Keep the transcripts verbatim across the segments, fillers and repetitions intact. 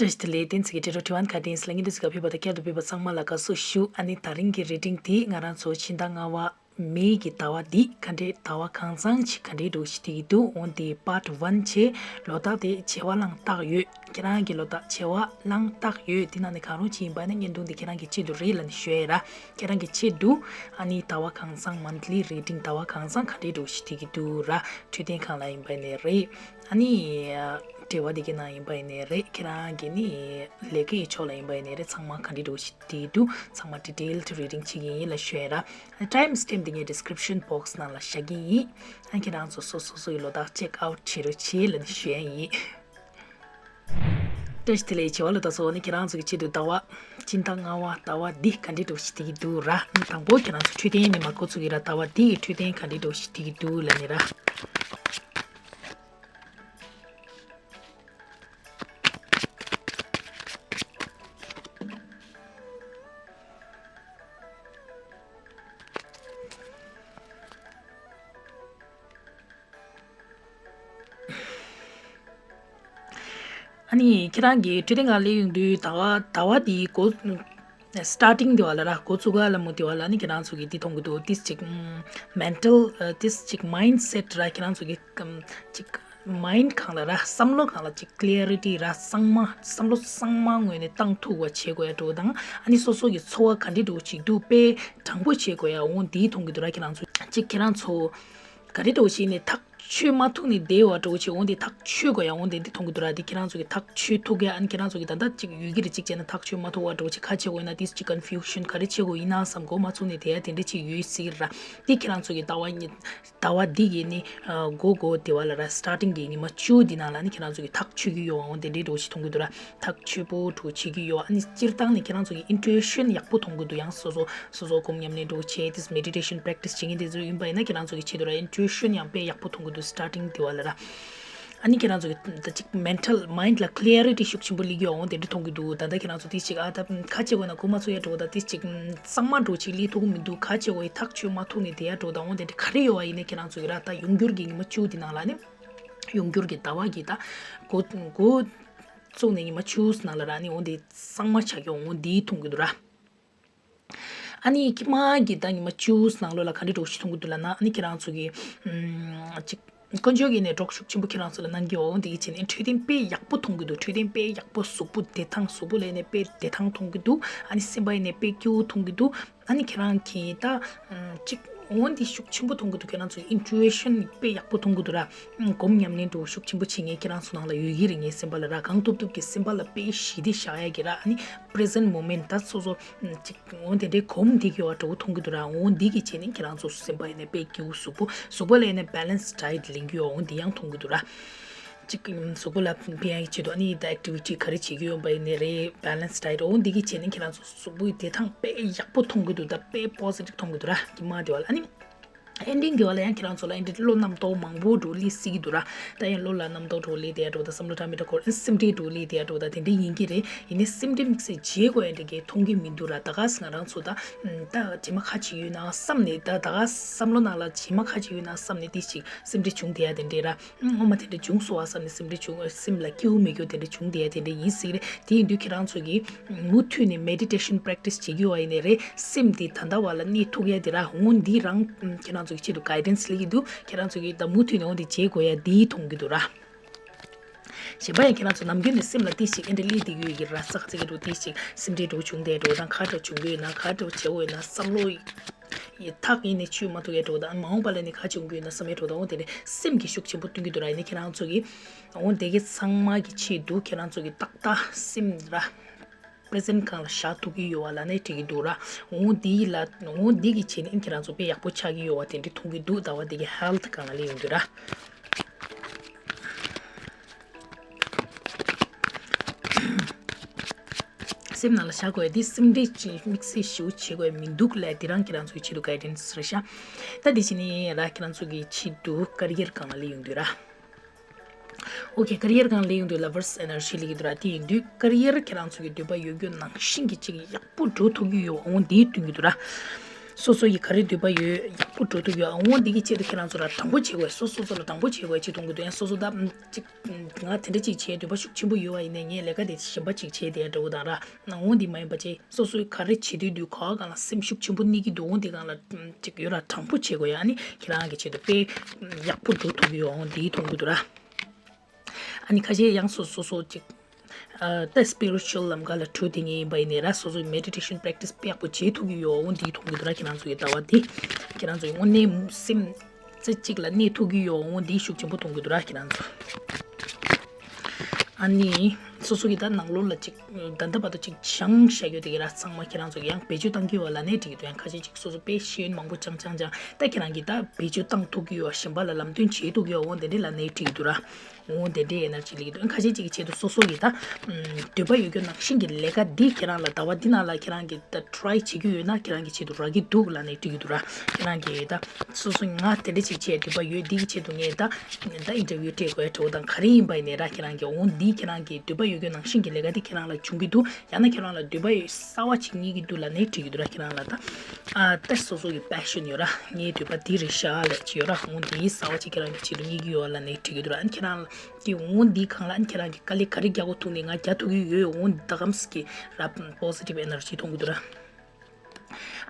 བཀྲ་ཤིས་བདེ་ལེགས། བསྟན་འཛིན་གྱི་འབྲི་རུ་དྲི་བན་ག་དེ་ཡིན་ལ་ངེས་འདུག་ཟིག་ག་ཕེབས་པ་དང་བསྐྱར་དུ་ཕེབས་པ་ཚང་མ་ལ་དགའ་བསུ་ཞུ། ཨ་ནི་དེ་རིང་གི་རི་ཌིང་དེ་ང་རང་ཚོ་ཕྱི་ཟླ་ལྔ་པ་མེ་གི་ཟླ་བ་འདི་ག་འདྲའི་ཟླ་བ་གང་ཚང་ཅིག་ག་འདྲའི་འགྲོ་ཞིག་དེ་གི་འདུག་འོན་ཏེ་པཱར་ཊི་ཝན་བྱས། ལོ་རྟགས་དེ་བྱེ་བ་གླང་སྟག་ཡོད། ཁྱེད་རང་གི་ལོ་རྟགས་བྱེ་བ་གླང་སྟག་ཡོད། དེ་ནང་ནས་གང་རུང་ཅིག་ཡིན་པ་ན་བརྙན་ཐུང་འདི་ཁྱེད་རང་གི་ཆེད་དུ་རེད་ལབ་ནས་ཞུ་ཡ་ར། ཁྱེད་རང་གི་ཆེད་དུ་ཨ་ནི་ཟླ་བ་གང་ཚང་མན་ཐི་ལི་རི་ཌིང་ཟླ་བ་གང་ཚང་ག་འདྲའི་འགྲོ་ཞིག་དེ་གི་འདུག་ར། འཕྲོད་བསྟེན་ཁང་ལ་ཡིན་པ་ནས་རེད། ཨ་ནི་འབྲེལ་བ་འདི་གི་ནང་ཡིན་པ་ཡིན་ནའི་རེད། ཁྱེད་རང་གི་ནི་ལས་ཀའི་ཕྱོགས་ལ་ཡིན་པ་ཡིན་ནའི་རེད། ཚང་མ་ག་འདྲ་འདྲ་བོ་ཞིག་བྲིས་འདུག་ཚང་མ་ཌི་ཊེལ་ཌི་རི་ཌིང་བྱེད་ཀྱི་ཡིན་ལབ་ཞུ་ཡ་ར། ཨ་ནི་ཊའིམ་སི་ཊེམ་པ་འདི་ངས་ཌི་སི་ཀི་རིབ་ཤན་བྷོག་སི་ནང་ལ་བཞག་གི་ཡིན། ཨ་ནི་ཁྱེད་རང་ཚོ་སོ་སོ་སོ་ཡི་ལོ་རྟགས་ཅེག་ཨའུཊ་བྱེད་རོགས་བྱེད་ལབ་ནས་ཞུ་ཡ་ཡིན། བཀྲ་ཤིས་བདེ་ལེགས། བྱེ་བ་ལོ་རྟགས་ཚོ། ཨ་ནི་ཁྱེད་རང་ཚོ་གི་ཆེད་དུ་ཟླ་བ་སྤྱི་ཟླ་ལྔ་པ་ཟླ་བ་འདི་ག་འདྲ་འདྲ་བོ་ཞིག་བྲིས་ཀྱི་འདུག་ར། ཨ་ནི་དང་པོ་ཁྱེད་རང་ཚོ་འཕྲོད་བསྟེན་ནས་མར་འགོ་ཚུགས་ཀྱི་ར། ཟླ་བ་འདི་གི་འཕྲོད་བསྟེན་ག་འདྲ་འདྲ་བོ་ཞིག་བྲིས་ཀྱི་འདུག་ལབ་ནས་ར། ཨ་ནི་ཁྱེད་རང་གིས་འཕྲོད་བསྟེན་ཁང་སླེབས་ཡོང་དུས་ཟླ་བ་ཟླ་བ་འདིའི་འགོ་སི་ཊར་ཊིང་དེ་བ་ལ་ར། འགོ་བཙུགས་ག་ལ་མོ་དེ་བ་ལ་ནི་ཁྱེད་རང་ཚོ་གིས་འདི་མཐོང་གི་འདུག་ཏིས་ཅིག་མེན་ཊལ་ཏིས་ཅིག་མའིན་ཌི་སེ་ཊི་ར། ཁྱེད་རང་ཚོ་གི་ཅིག་མའིན་ཌི་སྒང་ལ་ར། བསམ་བློ་སྒང་ལ་ཅིག་ཀི་ལེ་རི་ཊི་ར། གཙང་མ་བསམ་བློ་གཙང་མ་ངོས་ནས་བཏང་ཐུབ་པ་བྱེད་དགོས་ཡ་འདྲ་བོ་དང་། ཨ་ནི་སོ་སོ་གི་འཚོ་བ་ག་འདྲ་འདྲ་བོ་ཅིག་འདུག་དཔེ་དྲང་པོ་བྱེད་དགོས་ཡ་འོ་འདི་མཐོང་གི་འདུག་ར། ཁྱེད་རང་ཚོ་ཅིག་ཁྱེད་རང་ཚོ་ག་རེ་འདྲ་བོ་ཞིག་ནས་ཐག་ཆོད་མ་ཐུབ་ནས་བསྡད་པ་འདྲ་བོ་ཅིག་འོ་འདི་ཐག་ཆོད་དགོས་ཡ་འོ་འདི་འདི་མཐོང་གི་འདུག་ར། འདི་ཁྱེད་རང་ཚོ་གི་ཐག་ཆོད་ཐུབ་ཀྱི། ཨ་ནི་ཁྱེད་རང་ཚོ་གི་ད་ལྟ་ཅིག་ཡོད་ཀྱི་རེད། ཅིག་བྱས་ན་ཐག་ཆོད་མ་ཐུབ་པ་འདྲ་བོ་ཅིག་ག་བྱེད་དགོས་ཡིན་ན། ཏིས་ཅིག་ཀོན་ཕིའུ་ཤན་ག་རེ་བྱེད་དགོས་ཡིན་ན་བསམ་གོ་མ་ཚུགས་ནས་བསྡད་ཡ་དེ་འདྲ་ཅིག་ཡོད་སྲིད་ཀྱི་ར། འདི་ཁྱེད་རང་ཚོ་གི་ཟླ་བ་གཉིས་ཟླ་བ་འདི་གི་ནི་འགོ་འགོ་དེ་བ་ལ་ར། སི་ཊར་ཊིང་གི་ཉི་མ་བཅུ་འདི་ནང་ལ་ནི་ཁྱེད་རང་ཚོ་གི་ཐག་ཆོད་ཀྱི་ཡོད་པ་འོ་དེ་འདྲའི་འདྲ་བོ་ཞིག་མཐོང་གི་འདུག་ར། ཐག་ཆོད་པོ་འདྲ་བོ་བྱེད་ཀྱི་ཡོད། ཨ་ནི་སྤྱིར་བཏང་ནས་ཁྱེད་རང་ཚོ་གི་ཨིན་ཊུ་ཨི་ཤན་ཡག་པོ་མཐོང་གི་འདུག་ཡང་སོ་སོ་སོ་སོ་སྒོམ་ཉམས་ལེན་འདྲ་བོ་བྱས་ཏེ་མེ་ཌི་ཊེ་ཤན་པེ་རེག་ཊི་སི་བྱེད་མཁན་དེ་ཚོ་ཡིན་པ་ཡིན་ན་ཁྱེད་རང་ཚོ་གི་ཆེད་དུ་ར་ཨིན་ཊུ་ཨི་ཤན་ཡང་དཔེ་ཡག་པོ་མཐོང་གི་འདུག་སི་ཊར་ཊིང་དེ་བ་ལ་ར། ཨ་ནི་ཁྱེད་རང་ཚོ་གི་ད་ཅིག་མེན་ཊལ་མའིན་ཌི་ལ་ཀི་ལེ་རི་ཊི་ཤུགས་ཆེན་པོ་སླེབས་ཀྱི་ཡོད་འོ་དེ་འདྲ་མཐོང་གི་འདུག་ད་ལྟ་ཁྱེད་རང་ཚོ་ཏིས་ཅིག་ཨ་ད་ག་བྱེད་དགོས་ན་གོ་མ་ཚོད་ཡ་འདྲ་བོ་ད་ཏིས་ཅིག་གཙང་མ་འདྲ་བོ་ཅིག་སླེབས་ཐུབ་ཀྱི་མི་འདུག་ག་བྱེད་དགོས་ཡ་ཐག་ཆོད་མ་ཐུབ་ནས་བསྡད་ཡ་འདྲ་བོ་ད་འོ་དེ་འདྲ་ག་རེ་ཡོད་པ་ཡིན་ནའི་ཁྱེད་རང་ཚོ་གི་ར་ད་ཡོང་འགྱུར་གྱི་ཉི་མ་བཅུ་དེ་ནང་ལ་ནི་ཡོང་འགྱུར་གྱི་ཟླ་བ་གི་ད་འགོ་འགོ་བཙུགས་ནས་ཉི་མ་བཅུ་ནང་ལ་ར་ནི་འོ་འདི་གཙང་མ་ཆགས་ཀྱི་འོ་འདི་མཐོང་གི་འདུག་ར། ཨ་ནི་ཁྱི་མ་གི་ད་ཉི་མ་བཅུ་ནང་ལོགས་ལ་ག་འདྲ་འདྲ་བོ་ཞིག་མཐོང་གི་འདུག་ལབ་ན། ཨ་ནི་ཁྱེད་རང་ཚོ་གི་ཨམ་ཅིག་དཀོན་མཆོག་གིས་ནས་གྲོགས་ཤུགས་ཆེན་པོ་ཁྱེད་རང་ཚོ་ལ་གནང་གི་འོ་འདི་གི་བྱས་ནས་འཕྲོད་བསྟེན་དཔེ་ཡག་པོ་མཐོང་གི་འདུག་འཕྲོད་བསྟེན་དཔེ་ཡག་པོ། གཟུགས་པོ་བདེ་ཐང་། གཟུགས་པོ་ལ་ནས་དཔེ་བདེ་ཐང་མཐོང་གི་འདུག་ཨ་ནི་སེམས་པ་ཡིན་ནས་དཔེ་སྐྱིད་པོ་མཐོང་གི་འདུག་ཨ་ནི་ཁྱེད་རང་གིས་ད་ཨམ་ཅིག་འོ་འདི་ཤུགས་ཆེན་པོ་མཐོང་གི་འདུག་ཁྱེད་རང་ཚོ་ཨིན་ཊུ་ཨི་ཤན་དཔེ་ཡག་པོ་མཐོང་གི་འདུག་ར། སྒོམ་ཉམས་ལེན་འདྲ་བོ་ཤུགས་ཆེན་པོ་བྱེད་མཁན་ཁྱེད་རང་ཚོ་ནང་ལ་ཡོད་ཀྱི་རེད། ངའི་སེམས་པ་ལ་ར། གང་ཐུབ་ཐུབ་ཀྱིས་སེམས་པ་ལ་དཔེ་ཞི་བདེ་བཞག་ཡ་གི་ར། ཨ་ནི་པི་རེ་ཛེན་ཊི་མོ་མེན་ཊི་ད་སོ་སོ་ཅིག་འོ་དེ་འདྲའི་གོམས་འདི་གི་བ་འདྲ་བོ་མཐོང་གི་འདུག་ར། འོ་འདི་གི་བྱས་ནས་ཁྱེད་རང་ཚོ་སེམས་པ་ཡིན་ནས་དཔེ་སྐྱིད་པོ། གཟུགས་པོ་གཟུགས་པོ་ལ་ཡིན་ནས་བེ་ལེན་སི་ཌའེ་ཊི་ལེན་གྱི་ཡོད། འོ་འདི་ཡང་མཐོང་གི་འདུག་ར། ཅིག་གཟུགས་པོ་ལ་ཕན་ཡ་གི་ཆེད་དུ་ཨ་ནི་ད་ཨེག་ཊི་ཝི་ཊི་ག་རེ་བྱེད་ཀྱི་ཡོད་པ་ཡིན་ནའི་རེད། བེ་ལེན་སི་ཌའེ་ཊི། འོ་འདི་གི་བྱས་ནས་ཁྱེད་རང་ཚོ་གཟུགས་པོའི་བདེ་ཐང་དཔེ་ཡག་པོ་མཐོང་གི་འདུག་ད་དཔེ་པོ་ཟི་ཊིབ་མཐོང་གི་འདུག་ར། ཁྱི་མ་དེ་བ་ལ་ཨ་ནི་ཨེན་ཌིང་གི་བ་ལ་ཡང་ཁྱེད་རང་ཚོ་ལ་ཨེ་འདྲ་བློ་རྣམ་རྟོག་མང་པོ་འདྲ་བོ་སླེབས་སྲིད་ཀྱི་འདུག་ར། ད་ཡང་བློ་ལ་རྣམ་རྟོག་འདྲ་བོ་སླེབས་བསྡད་ཡ་འདྲ་བོ་ད་བསམ་བློ་འདྲ་མི་འདྲ་འཁོར། སེམས་ཁྲལ་འདྲ་བོ་སླེབས་བསྡད་ཡ་འདྲ་བོ་ད་དེ་འདྲ་ཡིན་གྱི་རེད། ཡིན་ནའི་སེམས་ཁྲལ་དམིགས་བསལ་བྱེད་དགོས་ཡ་འདྲ་གི་མཐོང་གི་མི་འདུག་ར། ད་ག་ས་ང་རང་ཚོ་ད་ད་རྗེས་མ་ཁ་ཅིག་ཡོད་ན་བསམ་ནས། ད་ད་ག་བསམ་བློ་ནང་ལ་རྗེས་མ་ཁ་ཅིག་ཡོད་ན་བསམ་ནས་དེ་ཞིག་སེམས་ཁྲལ་བྱུང་བསྡད་ཡ་དེ་འདྲ་ར། ངོ་མ་དེ་འདྲ་བྱུང་སོང་བ་བསམ་ནས་སེམས་ཁྲལ་བྱུང་། སེམས་ལ་སྐྱིད་པོ་མེད་རྒྱུ་དེ་འདྲ་བྱུང་བསྡད་ཡ་དེ་འདྲ་ཡིན་སྲིད་རེད། དེ་ཡིན་དུས་ཁྱེད་རང་ཚོ་གིས་མུ་མཐུད་ནས་མེ་ཌི་ཊེ་ཤན་པེ་རེག་ཊི་སི་བྱེད་ཀྱི་ཡོད་པ་ཡིན་ནའི་རེད། སེམས་དེ་ད་ལྟ་བ་ལ་གནས་ཐུབ་ཡ་དེ་ར། འོ་འདི་རང་ཁྱེད་རང་ཚོ་གི་ཆེད་དུ་གའི་ཌེན་སི་སླེབས་ཀྱི་འདུག་ཁྱེད་རང་ཚོ་གིས་ད་མུ་མཐུད་ནས་འོ་འདི་བྱེད་དགོས་ཡ་འདི་མཐོང་གི་འདུག་ར། གཞན་པ་ཡང་ཁྱེད་རང་ཚོ་ནམ་རྒྱུན་ནས་སེམས་ལ་ཏིས་ཅིག་ཨེ་འདྲ་སླེབས་བསྡད་ཀྱི་ཡོད་ཀྱི་ར། ས་ཁ་ཚིག་གི་འདྲ་བོ་ཏིས་ཅིག་སེམས་ཁྲལ་འདྲ་བོ་བྱུང་བསྡད་འདྲ་བོ་དང་། ག་འདྲ་བྱུང་གི་ཡོད་ན། ག་འདྲ་བྱེད་དགོས་ཡོད་ན། བསམ་བློ་ཡི་ཐག་ཡིན་ནས་ཆུད་མ་ཐུབ་ཡ་འདྲ་བོ་དང་། མ་འོངས་པ་ལ་ནི་ག་བྱུང་གི་ཡོད་ན་བསམ་ཡ་འདྲ་བོ་དང་། འོ་དེ་ནས་སེམས་ཀྱི་ཤུགས་ཆེན་པོ་སྟོན་གྱི་འདུག་ར། ཡིན་ནའི་ཁྱེད་རང་ཚོ་གིས་འོ་དེ་གི་ཚང་མ་གི་ཆེད་དུ་ཁྱེད་རང་ཚོ་གི་ཏག་ཏག་སེམས་ར་པི་རེ་ཛེན་ཊི་སྒང་ལ་བཞག་ཐུབ་ཀྱི་ཡོད་པ་ལབ་ནས་འགྲིག་གི་འདུག་ར། འོ་དེ་ལ་འོ་དེ་གི་བྱས་ནས་ཁྱེད་རང་ཚོ་དཔེ་ཡག་པོ་ཆགས་ཀྱི་ཡོད་པ་དེ་འདྲ་མཐོང་གི་འདུག་ཟླ་བ་དེ་གི་ཧེལ་ཐི་སྒང་ལ་སླེབས་ཡོང་དུས་ར། སེམས་ནང་ལ་བཞག་དགོས་ཡ་འདི་སེམས་ཁྲལ་ཅིག་དམིགས་བསལ་ཞེ་པོ་བྱེད་དགོས་ཡ་མི་འདུག་ལབ། འདི་རང་ཁྱེད་རང་ཚོའི་ཆེད་དུ་གའི་ཌེན་སི་རེད་ཤག་ད་འདི་བྱས་ནས་ར་ཁྱེད་རང་ཚོ་གི་ཆེད་དུ་ཀ་རི་ཡར་སྒང་ལ་སླེབས་ཡོང་དུས་ར། ཨོ་ཁེ། ཀ་རི་ཡར་སྒང་ལ་སླེབས་ཡོང་དུས་ལབ་ཝར་སི་ཨེ་ནར་ཇི་སླེབས་ཀྱི་འདུག་ར། དེ་ཡིན་དུས་ཀ་རི་ཡར་ཁྱེད་རང་ཚོ་གི་འདོད་པ་ཡོད་རྒྱུ་ནང་བཞིན་གྱི་ཅིག་ཡག་པོ་འགྲོ་ཐུབ་ཀྱི་ཡོད་འོང་འདི་སྟོན་གྱི་འདུག་ར། སོ་སོ་ཡི་ག་རེ་འདོད་པ་ཡོད། ཡག་པོ་འགྲོ་ཐུབ་ཡོད། འོ་འདི་གི་ཆེད་དུ་ཁྱེད་རང་ཚོ་ལ་དྲང་པོ་བྱེད་དགོས། སོ་སོ་སོ་ལ་དྲང་པོ་བྱེད་དགོས་ཅེས་གཏོང་གི་འདུག་ཡང་སོ་སོ་ད་ཅིག་ང་དེ་འདྲ་ཅིག་བྱས་འདོད་པ་ཤུགས་ཆེན་པོ་ཡོད་པ་ཡིན་ནའི་ངས་ལས་ཀ་དེ་གཞན་པ་ཅིག་བྱས་དེ་འདྲ་བོ་དང་ར། འོ་འདི་མ་ཡིན་པ་བྱས་སོ་སོའི་ག་རེ་བྱེད་འདོད་འདུག་ག་བ་གང་ལ་སེམས་ཤུགས་ཆེན་པོ་གནས་ཀྱི་འདུག་འོ་འདི་གང་ལ་ཅིག་ཡོད་ར་དྲང་པོ་བྱེད་དགོས་ཡ། ཨ་ནི་ཁྱེད་རང་གི་ཆེད་དུ་དཔེ་ཡག་པོ་འགྲོ་ཐུབ་ཀྱི་ཡོད། འོ་འདི་མཐོང་གི་འདུག་ར། ཨ་ནི་ཁ་ཤས་ཡང་སོ་སོ་སོ་ཅིག་ཨ་ད་spiritual་ལམ་ཁ་ལ་འགྲོ་དེ་ངེས་ཡིན་པ་ཡིན་ནའི་ར་སོ་སོའི་meditation་practice་དཔེ་ཡག་པོ་བྱེད་ཐུབ་ཀྱི་ཡོད། འོ་འདི་མཐོང་གི་འདུག་ར། ཁྱེད་རང་ཚོ་གི་ལྟ་བ་འདི་ཁྱེད་རང་ཚོ་གི་དངོས་གནས་སེམས་རྩེ་གཅིག་ལ་གནས་ཐུབ་ཀྱི་ཡོད། འོ་འདི་ཤུགས་ཆེན་པོ་མཐོང་གི་འདུག་ར་ཁྱེད་རང་ཚོ། ཨ་ནི་སོ་སོ་གི་ད་ནང་ལོགས་ལ་ཅིག་ད་ལྟ་བར་དུ་ཅིག་སྦྱང་བཞག་ཡོད་དེ་གི་ར་ཚང་མ་ཁྱེད་རང་ཚོ་གི་ཡང་བེད་སྤྱོད་བཏང་གི་ཡོད་ལབ་ནའི་འགྲིག་གི་འདུག་ཡང་ཁ་ཤས་ཅིག་སོ་སོ་དཔེ་ཤེས་ཡོན་མང་པོ་སྦྱང་སྦྱང་སྦྱང་ད་ཁྱེད་རང་གི་ད་བེད་སྤྱོད་བཏང་ཐུབ་ཀྱི་ཡོད། གཞན་པ་ལ་ལམ་སྟོན་བྱེད་ཐུབ་ཀྱི་ཡོད། འོ་དེ་འདྲ་ལབ་ནའི་འགྲིག་གི་འདུག་ར། འོ་དེ་འདྲའི་energy་སླེབས་ཀྱི་འདུག་ཁ་ཤས་ཅིག་གི་ཆེད་དུ་སོ་སོ་གི་ད་ཨམ་འདོད་པ་ཡོད་རྒྱུ་ནང་བཞིན་གྱི་ལས་ཀ་འདི་ཁྱེད་རང་ལ་ཟླ་བ་འདི་ནང་ལ་ཁྱེད་རང་གི་ད་try་བྱེད་རྒྱུ་ཡོད་ན་ཁྱེད་རང་གི་ཆེད་དུ་རག་གི་འདུག་ལབ་ནའི་འགྲིག་གི་འདུག་ར། ཁྱེད་རང་གི་ད་སོ་སོ་ང་དེ་འདྲ་ཅིག་བྱས་འདོད་པ་ཡོད། འདི་གི་ཆེད་དུ་ངས་ད་ད་interview་སྤྲད་དགོས་འགྲོ་དང་ག་རེ་ཡིན་པ་ཡིན་ནའི་ར་ཁྱེད་རང་གི་འོ་འདི་ཁྱེད་རང་གི་འདོད་པ་ཡོད་རྒྱུ་ནང་བཞིན་གྱི་ལས་ཀ་འདི་ཁྱེད་རང་ལ་བྱུང་གི་འདུག་ཡང་ན་ཁྱེད་རང་ལ་འདོད་པ་ཡོད་གསར་བ་ཅིག་རྙེད་ཀྱི་འདུག་ལབ་ནའི་འགྲིག་གི་འདུག་ར། ཁྱེད་རང་ལ་ད་ཨ་ད་སོ་སོ་གི་passion་ཡོད་ར། ངའི་འདོད་པ་འདི་རེད་ཤག་ལབ་ཅིག་ཡོད་ར། འོ་འདི་གསར་བ་ཅིག་ཁྱེད་རང་གི་ཆེད་དུ་རྙེད་ཀྱི་ཡོད་ལབ་ནའི་འགྲིག་གི་འདུག་ར། ཨ་ནི་ཁྱེད་རང་ལ་དེ་འོ་འདི་གང་ལ་ཨ་ནི་ཁྱེད་རང་གི་དཀའ་ལས་ག་རེ་རྒྱག་དགོས་ཐུག་ནས་ང་རྒྱག་ཐུབ་ཀྱི་ཡོད། འོ་ད་གམ་སི་ཀྱི་ར་positive energy་མཐོང་གི་འདུག་ར།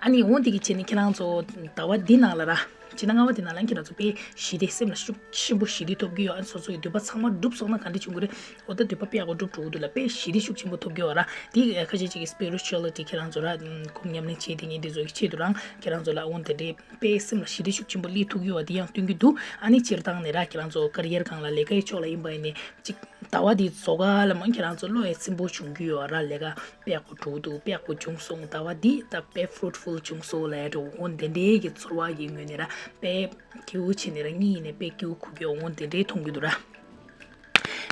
ཨ་ནི་འོ་འདི་གི་བྱས་ནས་ཁྱེད་རང་ཚོ་ཟླ་བ་འདི་ནང་ལ་ར་ཕྱི་ཟླ་ལྔ་པ་འདི་ནང་ལ་ཁྱེད་རང་ཚོ་དཔེ་ཞི་བདེ་སེམས་ལ་ཤུགས་ཆེན་པོ་ཞི་བདེ་ཐོབ་ཀྱི་ཡོད། ཨ་ནི་སོ་སོ་ཡི་འདོད་པ་ཚང་མ་འགྲུབ་སོང་ན་ག་འདྲ་བྱུང་གི་རེད། འོ་ད་འདོད་པ་དཔེ་ཡག་པོ་འགྲུབ་འགྲོ་གི་འདུག་ལ་དཔེ་ཞི་བདེ་ཤུགས་ཆེན་པོ་ཐོབ་ཀྱི་ཡོད་ར། དེ་ཁ་ཤས་ཅིག་གི་spirituality་ཁྱེད་རང་ཚོ་ར་ཁོམ་ཉམས་ལེན་བྱེད་དེ་ངས་འདི་ཚོ་གི་ཆེད་དུ་རང་ཁྱེད་རང་ཚོ་ལ་འོ་དེ་འདྲའི་དཔེ་སེམས་ལ་ཞི་བདེ་ཤུགས་ཆེན་པོ་སླེབས་ཐུབ་ཀྱི་ཡོད་པ་དེ་ཡང་སྟོན་གྱི་འདུག་ཨ་ནི་སྤྱིར་བཏང་ནས་ར་ཁྱེད་རང་ཚོ་career་སྒང་ལ་ལས་ཀའི་ཕྱོགས་ལ་ཡིན་པ་ཡིན་ནའི་ཅིག་ཟླ་བ་འདི་རྫོགས་ག་ལ་མ་ཁྱེད་རང་ཚོ་བློ་ཡང་ཚིམ་པོ་བྱུང་གི་ཡོད་ར། ལས་ཀ་དཔེ་ཡག་པོ་འགྲོ་འདུག་དཔེ་ཡག་པོ་བྱུང་སོང་། ཟླ་བ་འདི་ད་དཔེ་fruitful་བྱུང་སོང་ལབ་འགྲོ་འོ་དེ་འདྲའི་གི་ཚོར་བ་གི་ངོས་ནས་ར་དཔེ་སྐྱིད་པོ་བྱས་ནས་ར་གཉིད་ཡིན་ནས་དཔེ་སྐྱིད་པོ་ཁུག་གི་འོ་དེ་འདྲའི་མཐོང་གི་འདུག་ར།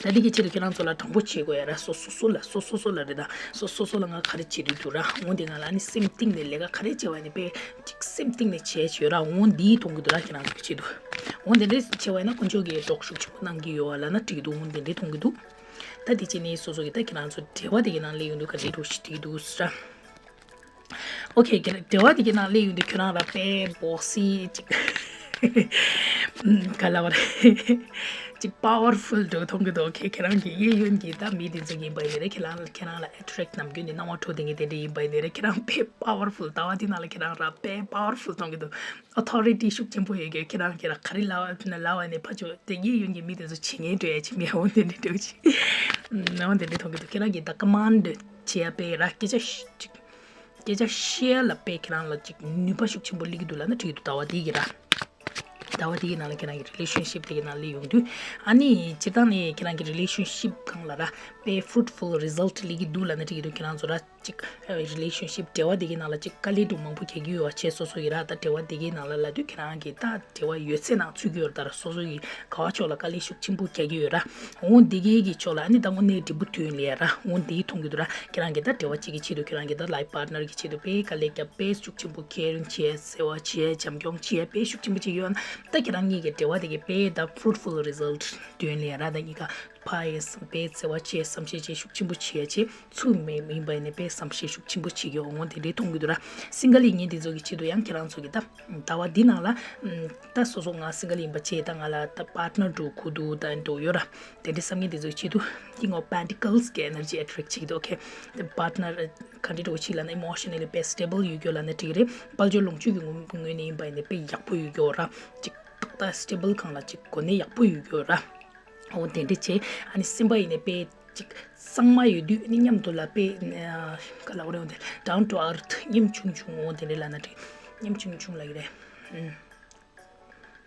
ད་འདི་གི་ཆེད་དུ་ཁྱེད་རང་ཚོ་ལ་དྲང་པོ་བྱེད་དགོས་ཡ་ར། སོ་སོ་སོ་ལ་སོ་སོ་སོ་ལ་རེད་ད། སོ་སོ་སོ་ལ་ང་ག་རེ་བྱེད་འདོད་འདུག་ར། འོ་དེ་ང་ལ་ནི་སེམས་གཏིང་ནས་ལས་ཀ་ག་རེ་བྱེད་པ་ཡིན་ནའི་དཔེ་ཅིག་སེམས་གཏིང་ནས་བྱས་བྱོས་ར། འོ་འདི་མཐོང་གི་འདུག་ར་ཁྱེད་རང་ཚོ་གི་ཆེད་དུ། འོ་དེ་འདྲས་བྱས་པ་ཡིན་ན་དཀོན་མཆོག་གིས་རོགས་ཤུགས་ཆེན་པོ་གནང་གི་ཡོད་ལབ་ན་འགྲིག་གི་འདུག་འོ་དེ་འདྲས་མཐོང་གི་འདུག་ད་དེ་བྱས་ནས་སོ་སོ་གི་ད་ཁྱེད་རང་ཚོ་འབྲེལ་བ་དེ་གི་ནང་སླེབས་ཡོང་དུས་ག་འདྲས་འགྲོ་ཞིག་འགྲིག་གི་འདུག་ཟེར། ཨོ་ཁེ། འབྲེལ་བ་དེ་གི་ནང་སླེབས་ཡོང་དུས་ཁྱོད་རང་ར་དཔེ་bossy་ཅིག་ག་ལ་བ་རེད། ཅིག་powerful་འགྲོ་མཐོང་གི་འདུག་ཨོ་ཁེ། ཁྱེད་རང་གི་གཡས་གཡོན་གྱི་ད་མི་དེ་ཚོ་ཡིན་པ་ཡིན་རེད། ཁྱེད་རང་ཁྱེད་རང་ལ་attract་ནམ་རྒྱུན་ནས་སྣང་བ་འཕྲོ་དེ་ངེས་དེ་འདྲ་ཡིན་པ་ཡིན་རེད། ཁྱེད་རང་དཔེ་powerful་ཟླ་བ་དེ་ནང་ལ་ཁྱེད་རང་ར་དཔེ་powerful་མཐོང་གི་འདུག authority་ཤུགས་ཆེན་པོ་ཡོད་གི། ཁྱེད་རང་ཁྱེད་རང་ག་རེ་ལབ་ན་ལབ་ནས་ཕ་ཆོས་དེ་གཡས་གཡོན་གྱི་མི་དེ་ཚོ་བྱེད་ངན་སྤྲོད་ཡ་ཅིག་མེད། འོ་དེ་འདྲ་འདྲ་ཅིག་འོ་དེ་འདྲ་མཐོང་གི་འདུག་ཁྱེད་རང་གིས་ད་command་བྱེད་ཡ་དཔེ་ར་སྐད་ཆ་ཅིག་སྐད་ཆ་བཤད་ཡ་ལ་དཔེ་ཁྱེད་རང་ལ་ཅིག་ནུས་པ་ཤུགས་ཆེན་པོ་སླེབས་ཀྱི་འདུག་ལབ་ན་འགྲིག་གི་འདུག་ཟླ་བ་འདི་གི་ར། ཟླ་བ་འདི་གི་ནང་ལ་ཁྱེད་རང་གི་relationship་དེ་གི་ནང་སླེབས་ཡོང་དུས་ཨ་ནི་སྤྱིར་བཏང་ནས་ཁྱེད་རང་གི་relationship་སྒང་ལ་ར་དཔེ་fruitful result་སླེབས་ཀྱི་འདུག་ལབ་ན་འགྲིག་གི་འདུག་ཁྱེད་རང་ཚོ་ར། ཅིག་relationship་འབྲེལ་བ་དེ་གའི་ནང་ལ་ཅིག་དཀའ་ལས་འདུག་མང་པོ་རྒྱག་གི་ཡོད་པ་བྱས། སོ་སོ་ཡི་ར་ད་འབྲེལ་བ་དེ་གའི་ནང་ལ་ལབ་དུས་ཁྱེད་རང་གིས་ད་འབྲེལ་བ་ཡོད་ཚད་ནང་ཚུད་ཀྱི་ཡོད་རེད། ད་ར་སོ་སོ་ཡི་ག་བ་ཕྱོགས་ལ་དཀའ་ལས་ཤུགས་ཆེན་པོ་རྒྱག་གི་ཡོད་ར། འོ་འདི་གའི་གི་ཕྱོགས་ལ་ཨ་ནི་ད་དངོས་གནས་འབྲས་བུ་ཐོན་ལེ་ཡ་ར། འོ་འདི་མཐོང་གི་འདུག་ར། ཁྱེད་རང་གིས་ད་འབྲེལ་བ་གཅིག་གི་ཆེད་དུ་ཁྱེད་རང་གིས་ད་life partner་གི་ཆེད་དུ་དཔེ་དཀའ་ལས་བརྒྱབ་དཔེ་ཤུགས་ཆེན་པོ་caring་བྱས་བརྩེ་བ་བྱས་བྱམས་སྐྱོང་བྱས་དཔེ་ཤུགས་ཆེན་པོ་བྱས་ཡོད་ན་ད་ཁྱེད་རང་གཉིས་ཀྱི་འབྲེལ་བ་དེ་གའི་དཔེ་ད་fruitful result་ཐོན་ལེ་ཡ་ར། ད་གཉིས་ཀ་ཕ་ཡི་བསམ་པའི་བརྩེ་བ་བཅས་བསམ་ཤེས་བཅས་ཤུགས་ཆེན་པོ་བྱས་བྱས་ཚུགས་མེད་མིན་པ་ཡིན་ནས་དཔེ་བསམ་ཤེས་ཤུགས་ཆེན་པོ་བྱེད་ཀྱི་འོང་དེ་འདྲའི་མཐོང་གི་འདུག་ར། single་ཡིན་མཁན་དེ་ཚོ་གི་ཆེད་དུ་ཡང་ཁྱེད་རང་ཚོ་གི་ད་ཟླ་བ་འདི་ནང་ལ་ད་སོ་སོ་ང་single་ཡིན་པ་བྱས་ད་ང་ལ་ད་partner་འགྲོ་དགོས་འདུག་ད་འགྲོ་ཡོད་ར། དེ་འདྲའི་བསམ་མཁན་དེ་ཚོ་གི་ཆེད་དུ་King of Pentacles་གི་energy་attract་བྱེད་ཀྱི་འདུག་ཨོ་ཁེ། དེ་partner་ག་འདྲའི་འགྲོ་ཆེད་ལ་ན་emotionally་དཔེ་stable་ཡོད་རྒྱུ་ལ་ན་འགྲིག་གི་རེད། དཔལ་འབྱོར་ལོངས་སྤྱོད་ཀྱི་ངོས་ངོས་ནས་ཡིན་པ་ཡིན་ནས་དཔེ་ཡག་པོ་ཡོད་རྒྱུ་ར། ཅིག་ཏག་ཏག་stable་སྒང་ལ་ཅིག་གོ་གནས་ཡག་པོ་ཡོད་རྒྱུ་ར། འོ་དེ་འདྲ་བྱས་ཨ་ནི་སེམས་པ་ཡིན་ནས་དཔེ་ཅིག་གཙང་མ་ཡོད་དུས་ཨ་ནི་མཉམ་དུ་ལ་དཔེ་ག་ལ་འོ་རེ་འོ་དེ་down to earth་ཉམ་ཆུང་ཆུང་འོ་དེ་འདྲ་ལ་ན་འགྲིག་ཉམ་ཆུང་ཆུང་ལ་ཡོད་རེད།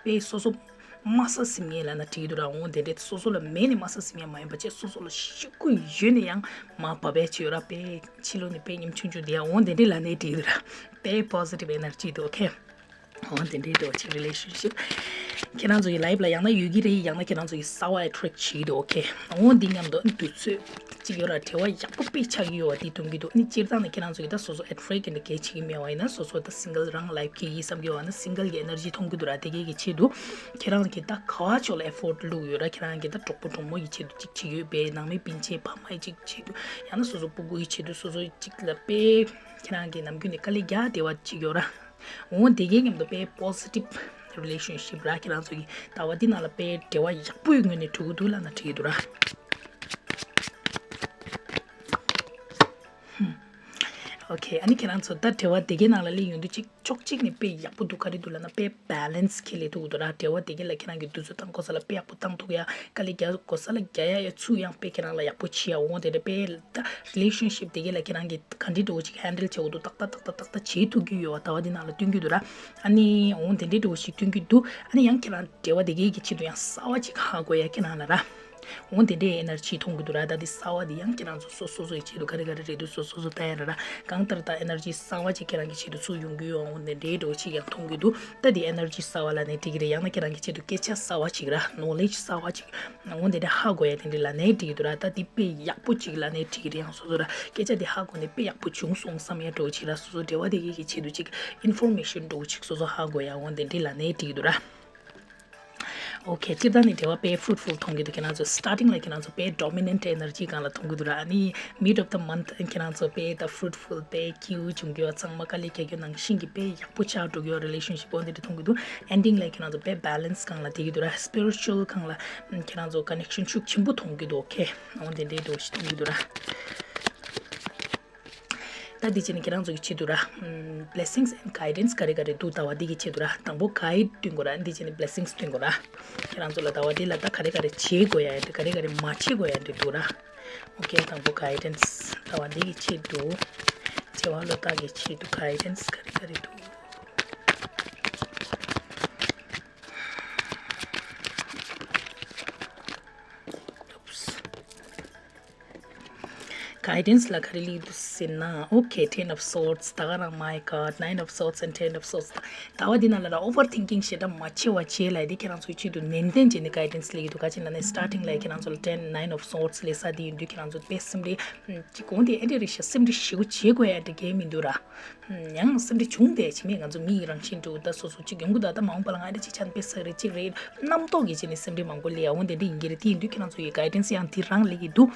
དཔེ་སོ་སོ་དམའ་ས་ཟིན་ངེས་ལ་ན་འགྲིག་འདུག་ར། འོ་དེ་འདྲ་སོ་སོ་ལ་མེད་ནས་དམའ་ས་ཟིན་ངེས་མ་ཡིན་པ་བྱས་སོ་སོ་ལ་ཤུགས་ཡོད་ནས་ཡང་མ་བབས་པའི་ཆེ་ཡོད་ར། དཔེ་ཕྱི་ལོགས་ནས་དཔེ་ཉམ་ཆུང་ཆུང་དེ་ཡང་འོ་དེ་འདྲ་ལ་ན་འགྲིག་འདུག་ར། དཔེ་positive energy་འདུག་ཨོ་ཁེ། འོ་དེ་འདྲའི་འདུག་ཅིག་relationship་ཁྱེད་རང་ཚོ་ཡི་life་ལ་ཡང་ན་ཡོད་ཀྱི་རེད། ཡང་ན་ཁྱེད་རང་ཚོ་ཡི་གསར་བ་attract་བྱེད་ཀྱི་འདུག་ཨོ་ཁེ། འོ་འདི་མཉམ་དུ་དུས་ཚོད་ཅིག་ཡོད་ར། བྲེལ་བ་ཡག་པོ་དཔེ་ཆགས་ཀྱི་ཡོད་པ་འདི་མཐོང་གི་འདུག་ཨ་ནི་སྤྱིར་བཏང་ནས་ཁྱེད་རང་ཚོ་ཡི་ད་སོ་སོ་attract་གི་འདི་གལ་ཆེ་གི་མེད་པ་ཡིན་ན་སོ་སོ་ད་single་རང་life་གི་ཡིན་བསམ་གྱི་ཡོད་པ་ན་single་གི་energy་མཐོང་གི་འདུག་ར། དེ་གས་ཀྱི་ཆེད་དུ་ཁྱེད་རང་གི་ད་ག་བ་ཕྱོགས་ལ་effort་བླུགས་ཡོད་ར། ཁྱེད་རང་གི་ད་གྲོགས་པོ་གྲོགས་མོ་ཡི་ཆེད་དུ་ཅིག་བྱེད་ཀྱི་ཡོད་པས་ནང་མི་སྤུན་མཆེད་ཕ་མ་ཡི་ཅིག་ཆེད་དུ་ཡང་ན་སོ་སོ་སྤུ་གུ་ཡི་ཆེད་དུ་སོ་སོ་ཅིག་ལ་དཔེ་ཁྱེད་རང་གི་ནམ་རྒྱུན་ནས་དཀའ་ལས་རྒྱག་བསྡད་པ་ཅིག་ཡོད་ར། འོ་དེ་གའི་མཉམ་དུ་དཔེ་positive relationship ར། ཁྱེད་རང་ཚོ་གི་ཟླ་བ་འདི་ནང་ལ་དཔེ་འབྲེལ་བ་ཡག་པོའི་ངོས་ནས་འགྲོ་གི་འདུག་ལབ་ན་འགྲིག་གི་འདུག་ར། ཨོ་ཁེ། ཨ་ནི་ཁྱེད་རང་ཚོ་ད་འབྲེལ་བ་དེ་གའི་ནང་ལ་སླེབས་ཡོང་དུས་ཅིག་ཕྱོགས་གཅིག་ནས་དཔེ་ཡག་པོ་འདུག་ག་རེ་འདུག་ལབ་ན་དཔེ་balance ཁེ་ལས་ཐུག་འདུག་ར། འབྲེལ་བ་དེ་གའི་ལ་ཁྱེད་རང་གི་དུས་ཚོད་བཏང་དགོས་ས་ལ་དཔེ་ཡག་པོ་བཏང་ཐུབ་ཡ། དཀའ་ལས་རྒྱག་དགོས་ས་ལ་རྒྱག་ཡ། ཡ་ཚུར་ཡང་དཔེ་ཁྱེད་རང་ལ་ཡག་པོ་བྱེད་ཡ། འོ་དེ་འདྲ་དཔེ་ད་relationship དེ་གའི་ལ་ཁྱེད་རང་གི་ག་འདྲ་འདྲ་བོ་ཅིག་handle བྱེད་དགོས་འདུག་ཏག་ཏག་ཏག་ཏག་ཏག་ཏག་བྱེད་ཐུབ་ཀྱི་ཡོད་པ་ཟླ་བ་འདི་ནང་ལ་སྟོན་གྱི་འདུག་ར། ཨ་ནི་འོ་དེ་འདྲ་འདྲ་བོ་ཞིག་སྟོན་གྱི་འདུག་ཨ་ནི་ཡང་ཁྱེད་རང་འབྲེལ་བ་དེ་གའི་གི་ཆེད་དུ་ཡང་གསར་བ་ཅིག་ཧ་གོ་ཡ་ཁྱེད་རང་ལ་ར། འོ་དེ་འདྲའི་energy མཐོང་གི་འདུག་ར། ད་དེ་གསར་བ་དེ་ཡང་ཁྱེད་རང་ཚོ་སོ་སོ་སོ་ཡི་ཆེད་དུ་ག་རེ་ག་རེ་རེད་འདུག་སོ་སོ་སོ་ལྟ་ཡ་ར་ར། གང་ལྟར་ད་energy གསར་བ་ཅིག་ཁྱེད་རང་གི་ཆེད་དུ་ཚུར་ཡོང་གི་ཡོད། འོ་དེ་འདྲའི་འདྲ་བོ་ཅིག་ཡང་མཐོང་གི་འདུག་ད་དེ་energy གསར་བ་ལབ་ནའི་འགྲིག་གི་རེད། ཡང་ན་ཁྱེད་རང་གི་ཆེད་དུ་སྐད་ཆ་གསར་བ་ཅིག་ར། knowledge གསར་བ་ཅིག་འོ་དེ་འདྲ་ཧ་གོ་ཡ་དེ་འདྲ་ལབ་ནའི་འགྲིག་གི་འདུག་ར། ད་དེ་དཔེ་ཡག་པོ་ཅིག་ལབ་ནའི་འགྲིག་གི་རེད། ཡང་སོ་སོ་ར་སྐད་ཆ་དེ་ཧ་གོ་ནས་དཔེ་ཡག་པོ་བྱུང་སོང་བསམ་ཡ་འདྲ་བོ་ཅིག་ར། སོ་སོ་འབྲེལ་བ་དེ་གའི་གི་ཆེད་དུ་ཅིག་information འདྲ་བོ་ཅིག་སོ་སོ་ཧ་གོ་ཡ། འོ་དེ་འདྲ་ལབ་ནའི་འགྲིག་གི་འདུག་ར། ཨོ་ཁེ། སྤྱིར་བཏང་ནི་འབྲེལ་བ་དཔེ་fruitful མཐོང་གི་འདུག་ཁྱེད་རང་ཚོ་starting ལ་ཁྱེད་རང་ཚོ་དཔེ་dominant energy སྒང་ལ་མཐོང་གི་འདུག་ར། ཨ་ནི་mid of the month ཁྱེད་རང་ཚོ་དཔེ་ད་fruitful དཔེ་སྐྱིད་པོ་བྱུང་གི་ཡོད། ཚང་མ་དཀའ་ལས་རྒྱག་རྒྱུ་ནང་བཞིན་གྱི་དཔེ་ཡག་པོ་ཆགས་འགྲོ་གི་ཡོད། relationship འོ་འདི་འདྲ་མཐོང་གི་འདུག ending ལ་ཁྱེད་རང་ཚོ་དཔེ་balance སྒང་ལ་བསྡད་ཀྱི་འདུག་ར། spiritual སྒང་ལ་ཁྱེད་རང་ཚོ་connection ཤུགས་ཆེན་པོ་མཐོང་གི་འདུག་ཨོ་ཁེ། འོ་འདི་འདྲའི་འདྲ་བོ་ཞིག་མཐོང་གི་འདུག་ར། ད་འདི་བྱས་ནས་ཁྱེད་རང་ཚོ་གི་ཆེད་དུ་ར། ཨམ། blessings and guidance ག་རེ་ག་རེ་འདུག་ཟླ་བ་འདི་གི་ཆེད་དུ་ར། དང་པོ་guide སྟོན་དགོས་ར། འདི་བྱས་ནས་blessings སྟོན་དགོས་ར། ཁྱེད་རང་ཚོ་ལ་ཟླ་བ་འདི་ལ་ད་ག་རེ་ག་རེ་བྱེད་དགོས་ཡ་འདི་ག་རེ་ག་རེ་མ་བྱེད་དགོས་ཡ་འདི་འདུག་ར། ཨོ་ཁེ། དང་པོ་guidance ཟླ་བ་འདི་གི་ཆེད་དུ། བྱེ་བ་ལོ་རྟགས་ཀྱི་ཆེད་དུ་guidance ག་རེ་ག་རེ་འདུག Oops. guidance ལ་ག་རེ་ལབ་འདུག་ཟེར་ན། ཨོ་ཁེ། ten of swords ད་ག་རང་my god, nine of swords and ten of swords ད་བ་འདི་ནང་ལ་ལ་overthinking ཞེ་དྲག་མ་བྱེད་པ་བྱེད་ལབ་དེ་ཁྱེད་རང་ཚོའི་ཆེད་དུ་ནན་ཏན་བྱས་ནས་guidance ལབ་ཀྱི་འདུག་ག་ཅི་ན་ནས་starting ལ་ཁྱེད་རང་ཚོ་ལ་ten nine of swords ལབ་ས་དེ་ཡིན་དུས་ཁྱེད་རང་ཚོ་དཔེ་སེམས་ཁྲལ་ཅིག་གོང་དེ་ཨེ་འདྲ་རེད་ཤག་སེམས་ཁྲལ་ཞེ་པོ་བྱེད་དགོས་ཡ་དེ་གས་མི་འདུག་ར། ཡང་སེམས་ཁྲལ་བྱུང་བསྡད་བྱེད་མེད། ང་ཚོ་མི་ཡི་རང་བཞིན་འདྲ་བོ་ད་སོ་སོ་ཅིག་ཡོང་གི་འདུག་ད་མ་འོངས་པ་ལ་ང་ཨེ་འདྲ་ཅིག་ཆགས་ན་དཔེ་ཟ་གི་རེད་ཅིག་རེད་རྣམ་རྟོག་གིས་བྱས་ནས་སེམས་ཁྲལ་མང་པོ་སླེབས་ཡ་འོ་དེ་འདྲ་ཡིན་གྱི་རེད། དེ་ཡིན་དུས་ཁྱེད་རང་ཚོ་ཡི་guidance ཡང་དེ་རང་སླེབས་ཀྱི་འདུག་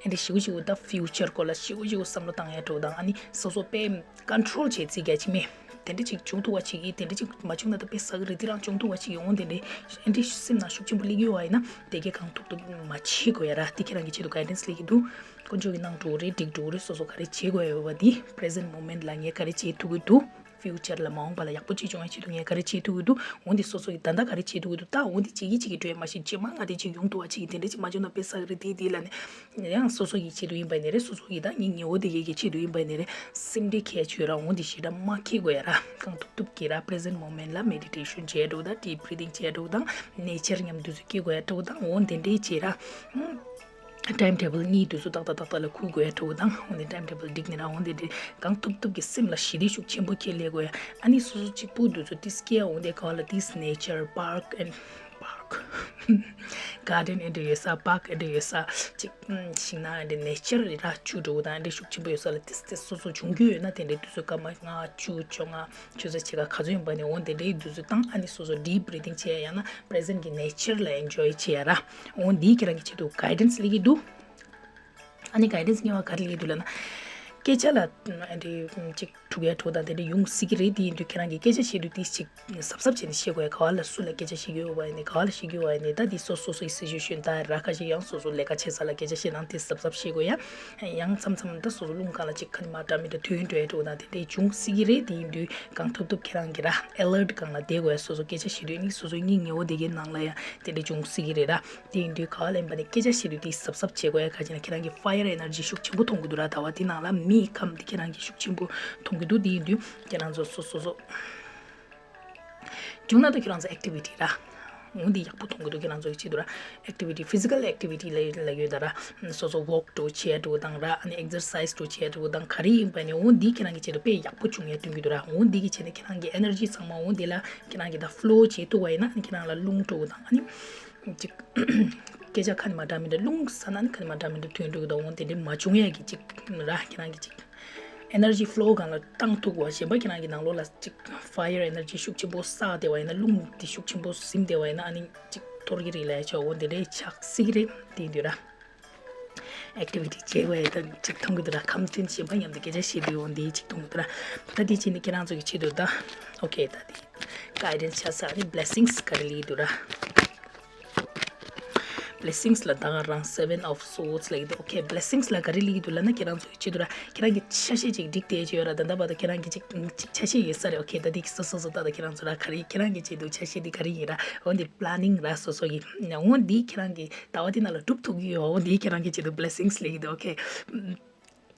ཨེ་འདྲ་ཞིག་ཞིག་ད་future སྐོར་ལ་ཞིག་ཞིག་བསམ་བློ་བཏང་ཡ་འདྲ་བོ་དང་ཨ་ནི་སོ་སོ་དཔེ་control བྱེད་རྩིས་རྒྱག་བྱེད་མེད། དེ་འདྲ་ཅིག་བྱུང་ཐུབ་པ་ཅིག་ཡིན། དེ་འདྲ་ཅིག་མ་བྱུང་ན་ད་དཔེ་ཟ་གི་རེད། དེ་རང་བྱུང་ཐུབ་པ་ཅིག་ཡིན། འོ་དེ་འདྲ་ཨེ་འདྲ་སེམས་ནང་ཤུགས་ཆེན་པོ་སླེབས་ཀྱི་ཡོད་པ་ཡིན་ན་དེ་གས་གང་ཐུབ་ཐུབ་མ་བྱེད་དགོས་ཡ་ར། དེ་ཁྱེད་རང་གི་ཆེད་དུ་guidance སླེབས་ཀྱི་འདུག་དཀོན་མཆོག་གིས་གནང་འགྲོ་གི་རེད། འགྲིག་འགྲོ་གི་རེད། སོ་སོ་ག་རེ་བྱེད་དགོས་ཡོད་པ་འདི་present moment ལ་ངས་ག་རེ་བྱེད་ཐུབ་ཀྱི་འདུག future ལ་མ་འོངས་པ་ལ་ཡག་པོ་ཅིག་བྱུང་བའི་ཆེད་དུ་ངས་ག་རེ་བྱེད་ཐུབ་ཀྱི་འདུག་འོན་ཏེ་སོ་སོ་གིས་ད་ལྟ་ག་རེ་བྱེད་ཐུབ་ཀྱི་འདུག་ད་འོན་ཏེ་བྱེད་ཀྱི་བྱེད་ཀྱི་འགྲོ་ཡ་མ་གཞི་རྗེས་མ་ང་དེ་ཅིག་ཡོང་ཐུབ་པ་ཅིག་དེ་འདྲ་ཅིག་མ་བྱུང་ན་དཔེ་ཟ་གི་རེད། དེ་དེ་ལ་ནས་ཡང་སོ་སོ་གི་ཆེད་དུ་ཡིན་པ་ནས་རེད། སོ་སོ་གི་ད་ངའི་ཉེ་བོ་དེ་གའི་གི་ཆེད་དུ་ཡིན་པ་ནས་རེད། སེམས་ཁྲལ་གལ་ཆེ་ར། འོན་ཏེ་ཞེ་དྲག་མ་ཁེལ་དགོས་ཡ་ར། གང་ཐུབ་ཐུབ་ཀྱིས་ར་present moment ལ་meditation བྱེད་འགྲོ་དང་deep breathing བྱེད་འགྲོ་དང་nature མཉམ་དུ་སྐྱེ་དགོས་ཡ་འགྲོ་དང་འོ་དེ་འདྲའི་བྱེད་ར། time table གཉིས་དུས་ཚོད་ཏག་ཏག་ཏག་ཏག་ལ་འཁུར་དགོས་ཡ་འགྲོ་དང་འོ་དེ་time table བསྒྲིགས་ནས་ར། འོ་དེ་འདྲའི་གང་ཐུབ་ཐུབ་ཀྱི་སེམས་ལ་ཞི་བདེ་ཤུགས་ཆེན་པོ་ཁྱེར་ལས་དགོས་ཡ། ཨ་ནི་སོ་སོ་གཅིག་པུ་དུས་ཚོད་ཏིས་སྐྱེ་འོ་དེ་ག་ལ་ཏིས་nature park and park garden and ཡོད་ས་park and ཡོད་ས་གཅིག་ཤིང་ནགས་and nature ར་ཆུ་འགྲོ་དང་འདྲ་ཤུགས་ཆེན་པོ་ཡོད་ས་ལ་ཏིས་ཏིས་སོ་སོ་བྱུང་རྒྱུ་ཡོད་ན་དེ་འདྲའི་དུས་ཚོད་སྐར་མ་ལྔ་བཅུ་བཅོ་ལྔ་ཆུ་ཚོད་ཕྱེད་ཀ་ག་ཚོད་ཡིན་པ་ནས་འོ་དེ་འདྲའི་དུས་ཚོད་བཏང་། ཨ་ནི་སོ་སོ་deep breathing བྱེད་ཡ་ཡང་ན་present གྱི་nature ལ་enjoy བྱེད་ཡ་ར། འོ་འདིའི་ཁྱེད་རང་གི་ཆེད་དུ་guidance སླེབས་ཀྱི་འདུག་ཨ་ནི་guidance གཉིས་པ་ག་རེ་སླེབས་ཀྱི་འདུག་ལབ་ན། སྐད་ཆ་ལ་ཨ་འདི་ཅིག་འཁྲུག་ཡ་འགྲོ་དང་དེ་འདྲ་ཡོང་སྲིད་ཀྱི་རེད། དེ་ཡིན་དུས་ཁྱེད་རང་གི་སྐད་ཆ་བཤད་དུས་དེ་ཅིག་གཟབ་གཟབ་བྱས་ནས་བཤད་དགོས་ཡ། ག་བ་ལ་སུ་ལ་སྐད་ཆ་བཤད་ཀྱི་ཡོད་པ་ཡིན་ནའི་ག་བ་ལ་བཤད་ཀྱི་ཡོད་པ་ཡིན་ནའི་ད་དེ་སོ་སོ་སོའི་situation ད་ར་ཁ་ཤས་ཡང་སོ་སོ་ལས་ཀ་བྱེད་ས་ལ་སྐད་ཆ་བཤད་སྟངས་དེ་གཟབ་གཟབ་བཤད་དགོས་ཡ། ཡང་མཚམས་མཚམས་ད་སོ་སོ་རླུང་ཁ་ལ་ཅིག་ཁ་ནི་མ་འདྲ་མི་འདྲ་དོན་འགྲོ་ཡ་འགྲོ་དང་དེ་འདྲ་བྱུང་སྲིད་ཀྱི་རེད། དེ་ཡིན་དུས་གང་ཐུབ་ཐུབ་ཁྱེད་རང་གི་ར་alert སྒང་ལ་བསྡད་དགོས་ཡ། སོ་སོ་སྐད་ཆ་བཤད་དུས་ནི་སོ་སོའི་སྙིང་ཉེ་བོ་དེ་གའི་ནང་ལ་ཡ་དེ་འདྲ་བྱུང་སྲིད་ཀྱི་རེད་ར། དེ་ཡིན་དུས་ག་བ་ལེན་པ་ནི་སྐད་ཆ་བཤད་དུས་དེ་གཟབ་གཟབ་བྱེད་དགོས་ཡ། ག་ཅི་ན་ཁྱེད་རང་གི་fire energy ཤུགས་ཆེན་པོ་མཐོང་གི་འདུག་ར། ཟླ་བ་དེ་ནང་ལ་མིའི་ཁམས་དེ་ཁྱེད་རང་གི་ཤུགས་ཆེན་པོ་མཐོང་གི་འདུག་དེ་ཡིན་དུས་ཁྱེད་རང་ཚོ་སོ་སོ་སོ་བྱུང་ན་ད་ཁྱེད་རང་ཚོ་activity ར། འོ་འདི་ཡག་པོ་མཐོང་གི་འདུག་ཁྱེད་རང་ཚོ་གི་ཆེད་དུ་ར། activity physical activity ལ་ལ་ཡོད་ད་ར། སོ་སོ་walk འགྲོ་བྱེད་འགྲོ་དང་ར། ཨ་ནི་exercise འགྲོ་བྱེད་འགྲོ་དང་ག་རེ་ཡིན་པ་ནི་འོ་འདི་ཁྱེད་རང་གི་ཆེད་དུ་དཔེ་ཡག་པོ་བྱུང་ཡ་སྟོན་གི་འདུག་ར། འོ་འདི་གི་ཆེད་ནས་ཁྱེད་རང་གི་energy ཚང་མ་འོ་འདི་ལ་ཁྱེད་རང་གི་ད་flow བྱེད་ཐུབ་པ་ཡིན་ན་ཨ་ནི་ཁྱེད་རང་ལ་རླུང་འགྲོ་དང་ཨ་ནི། ཅིག་སྐད་ཆ་ཁ་ནི་མ་འདྲ་མི་འདྲ་རླུང་ས་ན་ནི་ཁ་ནི་མ་འདྲ་མི་འདྲ་ཐོན་འགྲོ་གི་འདུག་འོ་དེ་འདྲའི་མ་བྱུང་ཡ་གི་ཅིག་ར་ཁྱེད་རང་གི་ཅིག energy flow སྒང་ལ་བཏང་ཐུབ་པ་གཞན་པ་ཁྱེད་རང་གི་ནང་ལོགས་ལ་ཅིག fire energy ཤུགས་ཆེན་པོ་བསགས་བསྡད་པ་ཡིན་ན་རླུང་དེ་ཤུགས་ཆེན་པོ་ཟིན་བསྡད་པ་ཡིན་ན་ཨ་ནི་ཅིག་འཐོར་གི་རེད་ལབ་ཡ་ཆ་འོ་དེ་འདྲའི་ཆགས་སྲིད་ཀྱི་རེད། དེ་ཡིན་དུས་ར། ཨེག་ཊི་བི་ཊི་བྱེད་དགོས་ཡ་ད་ཅིག་མཐོང་གི་འདུག་ར། ཁམས་ཐོན་གཞན་པ་མཉམ་དུ་སྐད་ཆ་བཤད་དུས་འོ་འདི་ཅིག་མཐོང་གི་འདུག་ར། ད་འདི་བྱས་ནས་ཁྱེད་རང་ཚོ་གི་ཆེད་དུ་ད་ཨོ་ཁེ་ད་འདི་གའི་ཌེན་སི་ཆགས་ས་ནི་བི་ལེ་སིང་སི་ག་རེ་ལི་འདུག་ར། བི་ལེ་སིང་སི་ལ་ད་ག་རང་སེ་ཝན་ཨོཕ་སོརཌ་ལ་ཡི་འདུག་ཨོ་ཁེ་བི་ལེ་སིང་སི་ལ་ག་རེ་ལི་འདུག་ལབ་ན་ཁྱེད་རང་ཚོ་གི་ཆེད་དུ་ར། ཁྱེད་རང་གི་ཆ་ཤས་ཅིག་འགྲིག་བསྡད་ཀྱི་ཡོད་ར། ད་ལྟ་བར་དུ་ཁྱེད་རང་གི་ཅིག་ཅིག་ཆ་ཤས་ཡོད་ས་རེད། ཨོ་ཁེ་ད་འདི་གི་སོ་སོ་སོ་ད་ད་ཁྱེད་རང་ཚོ་ར་ག་རེ་ཁྱེད་རང་གི་ཆེད་དུ་ཆ་ཤས་འདི་ག་རེ་ཡིན་ར། འོ་འདི་པི་ལེ་ནིང་ར་སོ་སོ་གི་འོ་འདི་ཁྱེད་རང་གི་ཟླ་བ་འདི་ནང་ལ་སྒྲུབ་ཐུབ་ཀྱི་ཡོད། འོ་འདི་ཁྱེད་རང་གི་ཆེད་དུ་བི་ལེ་སིང་སི་ལི་འདུག་ཨོ་ཁེ།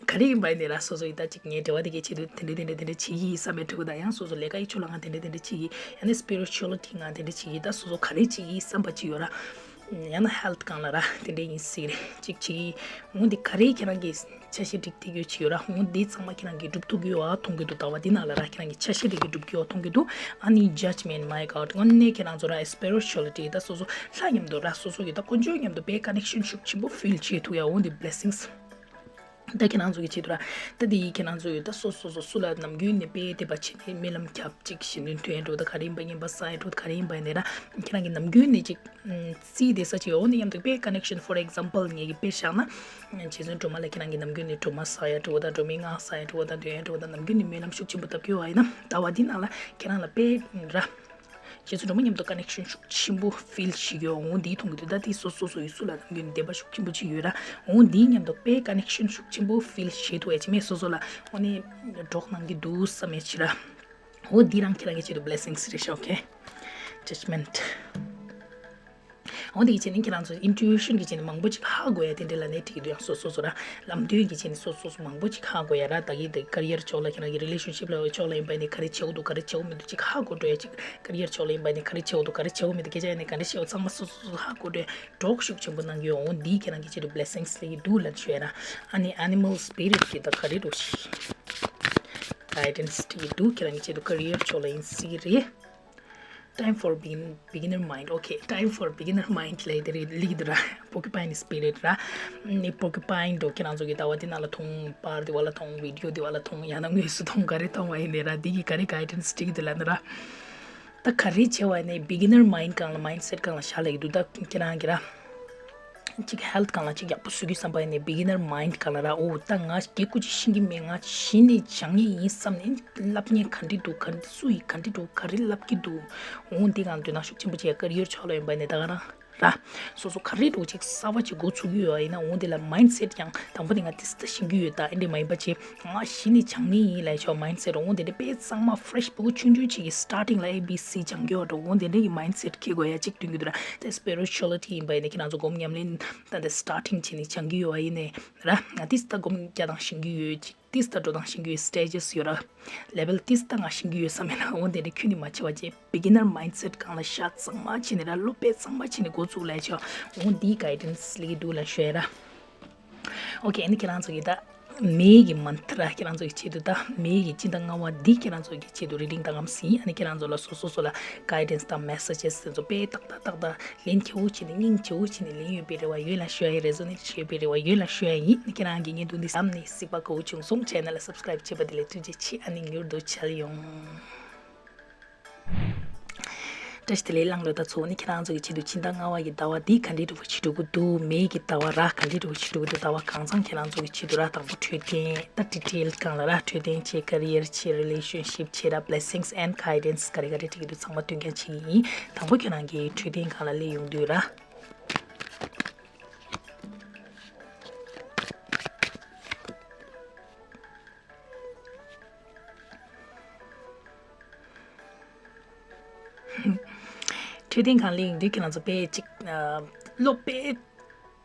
ག་རེ་ཡིན་པ་ཡིན་ནའི་ར་སོ་སོ་ཡི་ད་ཅིག་ངའི་འབྲེལ་བ་དེ་གའི་ཆེད་དུ་དེ་འདྲ་དེ་འདྲ་དེ་འདྲ་བྱེད་ཀྱི་ཡིན་བསམ་པའི་ཕྲུ་གུ་དང་ཡང་སོ་སོ་ལས་ཀ་ཡི་ཕྱོགས་ལ་ང་དེ་འདྲ་དེ་འདྲ་བྱེད་ཀྱི་ཡིན། ཡང་ན་སི་པི་རི་ཅུ་ཨལ་ཊི་ང་དེ་འདྲ་བྱེད་ཀྱི་ཡིན། ད་སོ་སོ་ག་རེ་བྱེད་ཀྱི་ཡིན་བསམ་པ་ཅིག་ཡོད་ར། ཡང་ན་ཧེལ་ཐི་སྒང་ལ་ར་དེ་འདྲ་ཡིན་སྲིད་རེད། ཅིག་བྱེད་ཀྱི་ཡིན། འོ་འདི་ག་རེ་ཁྱེད་རང་གི་ཆ་ཤས་འགྲིག་བསྡད་ཡོད་ཅིག་ཡོད་ར། འོ་འདི་ཚང་མ་ཁྱེད་རང་གིས་སྒྲུབ་ཐུབ་ཀྱི་ཡོད་ཨ་མཐོང་གི་འདུག་ཟླ་བ་འདི་ནང་ལ་ར་ཁྱེད་རང་གི་ཆ་ཤས་དེ་གིས་སྒྲུབ་ཀྱི་ཡོད་མཐོང་གི་འདུག་ཨ་ནི་ཇཇ་མེན་ཊི་མའི་གོཌ་དངོས་གནས་ཁྱེད་རང་ཚོ་ར་སི་པི་རི་ཅུ་ཨལ་ཊི་ད་སོ་སོ་ལྷ་མཉམ་དུ་ར་སོ་སོ་གི་ད་དཀོན་མཆོག་མཉམ་དུ་དཔེ་ཀ་ནེག་ཤན་ཤུགས་ཆེན་པོ་ཕིལ་བྱེད་ཐུབ་ཡ། འོ་འདི་བི་ལེ་སིང་སི། ད་ཁྱེད་རང་ཚོ་གི་ཆེད་དུ་ར། ད་འདི་ཡིས་ཁྱེད་རང་ཚོ་ཡོད་ད་སོ་སོ་སོ་སུ་ལ་ནམ་རྒྱུན་ནས་དཔེ་དད་པ་བྱེད་ནས་སྨོན་ལམ་རྒྱབ་ཅིག་ཞེ་འདོན་ཐོན་ཡ་འགྲོ་ད་ག་རེ་ཡིན་པ་ངན་པ་སངས་ཡ་འགྲོ་ད་ག་རེ་ཡིན་པ་ཡིན་ནའི་ར། ཁྱེད་རང་གི་ནམ་རྒྱུན་ནས་ཅིག་རྩིས་དེ་ས་ཆེ་འོ་ནི་མཉམ་དུ་དཔེ་ཀ་ནེག་ཤན་ཕོར་ཨེག་ཛམ་པལ་ངེད་ཀྱི་དཔེ་བཞག་ན། རྗེ་བཙུན་སྒྲོལ་མ་ལ་ཁྱེད་རང་གི་ནམ་རྒྱུན་ནས་སྒྲོལ་མ་སངས་ཡ་འགྲོ་ད་སྒྲོལ་མའི་སྔགས་སངས་ཡ་འགྲོ་ད་སྒྲོལ་མའི་སྨོན་ལམ་ཤུགས་ཆེན་པོ་བཏབ་ཀྱི་ཡོད་པ་ཡིན་ན་ཟླ་བ་འདི་ནང་ལ་ཁྱེད་རང་ལ་དཔེ་ར། རྗེ་བཙུན་སྒྲོལ་མ་མཉམ་དུ་ཀ་ནེག་ཤན་ཤུགས་ཆེན་པོ་ཕིལ་བྱེད་ཀྱི་ཡོད། འོ་འདིའི་མཐོང་གི་འདུག་ད་དེ་སོ་སོ་སོ་ཡི་སུ་ལ་ནམ་རྒྱུན་དད་པ་ཤུགས་ཆེན་པོ་ཅིག་ཡོད་ར། འོ་འདིའི་མཉམ་དུ་དཔེ་ཀ་ནེག་ཤན་ཤུགས་ཆེན་པོ་ཕིལ་བྱེད་ཐུབ་ཡ་ཅིག་མེད་སོ་སོ་ལ་འོ་ནི་གྲོགས་གནང་གི་འདུག་བསམ་ཡ་ཅིག་ར། འོ་འདི་རང་ཁྱེད་རང་གི་ཆེད་དུ་བི་ལེ་སིང་སི་རེད་ཤག་ཨོ་ཁེ། ཇཇ་མེན་ཊི། འོ་འདི་གི་ཆེད་ནི་ཁྱེད་རང་ཚོ་ཨིན་ཊུ་ཨི་ཤན་གི་ཆེད་ནི་མང་པོ་ཅིག་ཧ་གོ་ཡ་དེ་འདྲ་ལ་ནས་ཁྲིད་ཀྱི་འདུག་ཡང་སོ་སོ་སོ་ར་ལམ་སྟོན་གི་ཆེད་ནི་སོ་སོ་སོ་མང་པོ་ཅིག་ཧ་གོ་ཡ་ར། ད་གི་དེ་ཀ་རི་ཡར་ཕྱོགས་ལ་ཁྱེད་རང་གི་རི་ལེ་ཤན་ཤིབ་ལ་ཕྱོགས་ལ་ཡིན་པ་ནི་ག་རེ་བྱེད་དགོས་འདུག་ག་རེ་བྱེད་དགོས་མི་འདུག་ཅིག་ཧ་གོ་འགྲོ་ཡ། ཅིག་ཀ་རི་ཡར་ཕྱོགས་ལ་ཡིན་པ་ནི་ག་རེ་བྱེད་དགོས་འདུག་ག་རེ་བྱེད་དགོས་མི་འདུག་སྐད་ཆ་ཡ་ནི་ག་འདྲ་བཤད་དགོས་ཚང་མ་སོ་སོ་སོ་ཧ་གོ་འགྲོ་ཡ་གྲོགས་ཤུགས་ཆེན་པོ་གནང་གི་ཡོད། འོ་འདིའི་ཁྱེད་རང་གི་ཆེད་དུ་བི་ལེ་སིང་སི་ལ་ཡི་འདུག་ལབ་ཤོད་ཡ་ར། ཨ་ནི་ཨེ་ནི་མལ་སི་པི་རི་ཊི་གི་ད་ག་རེ་འདུག་ཤི་གའི་ཌེན་སི་ཁྲིད་ཀྱི་འདུག་ཁྱེད་རང་གི་ཆེད་དུ་ཀ་རི་ཡར་ཕྱོགས་ལ་ཡིན་སྲིད་ཀྱི་རེད། Time for begin- beginner mind. Okay, time for beginner mind ལབ་དེ་རེད་ལིག་དེ་ར། པོ་ཀི་པའིན་སི་པི་རི་ཊི་ར། ནི་པོ་ཀི་པའིན་དོ་ཁྱེད་རང་ཚོ་གི་ཟླ་བ་འདི་ནང་ལ་མཐོང་པར་དེ་བ་ལ་མཐོང་བི་ཌི་ཡོ་དེ་བ་ལ་མཐོང་ཡང་ན་དངོས་སུ་མཐོང་ག་རེ་མཐོང་བ་ཡིན་ནི་ར། འདི་གི་ག་རེ་གའི་ཌེན་སི་ཁྲིད་ཀྱི་འདུག་ལབ་ནི་ར། ད་ག་རེ་བྱེད་བ་ཡིན་ནི་བི་གི་ནར་མའིན་ཌི་སྒང་ལ་མའིན་ཌི་སེ་ཊི་སྒང་ལ་བཞག་ལབ་ཀྱི་འདུག་ད་ཁྱེད་རང་གི་ར། གཅིག་ཧེལ་ཐི་སྒང་ལ་གཅིག་ཡག་པོ་བཟོ་རྒྱུ་བསམ་པ་ཡིན་ནའི་བི་གི་ནར་མའིན་ཌི་སྒང་ལ་ར། འོ་ད་ང་སྐད་ཀུ་ཅིག་ཤེས་ཀྱི་མེད། ང་གཞི་ནས་སྦྱང་ངེས་ཡིན་བསམ་ནས་བསླབ་མཁན་ག་འདྲ་འདུག་ག་འདྲ་སུ་ཡིས་ག་འདྲ་འདུག་ག་རེ་བསླབ་ཀྱི་འདུག་འོ་འདི་སྒང་ལ་དོ་སྣང་ཤུགས་ཆེན་པོ་བྱས། ཀ་རི་ཡར་ཕྱོགས་ལ་ཡིན་པ་ནས་ད་ག་རང་ར། སོ་སོ་ག་རེ་འདུག་ཅིག་གསར་པ་ཅིག་འགོ་ཚུགས་ཀྱི་ཡོད་ཡིན་ན་འོ་འདི་ལ་མའིན་ཌི་སེ་ཊི་ཀྱང་དང་པོ་ནས་ང་ཏིས་ད་ཤེས་ཀྱི་ཡོད། ད་ཨེ་འདྲ་མ་ཡིན་པ་བྱས་ང་གཞི་ནས་སྦྱང་ངེས་ཡིན་ལབ་ཆོག་མའིན་ཌི་སེ་ཊི་འོ་འདི་འདྲ་དཔེ་གཙང་མ་ཕི་རེ་ཤི་བུ་ཆུང་ཆུང་ཅིག་གི་སི་ཊར་ཊིང་ལ་ཨེ་བི་སི་སྦྱང་གི་ཡོད་འགྲོ། འོ་འདི་འདྲ་གི་མའིན་ཌི་སེ་ཊི་འཁྱེར་དགོས་ཡ་ཅིག་སྟོན་གྱི་འདུག་ར། ད་སི་པི་རི་ཅུ་ཨལ་ཊི་ཡིན་པ་ཡིན་ན་ཁྱེད་རང་ཚོ་སྒོམ་ཉམས་ལེན། ད་ལྟ་སི་ཊར་ཊིང་བྱས་ནས་སྦྱང་གི་ཡོད་པ་ཡིན་ནའི་ར། ང་ཏིས་ད་སྒོམ་རྒྱག་སྟངས་ཤེས་ཀྱི་ཡོད། ཅིག་ཏིས་ད་འགྲོ་སྟངས་ཤེས་ཀྱི་ཡོད། སི་ཊེ་ཇེས་ཡོད་ར། ལེ་ཝེལ་ཏིས་ད་ང་ཤེས་ཀྱི་ཡོད་བསམ་མེད་ན་འོ་དེ་འདྲ་ཁྱོན་ནས་མ་བྱས་པ་བྱས་བི་གི་ནར་མའིན་ཌི་སེ་ཊི་སྒང་ལ་ཤ་གཙང་མ་བྱས་ནས་ར། བློ་དཔེ་གཙང་མ་བྱས་ནས་འགོ་བཙུགས་ལབ་ཆོག་འོ་འདིའི་གའི་ཌེན་སི་ལིག་འདུག་ལབ་ཤོད་ར། ཨོ་ཁེ། ཨ་ནི་ཁྱེད་རང་ཚོ་གི་ད་མེ་གི་མན་ཏྲ་ར། ཁྱེད་རང་ཚོ་གི་ཆེད་དུ་ད་མེ་གི་སྤྱི་ཟླ་ལྔ་པ་འདི་ཁྱེད་རང་ཚོ་གི་ཆེད་དུ་རི་ཌིང་ད་གམ་སི་ཡིན། ཨ་ནི་ཁྱེད་རང་ཚོ་ལ་སོ་སོ་སོ་ལ་གའི་ཌེན་སི་དང་མེ་སེ་ཇེས་དེ་ཚོ་དཔེ་ཏག་ཏག་ཏག་ཏག་ལན་ཆེ་བོ་བྱས་ནས་སྙིང་རྗེ་བོ་བྱས་ནས་ལན་ཡོད་པའི་རེ་བ་ཡོད་ལབ་ཤོད་ཡ་ཡིན། རེ་ཛོ་ནེ་ཊི་བྱས་པའི་རེ་བ་ཡོད་ལབ་ཤོད་ཡ་ཡིན། ཨ་ནི་ཁྱེད་རང་གི་བརྙན་ཐུང་འདི་བསམ་ནས་གཟིགས་པ་གོ་བྱུང་སོང་། ཆེ་ནལ་ལ་སབ་སི་ཀ་རའིབ་བྱས་པ་དེ་ལ་ཐུགས་རྗེ་ཆེ། ཨ་ནི་མྱུར་དུ་མཇལ་ཡོང་། བཀྲ་ཤིས་བདེ་ལེགས་གླང་ལོ། ད་ཚོ་ནི་ཁྱེད་རང་ཚོ་གི་ཆེད་དུ་ཕྱི་ཟླ་ལྔ་པ་ཡི་ཟླ་བ་འདི་ག་འདྲའི་འདྲ་བོ་བྱེད་འགྲོ་གི་འདུག་མེ་གི་ཟླ་བ་ར་ག་འདྲའི་འདྲ་བོ་བྱེད་འགྲོ་གི་འདུག་ཟླ་བ་གང་ཚང་ཁྱེད་རང་ཚོ་གི་ཆེད་དུ་ར། དང་པོ་འཕྲོད་བསྟེན་ད་ཌི་ཊེལ་སྒང་ལ་ར། འཕྲོད་བསྟེན་བྱས། ཀེ་རི་ཡར་བྱས། རི་ལེ་ཤན་ཤིབ་བྱས་ར། བི་ལེ་སིང་སི་ཨེན་ཌི་གའི་ཌེན་སི་ག་རེ་ག་རེ་འགྲིག་གི་འདུག་ཚང་མ་སྟོན་རྐྱང་བྱེད་ཀྱི་ཡིན། དང་པོ་ཁྱེད་རང་གི་འཕྲོད་བསྟེན་སྒང་ལ་སླེབས་ཡོང་དུས་ར། འཕྲོད་བསྟེན་སྒང་སླེབས་ཡོང་དུས་ཁྱེད་རང་ཚོ་དཔེ་ཅིག་ཨ་བློ་དཔེ་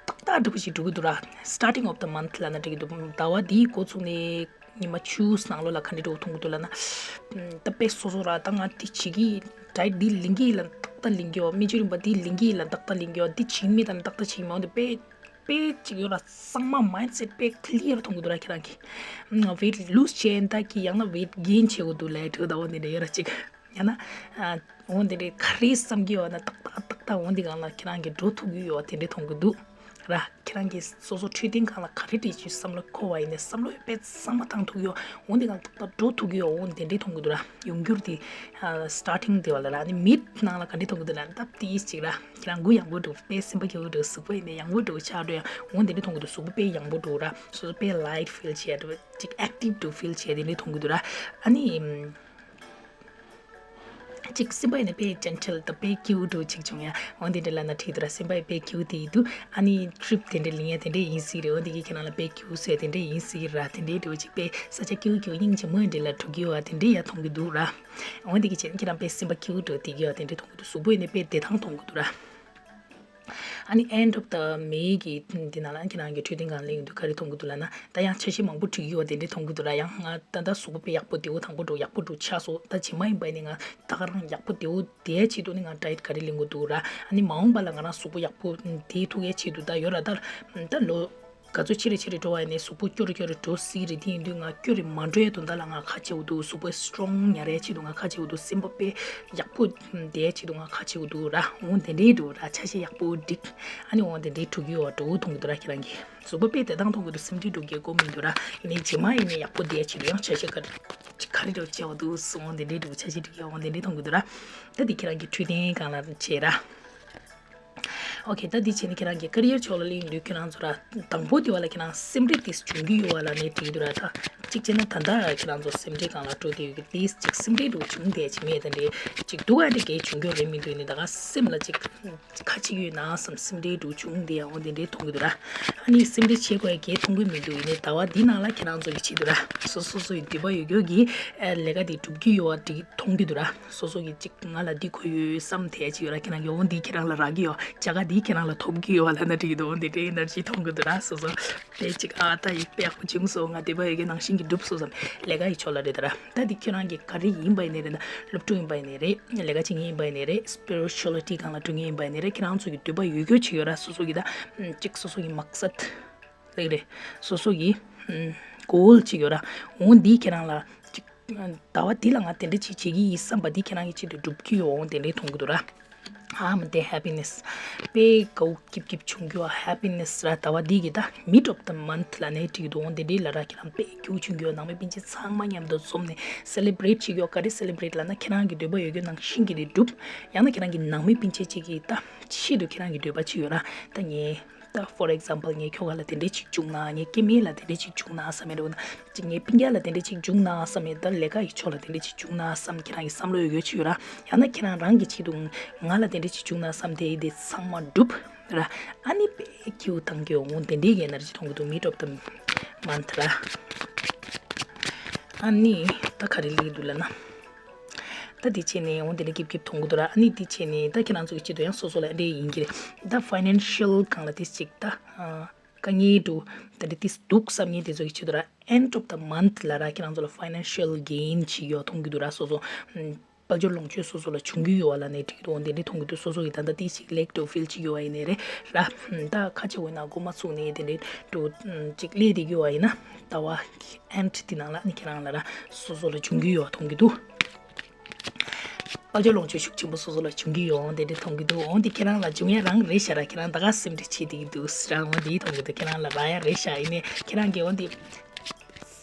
ཏག་ཏག་འདྲ་པོ་ཞིག་འགྲོ་གི་འདུག་ར། སི་ཊར་ཊིང་ཨོཕ་ད་མན་ཐི་ལབ་ན་འགྲིག་གི་འདུག་ཟླ་བ་འདིའི་འགོ་ཚུགས་ནས་ཉི་མ་བཅུ་ནང་ལོགས་ལ་ག་འདྲ་འདྲ་པོ་མཐོང་གི་འདུག་ལབ་ན། ཨམ་ད་དཔེ་སོ་སོ་ར། ད་ང་འདི་བྱེད་ཀྱི་ཡིན། ཌའེ་ཊི་འདི་ལེན་གྱི་ཡིན་ལབ་ན་ཏག་ཏག་ལེན་གྱི་ཡོད། སྨན་བཅོས་རིམ་པ་འདི་ལེན་གྱི་ཡིན་ལབ་ན་ཏག་ཏག་ལེན་གྱི་ཡོད། འདི་བྱེད་ཀྱི་མིན་ལབ་ན་ཏག་ཏག་བྱེད་ཀྱི་མ་འོང་། འདི་དཔེ་དཔེ་ཅིག་ཡོད་ར། གཙང་མ་མའིན་ཌི་སེ་ཊི་དཔེ་ཀི་ལི་ཡར་མཐོང་གི་འདུག་ར། ཁྱེད་རང་གིས་ཝེ་ཊི་ལུ་སི་བྱས་ཡིན་ད་གི་ཡང་ན་ཝེ་ཊི་གེན་བྱེད་དགོས་འདུག་ལབ་ཡ་འདྲ་པོ་འདི་འདྲ་ཡོད་ར་ཅིག་ཡང་ན་ཨ་འོ་འདི་འདྲའི་ག་རེ་བསམ་གྱི་ཡོད་ན་ཏག་ཏག་ཏག་ཏག་འོ་འདི་སྒང་ལ་ཁྱེད་རང་གིས་འགྲོ་ཐུབ་ཀྱི་ཡོད་པ་དེ་འདྲ་མཐོང་གི་འདུག་ར། ཁྱེད་རང་གིས་སོ་སོ་འཕྲོད་བསྟེན་སྒང་ལ་ག་རེ་འདྲ་ཅིག་བསམ་བློ་འཁོར་བ་ཡིན་ནའི་བསམ་བློ་དཔེ་གཙང་མ་བཏང་ཐུབ་ཡོད། འོན་ཏེ་ང་ད་འགྲོ་ཐུབ་ཡོད། འོན་དེ་འདྲའི་མཐོང་གི་འདུག་ར། ཡོང་འགྱུར་དེ་starting དེ་བ་ལ་ར། ཨ་ནི་མིད་ནང་ལ་ག་འདྲ་མཐོང་གི་འདུག་ལབ་ན་སྟབས་བདེ་ཅིག་ར། ཁྱེད་རང་མགོ་ཡང་པོ་འགྲོ། དཔེ་སེམས་པ་སྐྱིད་པོ་འགྲོ། གཟུགས་པོ་ཡིན་ནའི་ཡང་པོ་འགྲོ་ཆགས་འགྲོ་ཡ། འོན་དེ་འདྲ་མཐོང་གི་འདུག་གཟུགས་པོ་དཔེ་ཡང་པོ་འགྲོ་ར། སོ་སོ་དཔེ་light feel བྱས་འགྲོ། ཅིག་active འགྲོ་feel བྱས་དེ་འདྲ་མཐོང་གི་འདུག་ར། ཨ་ནི། ཅིག་སེམས་པ་ཡིན་ན་དཔེ་gentle དང་དཔེ་སྐྱིད་པོ་འདྲ་ཅིག་བྱུང་ཡ། འོན་དེ་འདྲ་ལབ་ན་འགྲིག་འདུག་ར། སེམས་པ་ཡིན་དཔེ་སྐྱིད་པོ་དེ་ཡིན་འདུག་ཨ་ནི་trip དེ་འདྲ་ལེན་ཡ་དེ་འདྲ་ཡིན་སྲིད་རེད། འོན་དེ་གིས་ཁྱེད་རང་ལ་དཔེ་སྐྱིད་པོ་བཟོས་དེ་འདྲ་ཡིན་སྲིད་ར། དེ་འདྲའི་འདྲ་ཅིག་དཔེ་ས་ཆ་སྐྱིད་པོ་སྐྱིད་པོ་སྙིང་རྗེ་མོ་འདྲ་ལ་འགྲོ་གི་ཡོད་པ་དེ་འདྲ་ཡ་མཐོང་གི་འདུག་ར། འོན་དེ་གིས་བྱས་ན་ཁྱེད་རང་དཔེ་སེམས་པ་སྐྱིད་པོ་འདྲ་བསྡད་ཀྱི་ཡོད་པ་དེ་འདྲ་མཐོང་གི་འདུག་གཟུགས་པོ་ཡིན་ནའི་དཔེ་བདེ་ཐང་མཐོང་གི་འདུག་ར། ཨ་ནི་end of the May གི་འདི་ནང་ལ་ཁྱེད་རང་གི་འཕྲོད་བསྟེན་སྒང་ལ་ཡིན་དུས་ག་རེ་མཐོང་གི་འདུག་ལབ་ན། ད་ཡང་ཆ་ཤས་མང་པོ་བྲིས་ཡོད་པ་དེ་འདྲ་མཐོང་གི་འདུག་ར། ཡང་ང་ད་ལྟ་གཟུགས་པོ་དཔེ་ཡག་པོ་བདེ་པོ་ཐང་པོ་འགྲོ་ཡག་པོ་འགྲོ་ཆགས་སོང་། ད་རྗེས་མ་ཡིན་པ་ནི་ང་ད་ག་རང་ཡག་པོ་བདེ་པོ་བསྡད་ཆེད་དུ་ནི་ང་diet ག་རེ་ལེན་དགོས་འདུག་ར། ཨ་ནི་མ་འོངས་པ་ལ་ང་རང་གཟུགས་པོ་ཡག་པོ་བསྡད་ཐུབ་ཡ་ཆེད་དུ། ད་ཡོད་ར། ད་ད་ལོ་ག་ཚོད་ཆེ་རེ་ཆེ་རེ་འགྲོ་བ་ཡིན་ནའི་གཟུགས་པོ་སྐྱོ་རེ་སྐྱོ་རེ་འགྲོ་སྲིད་རེད། དེ་ཡིན་དུས་ང་སྐྱོ་རེ་མ་འགྲོ་ཡ་དོན་དག་ལ་ང་ཁ་ཕྱེ་དགོས་འདུག་གཟུགས་པོ་strong ཉར་ཡ་ཆེད་དུ་ང་ཁ་ཕྱེ་དགོས་འདུག་སེམས་པ་དཔེ་ཡག་པོ་བསྡད་ཡ་ཆེད་དུ་ང་ཁ་ཕྱེ་དགོས་འདུག་ར། འོང་དེ་འདྲའི་འདུག་ར། ཆ་ཤས་ཡག་པོ་འགྲིག་ཨ་ནི་འོང་དེ་འདྲའི་འགྲོ་གི་ཡོད་པ་འདྲ་བོ་མཐོང་གི་འདུག་ར། ཁྱེད་རང་གིས་གཟུགས་པོ་དཔེ་བདེ་ཐང་མཐོང་གི་འདུག་སེམས་ཁྲལ་འགྲོ་གི་དགོས་མི་འདུག་ར། ཡིན་ནའི་རྗེས་མ་ཡིན་ནའི་ཡག་པོ་བསྡད་ཡ་ཆེད་དུ་ཡང་ཆ་ཤས་ག་རེ་ག་རེ་འདྲ་བོ་བྱས་པ་འདུག་སོང་། འོང་དེ་འདྲའི་འདུག་ཆ་ཤས་འགྲོ་གི་ཡོད། འོང་དེ་འདྲའི་མཐོང་གི་འདུག་ར། ད་འདི་ཁྱེད་རང་གི་འཕྲོད་བསྟེན་སྒང་ལ་བྱས་ར། ཨོ་ཁེ། ད་འདི་བྱས་ནས་ཁྱེད་རང་གི་career ཕྱོགས་ལ་སླེབས་ཡོང་དུས་ཁྱེད་རང་ཚོ་ར་དང་པོ་དེ་བ་ལ་ཁྱེད་རང་སེམས་ཁྲལ་དེ་བྱུང་གི་ཡོད་པ་ལབ་ནའི་འགྲིག་གི་འདུག་ར། ད་གཅིག་བྱས་ན་ད་ལྟ་ཁྱེད་རང་ཚོ་སེམས་ཁྲལ་སྒང་ལ་འགྲོ་བསྡད་ཡོད་ཀྱི་དེ་ཅིག་སེམས་ཁྲལ་འདྲ་བོ་བྱུང་བསྡད་ཀྱི་མེད། དེ་འདྲའི་ཅིག་སྡུག་ག་འདྲ་གས་བྱུང་རྒྱུ་རེད་མི་འདུག་ཡིན་ནའི་ད་ག་སེམས་ལ་ཅིག་ཁ་ཅིག་ཡོད་ན་བསམ། སེམས་ཁྲལ་འདྲ་བོ་བྱུང་བསྡད་ཡ་འོང་དེ་འདྲའི་མཐོང་གི་འདུག་ར། ཨ་ནི་སེམས་ཁྲལ་བྱེད་དགོས་ཡ་གས་མཐོང་གི་མི་འདུག་ཡིན་ནའི་ཟླ་བ་འདི་ནང་ལ་ཁྱེད་རང་ཚོ་གི་ཆེད་དུ་ར་སོ་སོ་སོ་སོ་ཡི་འདོད་པ་ཡོད་རྒྱུ་གི་ལས་ཀ་དེ་སྒྲུབ་ཀྱི་ཡོད་པ་འདྲ་མཐོང་གི་འདུག་ར། སོ་སོ་གི་ཅིག་ང་ལ་འདི་དགོས་ཡོད་བསམ་དེ་ཅིག་ཡོད་ར། ཁྱེད་རང་གི་འོ་འདི་ཁྱེད་རང་ལ་རག་གི་ཡོད། བྱ་དགའ་འདི་ཁྱེད་རང་ལ་ཐོབ་ཀྱི་ཡོད་ལབ་ན་འགྲིག་གི་འདུག་འོ་འདི་འདྲའི་ཨེ་ནར་ཇི་ཐོང་གི་འདུག་ར། སོ་སོ་དེ་ཅིག་ཨ་ད་ཡིག་དཔེ་ཡག་པོ་བྱུང་སོང་། ང་འདོད་པ་ཡོད་ཀྱི་ནང་བཞིན་གྱི་འགྲུབ་སོང་བསམ། ལས་ཀ་ཡི་ཕྱོགས་ལ་རེད་ད་ར། ད་འདི་ཁྱེད་རང་གི་ག་རེ་ཡིན་པ་ཡིན་ནའི་རེད། ད་སློབ་ཕྲུག་ཡིན་པ་ཡིན་ནའི་རེད། ལས་ཀ་བྱེད་མཁན་ཡིན་པ་ཡིན་ནའི་རེད། spirituality སྒང་ལ་འགྲོ་མཁན་ཡིན་པ་ཡིན་ནའི་རེད། ཁྱེད་རང་ཚོ་གི་འདོད་པ་ཡོད་རྒྱུ་ཅིག་ཡོད་ར། སོ་སོ་གི་ད་ཅིག་སོ་སོ་གི་མག་སད་ལེགས་རེད། སོ་སོ་གི་goal ཅིག་ཡོད་ར། འོ་འདི་ཁྱེད་རང་ལ་ཅིག་ཟླ་བ་འདི་ལ་ང་དེ་འདྲ་ཅིག་བྱེད་ཀྱི་ཡིན་བསམ་པ་འདི་ཁྱེད་རང་གི་ཆེད་དུ་འགྲུབ་ཀྱི་ཡོད། འོང་དེ་འདྲའི་མཐོང་གི་འདུག་ར། ཨ་མ་དེ་happiness དཔེ་དགའ་པོ་སྐྱིད་སྐྱིད་བྱུང་རྒྱུ་ཨ་happiness ར། ཟླ་བ་འདི་གི་ད་mid of the month ལབ་ནའི་འགྲིག་གི་འདུག་འོང་དེ་འདྲའི་ལ་ར་ཁྱེད་རང་དཔེ་སྐྱིད་པོ་བྱུང་རྒྱུ་ནང་མི་སྤུན་མཆེད་ཚང་མ་མཉམ་དུ་འཛོམས་ནས་celebrate བྱེད་རྒྱུ། ག་རེ་celebrate ལབ་ན་ཁྱེད་རང་གི་འདོད་པ་ཡོད་རྒྱུ་ནང་བཞིན་གྱི་རེད་འགྲུབ། ཡང་ན་ཁྱེད་རང་གི་ནང་མི་སྤུན་མཆེད་ཅིག་གི་ད་ཆེད་དུ་ཁྱེད་རང་གི་འདོད་པ་ཅིག་ཡོད་ར། ད་ངས་ད་for example ངའི་ཁྱོ་ག་ལ་དེ་འདྲས་ཅིག་བྱུང་ན། ངའི་སྐྱེ་དམན་ལ་དེ་འདྲས་ཅིག་བྱུང་ན་བསམ་ཡས་འདྲ་བོ་ན། ཅིག་ངའི་སྤུན་ཀྱག་ལ་དེ་འདྲས་ཅིག་བྱུང་ན་བསམ་ཡས། ད་ལས་ཀ་ཡི་ཕྱོགས་ལ་དེ་འདྲས་ཅིག་བྱུང་ན་བསམ། ཁྱེད་རང་གི་བསམ་བློ་ཡོད་ཡོད་ཅིག་ཡོད་ར། ཡང་ན་ཁྱེད་རང་རང་གི་ཆེད་དུ་ང་ལ་དེ་འདྲས་ཅིག་བྱུང་ན་བསམ། དེ་དེ་ཚང་མ་འགྲུབ་ར། ཨ་ནི་དཔེ་སྐྱིད་པོ་བཏང་གི་འོང་དེ་འདྲས་ཀྱི་ཨེ་ནར་ཇི་མཐོང་གི་འདུག mid of the month ར། ཨ་ནི་ད་ག་རེ་ལབ་ཀྱི་འདུག་ལབ་ན། ད་དེ་བྱས་ནས་འོང་དེ་ནས་སྐྱིད་སྐྱིད་མཐོང་གི་འདུག་ར། ཨ་ནི་དེ་བྱས་ནས་ད་ཁྱེད་རང་ཚོ་གི་ཆེད་དུ་ཡང་སོ་སོ་ལ་འདྲ་ཡིན་གྱི་རེད། ད་financial སྒང་ལ་དེ་ཅིག་ད་དཀའ་ངལ་འདུག་ད་འདི་དེ་འདུག་བསམ་མཁན་དེ་ཚོ་གི་ཆེད་དུ་ར། end of the month ལ་ར་ཁྱེད་རང་ཚོ་ལ་financial gain ཅིག་ཡོད་མཐོང་གི་འདུག་ར། སོ་སོ་དཔལ་འབྱོར་ལོངས་སྤྱོད་སོ་སོ་ལ་བྱུང་གི་ཡོད་པ་ལབ་ནས་འགྲིག་གི་འདུག་འོང་དེ་འདྲ་མཐོང་གི་འདུག་སོ་སོ་གི་ད་ལྟ་དེ་ཅིག་lack འདྲ་བོ་feel ཅིག་ཡོད་པ་ཡིན་ནའི་རེད་ར། ད་ཁ་ཆེ་བོ་ན་འགོ་མ་ཚུགས་ནས་དེ་འདྲའི་འདྲ་བོ་ཅིག་སླེབས་བསྡད་ཀྱི་ཡོད་པ་ཡིན་ན། ཟླ་བ་end དེ་ནང་ལ་ཨ་ནི་ཁྱེད་རང་ལ་ར་སོ་སོ་ལ་བྱུང་གི་ཡོད་པ་མཐོང་གི་འདུག་དཔལ་འབྱོར་ལོངས་སྤྱོད་ཤུགས་ཆེན་པོ་སོ་སོ་ལ་བྱུང་གི་ཡོད། འོང་དེ་འདྲ་མཐོང་གི་འདུག་འོང་དེ་ཁྱེད་རང་ལ་བྱུང་ཡ་རང་རེད་ཤག་ར། ཁྱེད་རང་ད་ག་སེམས་ཁྲལ་བྱེད་བསྡད་ཀྱི་འདུག་ཟེར་ར། འོང་དེ་མཐོང་གི་འདུག་ཁྱེད་རང་ལ་རག་ཡ་རེད་ཤག་ཡིན་ནའི་ཁྱེད་རང་གིས་འོང་དེ་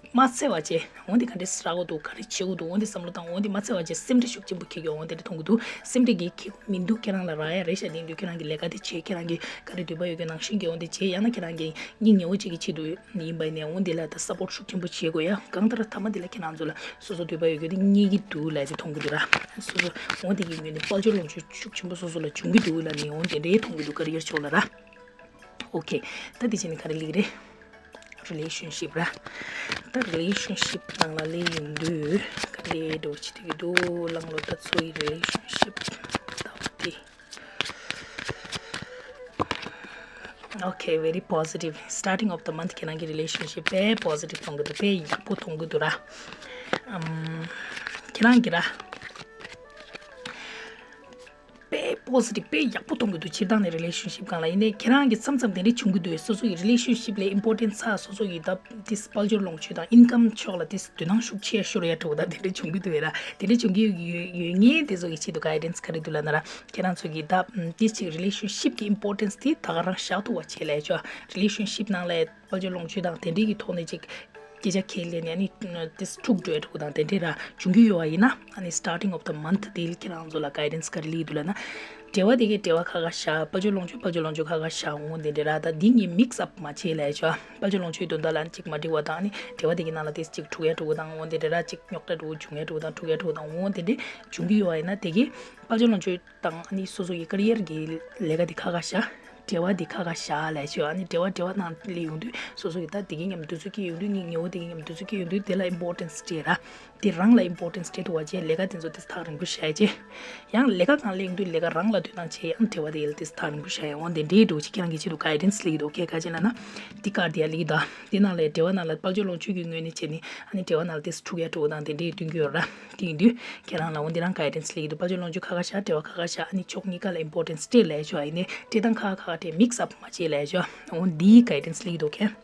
མ་འཚེར་བ་བྱས། འོང་དེ་ག་འདྲས་རག་གི་འདུག་ག་རེ་བྱེད་དགོས་འདུག་འོང་དེ་བསམ་བློ་བཏང་། འོང་དེ་མ་འཚེར་བ་བྱས། སེམས་ཁྲལ་ཤུགས་ཆེན་པོ་འཁྱེར་གྱི་འོང་དེ་འདྲ་མཐོང་གི་འདུག་སེམས་ཁྲལ་གྱིས་འཁྱེར་མི་འདུག་ཁྱེད་རང་ལ་རག་ཡ་རེད་ཤག་དེ་ཡིན་དུས་ཁྱེད་རང་གིས་ལས་ཀ་དེ་བྱས། ཁྱེད་རང་གིས་ག་རེ་འདོད་པ་ཡོད་ཀྱི་ནང་བཞིན་གྱི་འོང་དེ་བྱས། ཡང་ན་ཁྱེད་རང་གིས་སྙིང་ཉེ་བོ་གཅིག་གི་ཆེད་དུ་ཡིན་པ་ཡིན་ནའི་འོང་དེ་ལ་ད་support ཤུགས་ཆེན་པོ་བྱེད་དགོས་ཡ། གང་ལྟར་མཐའ་མ་དེ་ལ་ཁྱེད་རང་ཚོ་ལ་སོ་སོ་འདོད་པ་ཡོད་རྒྱུ་དེ་རྙེད་ཀྱི་འདུག་ལབ་ཡ་དེ་མཐོང་གི་འདུག་ར། སོ་སོ་འོང་དེ་གི་ངོས་ནས་དཔལ་འབྱོར་ལོངས་སྤྱོད་ཤུགས་ཆེན་པོ་སོ་སོ་ལ་འབྱུང་གི་འདུག་ལབ་ནས་འོང་དེ་འདྲའི་མཐོང་གི་འདུག career ཕྱོགས་ལ་ར། ཨོ་ཁེ། ད་དེ་བྱས་ནས་ག་རེ་ལབ་ཀྱི་རེད། relationship ར། ད་relationship ནང་ལ་སླེབས་ཡོང་དུས་ག་རེ་འདྲ་བོ་བྱེད་ཀྱི་འདུག་ལང་ལོ་ད་ཚོ་ཡི་relationship ད་བ་དེ། Okay, very positive. Starting of the month ཁྱེད་རང་གི་relationship དཔེ་positive མཐོང་གི་འདུག་དཔེ་ཡག་པོ་མཐོང་གི་འདུག་ར། ཨམ། ཁྱེད་རང་གི་ར། དཔེ་ པོ་སི་ཊིབ་དཔེ་ཡག་པོ་གཏོང་གི་འདུག་སྤྱིར་བཏང་ནས་རི་ལེ་ཤན་ཤིབ་སྒང་ལ། ཡིན་ནའི་ཁྱེད་རང་གིས་མཚམས་མཚམས་དེ་འདྲའི་བྱུང་གི་འདུག་སོ་སོ་ཡི་རི་ལེ་ཤན་ཤིབ་ལ་ཨིམ་པོར་ཊེན་སི་ཚ་སོ་སོ་ཡི་ད་དེ་དཔལ་འབྱོར་ལོངས་སྤྱོད་དང་ཨིན་ཀམ་ཕྱོགས་ལ་དེ་དོ་སྣང་ཤུགས་ཆེ་ཤོར་ཡ་འདྲ་བོ་ད་དེ་འདྲ་བྱུང་གི་འདུག་ཡ་ར། དེ་འདྲ་བྱུང་གི་ཡོད་ཡོད་ངེས་དེ་ཚོ་གི་ཆེད་དུ་གའི་ཌེན་སི་ག་རེ་འདུག་ལབ་ན་ར། ཁྱེད་རང་ཚོ་གིས་ད་དེ་ཅིག་རི་ལེ་ཤན་ཤིབ་ཀྱི་ཨིམ་པོར་ཊེན་སི་དེ་ད་ག་རང་བཞག་ཐུབ་པ་བྱེད་ལས་ཆོག་རི་ལེ་ཤན་ཤིབ་ནང་ལ་དཔལ་འབྱོར་ལོངས་སྤྱོད་དང་དེ་འདྲའི་གི་ཐོག་ནས་ཅིག་སྐད་ཆ་ཁས་ལེན་ནས་ཨ་ནི་དེ་འཁྲུག་འགྲོ་ཡ་འདྲ་བོ་དང་དེ་འདྲའི་ར་བྱུང་གི་ཡོད་པ་ཡིན་ན། ཨ་ནི་starting of the month དེ་ཁྱེད་རང་ཚོ་ལ་གའི་ཌེན་སི་ག་རེ་སླེབས་འདུག་ལབ་ན། འབྲེལ་བ་དེ་གའི་འབྲེལ་བ་ཁ་ཁ་བཞག་དཔལ་འབྱོར་ལོངས་སྤྱོད་དཔལ་འབྱོར་ལོངས་སྤྱོད་ཁ་ཁ་བཞག་འོང་དེ་འདྲའི་ར། ད་འདི་གཉིས་མིག་སི་ཨབ་མ་བྱེད་ལས་ཆོག་དཔལ་འབྱོར་ལོངས་སྤྱོད་དོན་དག་ལ་ཅིག་མ་འགྲིག་པ་དང་ཨ་ནི་འབྲེལ་བ་དེ་གི་ནང་ལ་དེ་ཅིག་འཁྲུག་ཡ་འདྲ་བོ་དང་འོང་དེ་འདྲའི་ར། ཅིག་རྙོག་དྲ་འདྲ་བོ་བྱུང་ཡ་འདྲ་བོ་དང་འཁྲུག་ཡ་འདྲ་བོ་དང་འོང་དེ་འདྲའི་བྱུང་གི་ཡོད་པ་ཡིན་ན། དེ་གའི་དཔལ་འབྱོར་ལོངས་སྤྱོད་དང་ཨ་ནི་སོ་སོ་ཡི་ཀེ་རི་ཡར་གྱི་ལས་ཀ་དེ་ཁ་ཁ་བཞག་འབྲེལ་བ་དེ་ཁ་ཁ་བཞག་ལས་ཆོག་ཨ་ནི་འབྲེལ་བ་འབྲེལ་བ་ནང་སླེབས་ཡོང་དུས་སོ་སོ་ཡི་ད་དེ་གའི་མཉམ་དུ་ཚུད་ཀྱི་ཡོང་དུས། ངའི་ངོ་བོ་དེ་གའི་མཉམ་དུ་ཚུད་ཀྱི་ཡོང་དུས། དེ་ལ་ཨིམ་པོར་ཊེན་སི་སྤྲད་ར། དེ་རང་ལ་ཨིམ་པོར་ཊེན་སི་སྤྲད་ཐུབ་པ་བྱས། ལས་ཀ་དེ་ཚོ་དེ་ཐག་རིང་པོ་བཞག་བྱས། ཡང་ལས་ཀ་སྒང་སླེབས་ཡོང་དུས་ལས་ཀ་རང་ལ་དོ་སྣང་བྱས། ཡང་འབྲེལ་བ་དེ་ཡལ་དེ་ཐག་རིང་པོ་བཞག་ཡ་འོང་དེ་འདྲའི་འདྲ་བོ་ཅིག་ཁྱེད་རང་གི་ཆེད་དུ་གའི་ཌེན་སི་སླེབས་ཀྱི་འདུག་ག་རེ་བྱས་ལབ་ན། དེ་ཀར་དེ་ཡ་སླེབས་ཀྱི་འདུག་དེ་ནང་ལ་འབྲེལ་བ་ནང་ལ་དཔལ་འབྱོར་ལོངས་སྤྱོད་ཀྱི་ངོས་ནས་བྱས་ནས་ཨ་ནི་འབྲེལ་བ་ནང་ལ་དེ་འཁྲུག་ཡ་འདྲ་བོ་དང་དེ་འདྲའི་སྟོན་གྱི་ཡོད་ར། དེ་ཡིན་དུས་ཁྱེད་རང་ལ་འོ་འདི་རང་གའི་ཌེན་སི་སླེབས་ཀྱི་འདུག་དཔལ་འབྱོར་ལོངས་སྤྱོད་ཁ་ཁ་བཞག་འབྲེལ་བ་ཁ་ཁ་བཞག་ཨ་ནི་ཕྱོགས་གཉིས་ཀ་ལ་ཨིམ་པོར་ཊེན་སི་སྤྲད་ལས་ཆོག་ཡིན་ནའི་སྤྲད་སྟངས་ཁ་ཁ་ཁ་སྤྲད། མིག་སི་ཨབ་མ་བྱེད་ལས་ཆོག་འོ་འདིའི་གའི་ཌེན་སི་སླེབས་ཀྱི་འདུག་ཁྱེད།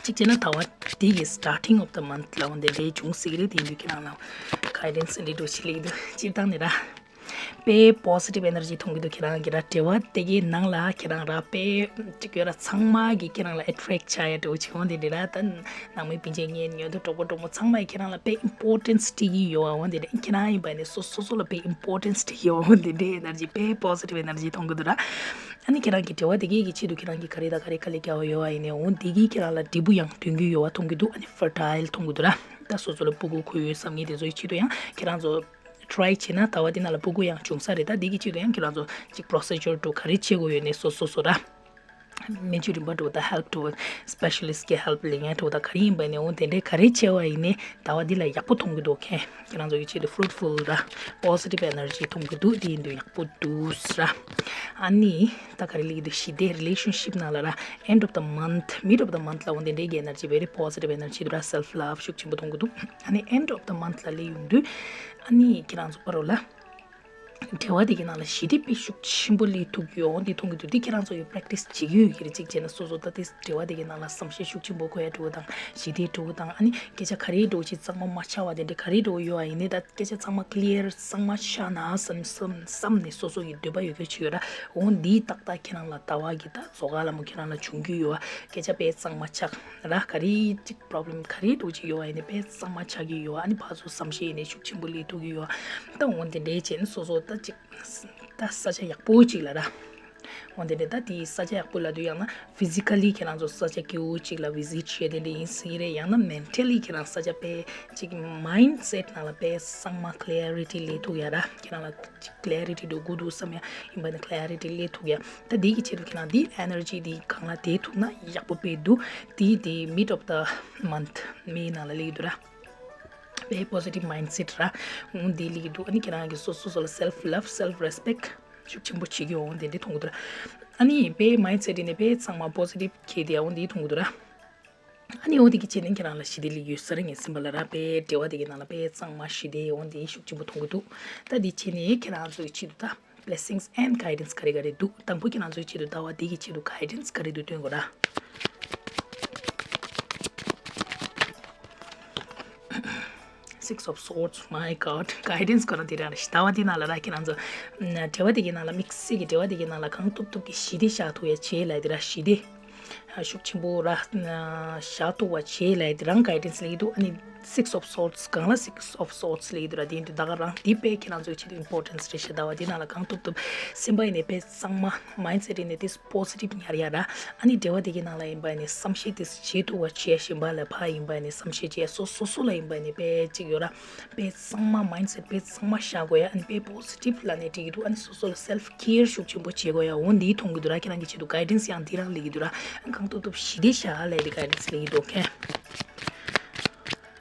གཅིག་བྱས་ན་ཟླ་བ་འདི་གི་starting of the month ལ་འོ་འདི་འདྲའི་བྱུང་སྲིད་ཀྱི་རེད། དེ་ཡིན་དུས་ཁྱེད་རང་ལ་གའི་ཌེན་སི་འདི་འདྲ་བོ་ཞིག་སླེབས་ཀྱི་འདུག་སྤྱིར་བཏང་ནས་ར། དཔེ་པོ་སི་ཊིབ་ཨེ་ནར་ཇི་ཐོང་གི་འདུག་ཁྱེད་རང་གི་ར། འབྲེལ་བ་དེ་གའི་ནང་ལ་ཁྱེད་རང་ར་དཔེ་ཅིག་ཡོད་ར། ཚང་མ་གི་ཁྱེད་རང་ལ་ཨེ་ཊེག་ཆགས་ཡ་འདྲ་བོ་ཅིག་འོང་དེ་འདྲ་ར། ད་ནང་མི་སྤུན་མཆེད་གཉེན་ཉེ་དུ་གྲོགས་པོ་གྲོགས་མོ་ཚང་མ་གི་ཁྱེད་རང་ལ་དཔེ་ཨིམ་པོར་ཊེན་སི་སྤྲད་ཀྱི་ཡོད་པ་འོང་དེ་འདྲ། ཁྱེད་རང་ཡིན་པ་ནི་སོ་སོ་སོ་ལ་དཔེ་ཨིམ་པོར་ཊེན་སི་སྤྲད་ཀྱི་ཡོད་པ་འོང་དེ་འདྲའི་ཨེ་ནར་ཇི། དཔེ་པོ་སི་ཊིབ་ཨེ་ནར་ཇི་ཐོང་གི་འདུག་ར། ཨ་ནི་ཁྱེད་རང་གི་འབྲེལ་བ་དེ་གའི་གི་ཆེད་དུ་ཁྱེད་རང་གི་ག་རེ་དང་ག་རེ་དཀའ་ལས་རྒྱག་པ་ཡོད་པ་ཡིན་ནའི་འོང་དེ་གའི་ཁྱེད་རང་ལ་འབྲས་བུ་ཡང་ཐོན་གྱི་ཡོད་པ་ཐོང་གི་འདུག་ཨ་ནི་ཕར་ཊའིལ་ཐོང་གི་འདུག་ར། ད་སོ་སོ་ལ་ཕྲུ་གུ་འཁོར་ཡོད་བསམ་མཁན་དེ་ཚོའི་ཆེད་དུ་ཡང་ཁྱེད་རང་ཚོ་ཊི་རའི་བྱས་ན་ཟླ་བ་འདི་ནང་ལ་ཕྲུ་གུ་ཡང་བྱུང་ས་རེད། ད་འདི་གི་ཆེད་དུ་ཡང་ཁྱེད་རང་ཚོ་གཅིག་པོ་རོ་སི་ཇར་འདྲ་བོ་ག་རེ་བྱེད་དགོས་ཡོད་ནའི་སོ་སོ་སོ་ར། སྨན་བཅོས་རིམ་པ་འདྲ་བོ་དང་ཧེལ་པ་འདྲ་བོ། སི་པེ་ཤ་ལི་སི་ཊི་གི་ཧེལ་པ་ལེན་ཡ་འདྲ་བོ་དང་ག་རེ་ཡིན་པ་ནའི་འོ་དེ་འདྲའི་ག་རེ་བྱས་པ་ཡིན་ནའི་ཟླ་བ་འདི་ལ་ཡག་པོ་ཐོང་གི་འདུག་ཁྱེད་རང་ཚོ་གི་ཆེད་དུ་ཕུ་རུཊ་ཕུལ་ར། པོ་སི་ཊིབ་ཨེ་ནར་ཇི་ཐོང་གི་འདུག་དེ་ཡིན་དུས་ཡག་པོ་འདུག་ར། ཨ་ནི་ད་ག་རེ་ལབ་ཀྱི་འདུག་ཞི་བདེ་རི་ལེ་ཤན་ཤིབ་ནང་ལ་ར། end of the month, mid of the month ལ་འོ་དེ་འདྲའི་གི་ཨེ་ནར་ཇི་very positive energy འདུག་ར། སེལ་ཕ་ལབ་ཤུགས་ཆེན་པོ་ཐོང་གི་འདུག་ཨ་ནི་end of the month ལ་སླེབས་ཡོང་དུས་ཨ་ནི་ཁྱེད་རང་ཚོ་པ་རོ་ལ། འབྲེལ་བ་དེ་གི་ནང་ལ་ཞི་བདེ་དཔེ་ཤུགས་ཆེན་པོ་སླེབས་ཐུབ་ཀྱི་ཡོད། འོ་འདི་མཐོང་གི་འདུག་འདི་ཁྱེད་རང་ཚོ་ཡི་པེ་རེག་ཊི་སི་བྱེད་ཀྱི་ཡོད་ཀྱི་རེད། གཅིག་བྱས་ན་སོ་སོ་ད་དེ་འབྲེལ་བ་དེ་གི་ནང་ལ་བསམ་ཤེས་ཤུགས་ཆེན་པོ་དགོས་ཡ་འདྲ་བོ་དང་ཞི་བདེ་འདྲ་བོ་དང་། ཨ་ནི་སྐད་ཆ་ག་རེ་འདྲ་བོ་ཅིག་གཙང་མ་མ་ཆགས་པ་དེ་འདྲ་ག་རེ་འདྲ་བོ་ཡོད་པ་ཡིན་ནའི་ད་སྐད་ཆ་ཚང་མ་ཀི་ལི་ཡར་གཙང་མ་ཆགས་ན་བསམ་བསམ་བསམ་ནས་སོ་སོ་ཡི་འདོད་པ་ཡོད་རྒྱུ་ཅིག་ཡོད་ར། འོ་འདིའི་ཏག་ཏག་ཁྱེད་རང་ལ་ཟླ་བ་གི་ད་རྫོགས་ཁ་ལ་མོ་ཁྱེད་རང་ལ་བྱུང་རྒྱུ་ཡོད་པ། སྐད་ཆ་དཔེ་གཙང་མ་ཆགས་ར། ག་རེ་ཅིག་པོ་རོབ་ལེམ་ག་རེ་འདྲ་བོ་ཅིག་ཡོད་པ་ཡིན་ནའི་དཔེ་གཙང་མ་ཆགས་ཀྱི་ཡོད་པ། ཨ་ནི་ཕར་ཚུར་བསམ་ཤེས་ཡིན་ནའི་ཤུགས་ཆེན་པོ་སླེབས་ཐུབ་ཀྱི་ཡོད་པ། ད་འོ་དེ་འདྲའི་བྱས་ནས་སོ་སོ་ད་ཅིག་ད་ས་ཆ་ཡག་པོ་ཅིག་ལ་ར། འོ་དེ་འདྲ་ད་དེ་ས་ཆ་ཡག་པོ་ལབ་དུས་ཡང་ན་ཕི་ཟི་ཀ་ལི་ཁྱེད་རང་ཚོ་ས་ཆ་སྐྱིད་པོ་ཅིག་ལ་བི་ཟིཊ་བྱས་དེ་འདྲ་ཡིན་སྲིད་རེད། ཡང་ན་མེན་ཊལ་ལི་ཁྱེད་རང་ས་ཆ་དཔེ་ཅིག་མའིན་ཌི་སེ་ཊི་ནང་ལ་དཔེ་གཙང་མ་ཀི་ལེ་རི་ཊི་སླེབས་ཐུབ་ཡ་ར། ཁྱེད་རང་ལ་ཅིག་ཀི་ལེ་རི་ཊི་འདྲ་དགོས་འདུག་བསམ་ཡ་ཡིན་པ་ནི་ཀི་ལེ་རི་ཊི་སླེབས་ཐུབ་ཡ། ད་འདི་གི་ཆེད་དུ་ཁྱེད་རང་འདི་ཨེ་ནར་ཇི་འདི་སྒང་ལ་བསྡད་ཐུབ་ན་ཡག་པོ་དཔེ་འདུག་འདི་འདི་མིཌ་ཨོཕ་ད་མན་ཐི་མེ་ནང་ལ་སླེབས་ཀྱི་འདུག་ར། དཔེ་པོ་སི་ཊིབ་མའིན་ཌི་སེ་ཊི་ར། འོ་འདི་སླེབས་ཀྱི་འདུག་ཨ་ནི་ཁྱེད་རང་གི་སོ་སོ་སོ་ལ་སེལ་ཕ་ལབ་སེལ་ཕ་རེ་སི་པེག་ཊི་ཤུགས་ཆེན་པོ་བྱེད་ཀྱི་འོ་འདི་འདྲ་མཐོང་གི་འདུག་ར། ཨ་ནི་དཔེ་མའིན་ཌི་སེ་ཊི་ནས་དཔེ་ཚང་མ་པོ་སི་ཊིབ་འཁྱེར་ཏེ་འོ་འདི་མཐོང་གི་འདུག་ར། ཨ་ནི་འོ་དེ་གི་ཆེད་ནས་ཁྱེད་རང་ལ་ཞི་བདེ་སླེབས་ཀྱི་ཡོད་ས་རེད། ངས་སེམས་པ་ལ་ར། དཔེ་འབྲེལ་བ་དེ་གི་ནང་ལ་དཔེ་གཙང་མ་ཞི་བདེ་འོ་འདི་ཤུགས་ཆེན་པོ་མཐོང་གི་འདུག་ད་འདི་ཆེད་ནས་ཁྱེད་རང་ཚོའི་ཆེད་དུ་ད་བི་ལེ་སིང་སི་ཨེན་ཌི་གའི་ཌེན་སི་ག་རེ་ག་རེ་འདུག་དང་པོ་ཁྱེད་རང་ཚོའི་ཆེད་དུ་ཟླ་བ་འདི་གི་ཆེད་དུ་གའི་ཌེན་སི་ག་རེ་འདུག་སྟོན་དགོས་ར། Six of Swords, my God, གའི་ཌེན་སི་ཁོ་རང་དེ་རང་རེད། ཟླ་བ་འདི་ནང་ལ་ར་ཁྱེད་རང་ཚོ་འབྲེལ་བ་དེ་གི་ནང་ལ་དམིགས་བསལ་གྱི་འབྲེལ་བ་དེ་གི་ནང་ལ་གང་ཐུབ་ཐུབ་ཀྱི་ཞི་བདེ་བཞག་ཐུབ་ཡ་བྱེད་ལབ་དེ་ར། ཞི་བདེ་ཤུགས་ཆེན་པོ་ར་བཞག་ཐུབ་པ་བྱེད་ལབ་དེ་རང་གའི་ཌེན་སི་སླེབས་ཀྱི་འདུག་ཨ་ནི་Six of Swords སྒང་ལ་Six of Swords སླེབས་ཀྱི་འདུག་ར། དེ་ཡིན་དུས་ད་ག་རང་འདི་དཔེ་ཁྱེད་རང་ཚོའི་ཆེད་དུ་ཨིམ་པོར་ཊེན་སི་རེད་ཤག་ཟླ་བ་འདི་ནང་ལ་གང་ཐུབ་ཐུབ་སེམས་པ་ཡིན་ནས་དཔེ་གཙང་མ་མའིན་ཌི་སེ་ཊི་ཡིན་ནས་དེ་པོ་སི་ཊིབ་ཉར་ཡ་ར། ཨ་ནི་འབྲེལ་བ་དེ་གི་ནང་ལ་ཡིན་པ་ཡིན་ནས་བསམ་ཤེས་དེ་བྱེད་ཐུབ་པ་བྱས། གཞན་པ་ལ་ཕར་ཡིན་པ་ཡིན་ནས་བསམ་ཤེས་བྱས། སོ་སོ་སོ་ལ་ཡིན་པ་ཡིན་ནས་དཔེ་གཅིག་ཡོད་ར། དཔེ་གཙང་མ་མའིན་ཌི་སེ་ཊི་དཔེ་གཙང་མ་བཞག་དགོས་ཡ། ཨ་ནི་དཔེ་པོ་སི་ཊིབ་ལབ་ནས་འགྲིག་གི་འདུག་ཨ་ནི་སོ་སོ་ལ་སེལ་ཕ་ཀེར་ཤུགས་ཆེན་པོ་བྱེད་དགོས་ཡ། འོ་འདི་མཐོང་གི་འདུག་ར། ཁྱེད་རང་གི་ཆེད་དུ་གའི་ཌེན་སི་ཡང་འདི་རང་སླེབས་ཀྱི་འདུག་ར། ཨ་ནི་གང་ཐུབ་ཐུབ་ཞི་བདེ་བཞག་ལབ་པའི་གའི་ཌེན་སི་སླེབས་ཀྱི་འདུག་ཨོ་ཁེ།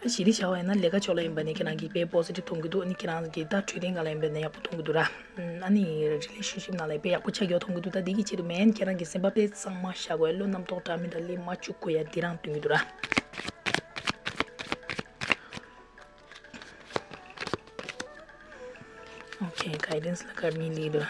ཞི་བདེ་བཞག་པ་ཡིན་ན་ལས་ཀ་ཕྱོགས་ལ་ཡིན་པ་ནི་ཁྱེད་རང་གིས་དཔེ་པོ་སི་ཊིབ་མཐོང་གི་འདུག་ཨ་ནི་ཁྱེད་རང་གིས་ད་འཕྲོད་བསྟེན་སྒང་ལ་ཡིན་པ་ནི་ཡག་པོ་མཐོང་གི་འདུག་ར། ཨ་ནི་རི་ལེ་ཤན་ཤིབ་ནང་ལ་དཔེ་ཡག་པོ་ཆགས་ཡོད་མཐོང་གི་འདུག་ད་འདི་གི་ཆེད་དུ་མེན་ཁྱེད་རང་གི་སེམས་པ་དཔེ་གཙང་མ་བཞག་དགོས། བློ་རྣམ་རྟོག་འདྲ་མི་འདྲ་སླེབས་མ་བཅུག་དགོས་ཡ་འདི་རང་སྟོན་གི་འདུག་ར། Okay, guidance ལ་ག་རེ་ལབ་འདུག་ར།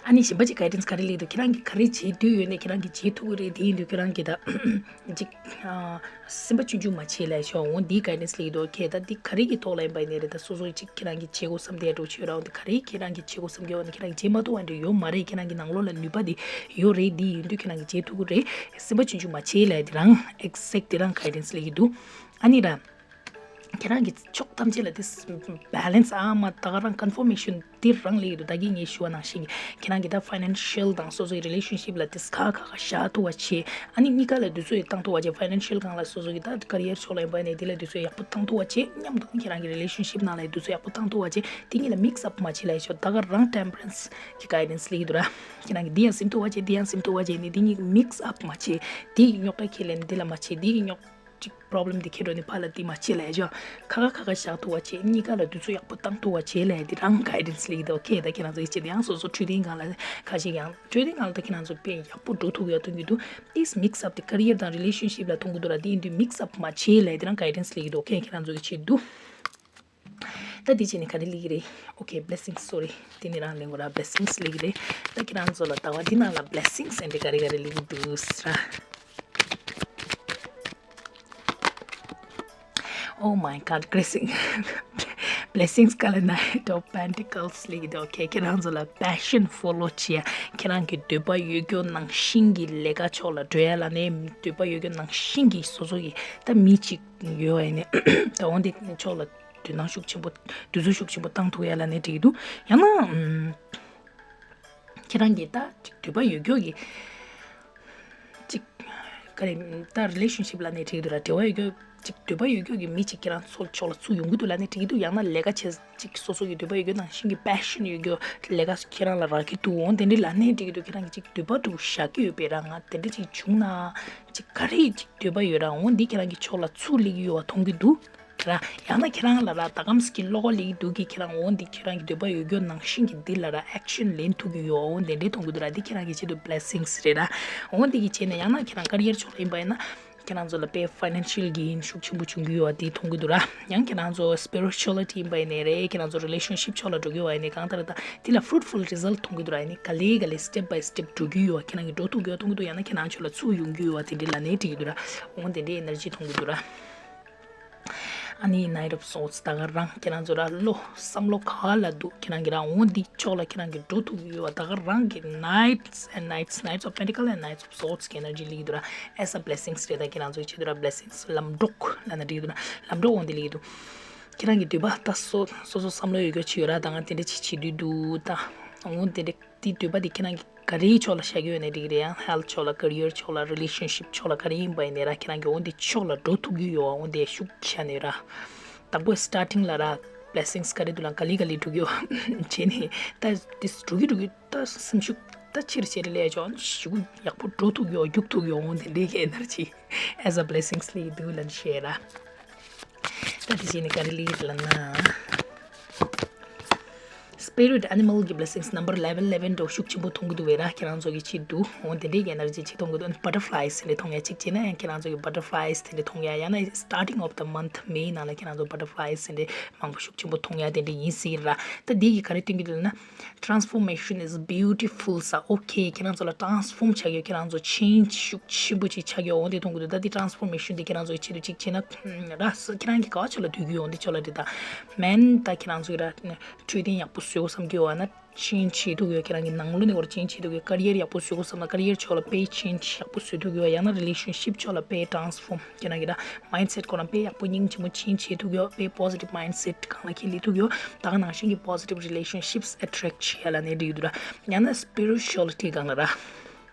ཨ་ནི་གཞན་པ་ཅིག་guidance ག་རེ་ལབ་འདུག་ཁྱེད་རང་གིས་ག་རེ་བྱེད་འདོད་ཡོད་ནའི་ཁྱེད་རང་གིས་བྱེད་ཐུབ་ཀྱི་རེད། དེ་ཡིན་དུས་ཁྱེད་རང་གིས་ད་ཅིག་ཨ། སེམས་པ་ཆུང་ཆུང་མ་བྱེད་ལབ་ཤོག་འོ་འདིའི་guidance ལབ་འདུག་ཁྱེད་ད་འདི་ག་རེ་གི་ཐོག་ལ་ཡིན་པ་ཡིན་ནའི་རེད། ད་སོ་སོ་ཅིག་ཁྱེད་རང་གིས་བྱེད་དགོས་བསམ་དེ་འདྲ་བྱོས་ར། འོ་འདི་ག་རེ་ཁྱེད་རང་གིས་བྱེད་དགོས་བསམ་གྱི་ཡོད་ནའི་ཁྱེད་རང་གིས་བྱེད་མ་ཐུབ་པ་འདྲ་ཡོད་མ་རེད། ཁྱེད་རང་གི་ནང་ལོགས་ལ་ནུས་པ་འདི་ཡོད་རེད། འདི་ཡིན་དུས་ཁྱེད་རང་གིས་བྱེད་ཐུབ་ཀྱི་རེད། སེམས་པ་ཆུང་ཆུང་མ་བྱེད་ལབ་འདི་རང་exact འདི་རང་guidance ལབ་ཀྱི་འདུག་ཨ་ནི་ར། ཁྱེད་རང་གི་ཕྱོགས་ཐམས་ཅད་ལ་དེ་balance ཨ་མ་ད་ག་རང་confirmation འདི་རང་ལབ་ཀྱི་འདུག་ད་གིན་ངས་ཞུ་བ་ནང་བཞིན་གྱི་ཁྱེད་རང་གི་ད་financial དང་སོ་སོའི་relationship ལ་དེ་ཁག་ཁག་ཁག་བཞག་ཐུབ་པ་བྱེད། ཨ་ནི་གཉིས་ཀ་ལ་དུས་ཚོད་བཏང་ཐུབ་པ་བྱེད། financial སྒང་ལ་སོ་སོ་གི་ད་career ཕྱོགས་ལ་ཡིན་པ་ནས་དེ་ལ་དུས་ཚོད་ཡག་པོ་བཏང་ཐུབ་པ་བྱེད། མཉམ་དུ་ཁྱེད་རང་གི་relationship ནང་ལ་དུས་ཚོད་ཡག་པོ་བཏང་ཐུབ་པ་བྱེད། དེ་གཉིས་ལ་mix up མ་བྱེད་ལབ་ཡ་ཆོག་ད་ག་རང་temperance གི་guidance ལབ་ཀྱི་འདུག་ར། ཁྱེད་རང་གི་འདི་ཡང་ཟིན་ཐུབ་པ་བྱེད། འདི་ཡང་ཟིན་ཐུབ་པ་བྱེད་ནས་འདི་གཉིས་mix up མ་བྱེད། འདི་ཡི་རྙོག་དྲ་ཁྱེར་ལས་ནས་འདི་ལ་མ་བྱེད། འདི་ཡི་རྙོག་ཅིག་problem འདི་ཁྱེར་འགྲོ་ནས་ཕར་ལ་འདི་མ་བྱེད་ལབ་ཡ་ཆོག་ཁག་ཁག་ཁག་ཁག་བཞག་ཐུབ་པ་བྱེད། གཉིས་ཀ་ལ་དུས་ཚོད་ཡག་པོ་བཏང་ཐུབ་པ་བྱེད་ལབ་ཡ་འདི་རང་guidance ལབ་ཀྱི་འདུག་ཁྱེད་ད་ཁྱེད་རང་ཚོ་ཡི་ཆེད་དུ་ཡང་སོ་སོ་འཕྲོད་བསྟེན་སྒང་ལ་ཁ་ཤས་ཀྱང་འཕྲོད་བསྟེན་སྒང་ལ་ད་ཁྱེད་རང་ཚོ་དཔེ་ཡག་པོ་འགྲོ་ཐུབ་ཡོད་མཐོང་གི་འདུག this mix up དེ་career དང་relationship ལ་མཐོང་གི་འདུག་ར། དེ་ཡིན་དུས་mix up མ་བྱེད་ལབ་ཡ་འདི་རང་guidance ལབ་ཀྱི་འདུག་ཁྱེད་ཁྱེད་རང་ཚོ་ཡི་ཆེད་དུ། ད་འདི་བྱས་ནས་ག་རེ་ལབ་ཀྱི་རེད། Okay, blessings, sorry. དེ་ནི་རང་ལེན་དགོས་ར། blessings ལབ་ཀྱི་རེད། ད་ཁྱེད་རང་ཚོ་ལ་ཟླ་བ་འདི་ནང་ལ་blessings ཟེར་འདི་ག་རེ་ག་རེ་ལབ་ཀྱི་འདུག་ཟེར་ར། Oh my God, blessing. blessings ག་ལ་Knight of Pentacles ལབ་ཀྱི་འདུག Okay, ཁྱེད་རང་ཚོ་ལ་passion follow བྱེད་ཡ། ཁྱེད་རང་གི་འདོད་པ་ཡོད་རྒྱུ་ནང་བཞིན་གྱི་ལས་ཀ་ཕྱོགས་ལ་འགྲོ་ཡ་ལ་ནི་འདོད་པ་ཡོད་རྒྱུ་ནང་བཞིན་གྱི་སོ་སོ་གི་ད་མི་གཅིག་ཡོད་ཡ་ནི་ད་འོ་འདི་ཕྱོགས་ལ། དོ་སྣང་ཤུགས་ཆེན་པོ། དུས་ཚོད་ཤུགས་ཆེན་པོ་བཏང་ཐུབ་ཡ་ལ་ནི་འགྲིག་གི་འདུག་ཡང་ན་ཨམ། ཁྱེད་རང་གིས་ད་ཅིག་འདོད་པ་ཡོད་རྒྱུ་གི་ཅིག་ག་རེ་ད་relationship ལ་ནི་འགྲིག་གི་འདུག་ར། འབྲེལ་བ་ཡོད་རྒྱུ་ཅིག་འདོད་པ་ཡོད་རྒྱུ་གི་མི་ཅིག་ཁྱེད་རང་ཚོ་ཕྱོགས་ལ་ཚུར་ཡོང་གི་འདུག་ལ་ནི་འགྲིག་གི་འདུག་ཡང་ན་ལས་ཀ་བྱེད་ཅིག་སོ་སོ་གི་འདོད་པ་ཡོད་རྒྱུ་ནང་བཞིན་གྱི་passion ཡོད་རྒྱུ་ལས་ཀ་ཁྱེད་རང་ལ་རག་གི་འདུག་འོང་དེ་འདྲ་ལ་ནི་འགྲིག་གི་འདུག་ཁྱེད་རང་གིས་ཅིག་འདོད་པ་འདྲ་བོ་བཞག་གི་ཡོད་པས་ར། ང་དེ་འདྲ་ཅིག་བྱུང་ན་ཅིག་ག་རེ་ཅིག་འདོད་པ་ཡོད་ར། འོང་འདི་ཁྱེད་རང་གི་ཕྱོགས་ལ་ཚུར་སླེབས་ཀྱི་ཡོད་པ་མཐོང་གི་འདུག་ར། ཡང་ན་ཁྱེད་རང་ལ་ར་ད་གམ་སྐྱིད་ལོག་ལེགས་འདུག་གི་ཁྱེད་རང་འོ་འདི་ཁྱེད་རང་གི་འདོད་པ་ཡོད་རྒྱུ་ནང་བཞིན་གྱི་འདི་ལ་ར་action ལེན་ཐུབ་ཀྱི་ཡོད་འོ་འདི་འདྲའི་མཐོང་གི་འདུག་ར། འདི་ཁྱེད་རང་གི་ཆེད་དུ་blessings རེད་ར། འོ་འདི་གི་བྱས་ནས་ཡང་ན་ཁྱེད་རང་career ཕྱོགས་ལ་ཡིན་པ་ཡིན་ན་ཁྱེད་རང་ཚོ་ལ་དཔེ་financial gain ཤུགས་ཆེན་པོ་བྱུང་གི་ཡོད་འདི་མཐོང་གི་འདུག་ར། ཡང་ཁྱེད་རང་ཚོ་spirituality ཡིན་པ་ཡིན་ནའི་རེད། ཁྱེད་རང་ཚོ་relationship ཕྱོགས་ལ་འགྲོ་གི་ཡོད་ཡིན་ནའི་གང་ལྟར་ད་འདི་ལ་fruitful result མཐོང་གི་འདུག་ར། ཡིན་ནའི་ག་ལེ་ག་ལེ་step by step འགྲོ་གི་ཡོད་ཁྱེད་རང་གི་འགྲོ་ཐུབ་ཀྱི་ཡོད་མཐོང་གི་འདུག་ཡང་ན་ཁྱེད་རང་ཚོ་ལ་ཚུར་ཡོང་གི་ཡོད་འདི་འདྲའི་ལ་ནས་འགྲིག་གི་འདུག་ར། འོ་འདི་འདྲའི་energy མཐོང་གི་འདུག་ར། ཨ་ནི་Knight of Swords ད་ག་རང་ཁྱེད་རང་ཚོ་ར་བློ་བསམ་བློ་ག་ལ་འདུག་ཁྱེད་རང་གི་རང་འོང་འདི་ཕྱོགས་ལ་ཁྱེད་རང་གི་འགྲོ་ཐུབ་ཡོད་པ་ད་ག་རང་གི Knights and Knights, Knights of Pentacle and Knights of Swords གི་energy ལིག་འདུག་ར། as a blessings རེད། ད་ཁྱེད་རང་ཚོ་ཆེད་དུ་ར་blessings ལམ་གྲོགས་ལ་ན་འགྲིག་འདུག་ན་ལམ་གྲོགས་འོང་འདི་ལིག་འདུག་ཁྱེད་རང་གི་འདོད་པ་ད་སོ་སོ་སོ་བསམ་བློ་ཡོད་རྒྱུ་ཆེ་ཡོད་ར། ད་ང་དེ་འདྲ་ཆེ་བྱེད་དུས་འདུག་ད་འོང་དེ་འདྲ། དེའི་འདོད་པ་དེ་ཁྱེད་རང་གི་ག་རེའི་ཕྱོགས་ལ་བཞག་གི་ཡོད་ནའི་འགྲིག་གི་རེད། ཡང་health ཕྱོགས་ལ་career ཕྱོགས་ལ relationship ཕྱོགས་ལ་ག་རེ་ཡིན་པ་ཡིན་ནའི་ར་ཁྱེད་རང་གི་འོ་འདི་ཕྱོགས་ལ་འགྲོ་ཐུབ་ཀྱི་ཡོད་འོ་འདི་ཤུགས་ཆེ་ནས་ར། དང་པོ་starting ལ་ར་blessings ག་རེ་འདུག་ལ་ག་ལེ་ག་ལེ་འགྲོ་གི་ཡོད་བྱས་ནས་ད་དེ་འགྲོ་གི་འགྲོ་གི་ད་སེམས་ཤུགས་ད་ཆེར་ཆེར་ལས་ཆོག་ཞུ་ཡག་པོ་འགྲོ་ཐུབ་ཡོད་རྒྱུག་ཐུབ་ཡོད་འོ་འདི་འདྲའི་གི་energy as a blessings ལས་འདུག་ལ་བཤད་ར། ད་དེ་བྱས་ནས་ག་རེ་ལས་ལ་ན། Spirit animal གི་blessings number eleven eleven འགྲོ་ཤུགས་ཆེན་པོ་མཐོང་གི་འདུག་བས་ར། ཁྱེད་རང་ཚོ་གི་ཆེད་དུ་འོ་དེ་འདྲའི་གི་energy ཅིག་མཐོང་གི་འདུག butterflies དེ་འདྲ་མཐོང་ཡ་ཅིག་བྱས་ན་ཡང་ཁྱེད་རང་ཚོ་གི་butterflies དེ་འདྲ་མཐོང་ཡ་ཡང་ན་starting of the month May ནང་ལ་ཁྱེད་རང་ཚོ་butterflies དེ་འདྲ་མང་པོ་ཤུགས་ཆེན་པོ་མཐོང་ཡ་དེ་འདྲ་ཡིན་སྲིད་ར། ད་འདི་གི་ག་རེ་སྟོན་གི་འདུག་ལ་ན། Transformation is beautiful ས། Okay ཁྱེད་རང་ཚོ་ལ་transform ཆགས་ཡོད། ཁྱེད་རང་ཚོ་change ཤུགས་ཆེན་པོ་ཅིག་ཆགས་ཡོད་འོང་དེ་མཐོང་གི་འདུག་ད་འདི་transformation དེ་ཁྱེད་རང་ཚོ་ཡི་ཆེད་དུ་ཅིག་བྱས་ན་ར་ཁྱེད་རང་གི་ག་བ་ཆོག་ལ་འདུག་གི་འོང་དེ་ཆོག་ལ་འདི་ད་man ད་ཁྱེད་རང་ཚོ་ཡི་ར་འཕྲོད་བསྟེན་ཡག་པོ་བཟོ་དགོས་བསམ་གི་ཡོད་ན་change བྱེད་ཐུབ་ཡོད། ཁྱེད་རང་གི་ནང་ལོ་ནས་བར་change བྱེད་ཐུབ་ཡོད། career ཡག་པོ་བཟོ་དགོས་བསམ་ན་career ཕྱོགས་ལ་དཔེ་change ཡག་པོ་བཟོ་ཐུབ་ཡོད། ཡང་ན་relationship ཕྱོགས་ལ་དཔེ་transform ཁྱེད་རང་གི་ད་mindset ཁོ་རང་དཔེ་ཡག་པོ་སྙིང་རྗེ་མོ་change བྱེད་ཐུབ་ཡོད། དཔེ་positive mindset སྒང་ལ་ཁྱེད་ལི་ཐུབ་ཡོད། ད་ག་ནང་བཞིན་གྱི་positive relationships attract བྱེད་ཡ་ལ་ནས་འགྲིག་འདུག་ར། ཡང་ན་spirituality སྒང་ལ་ར།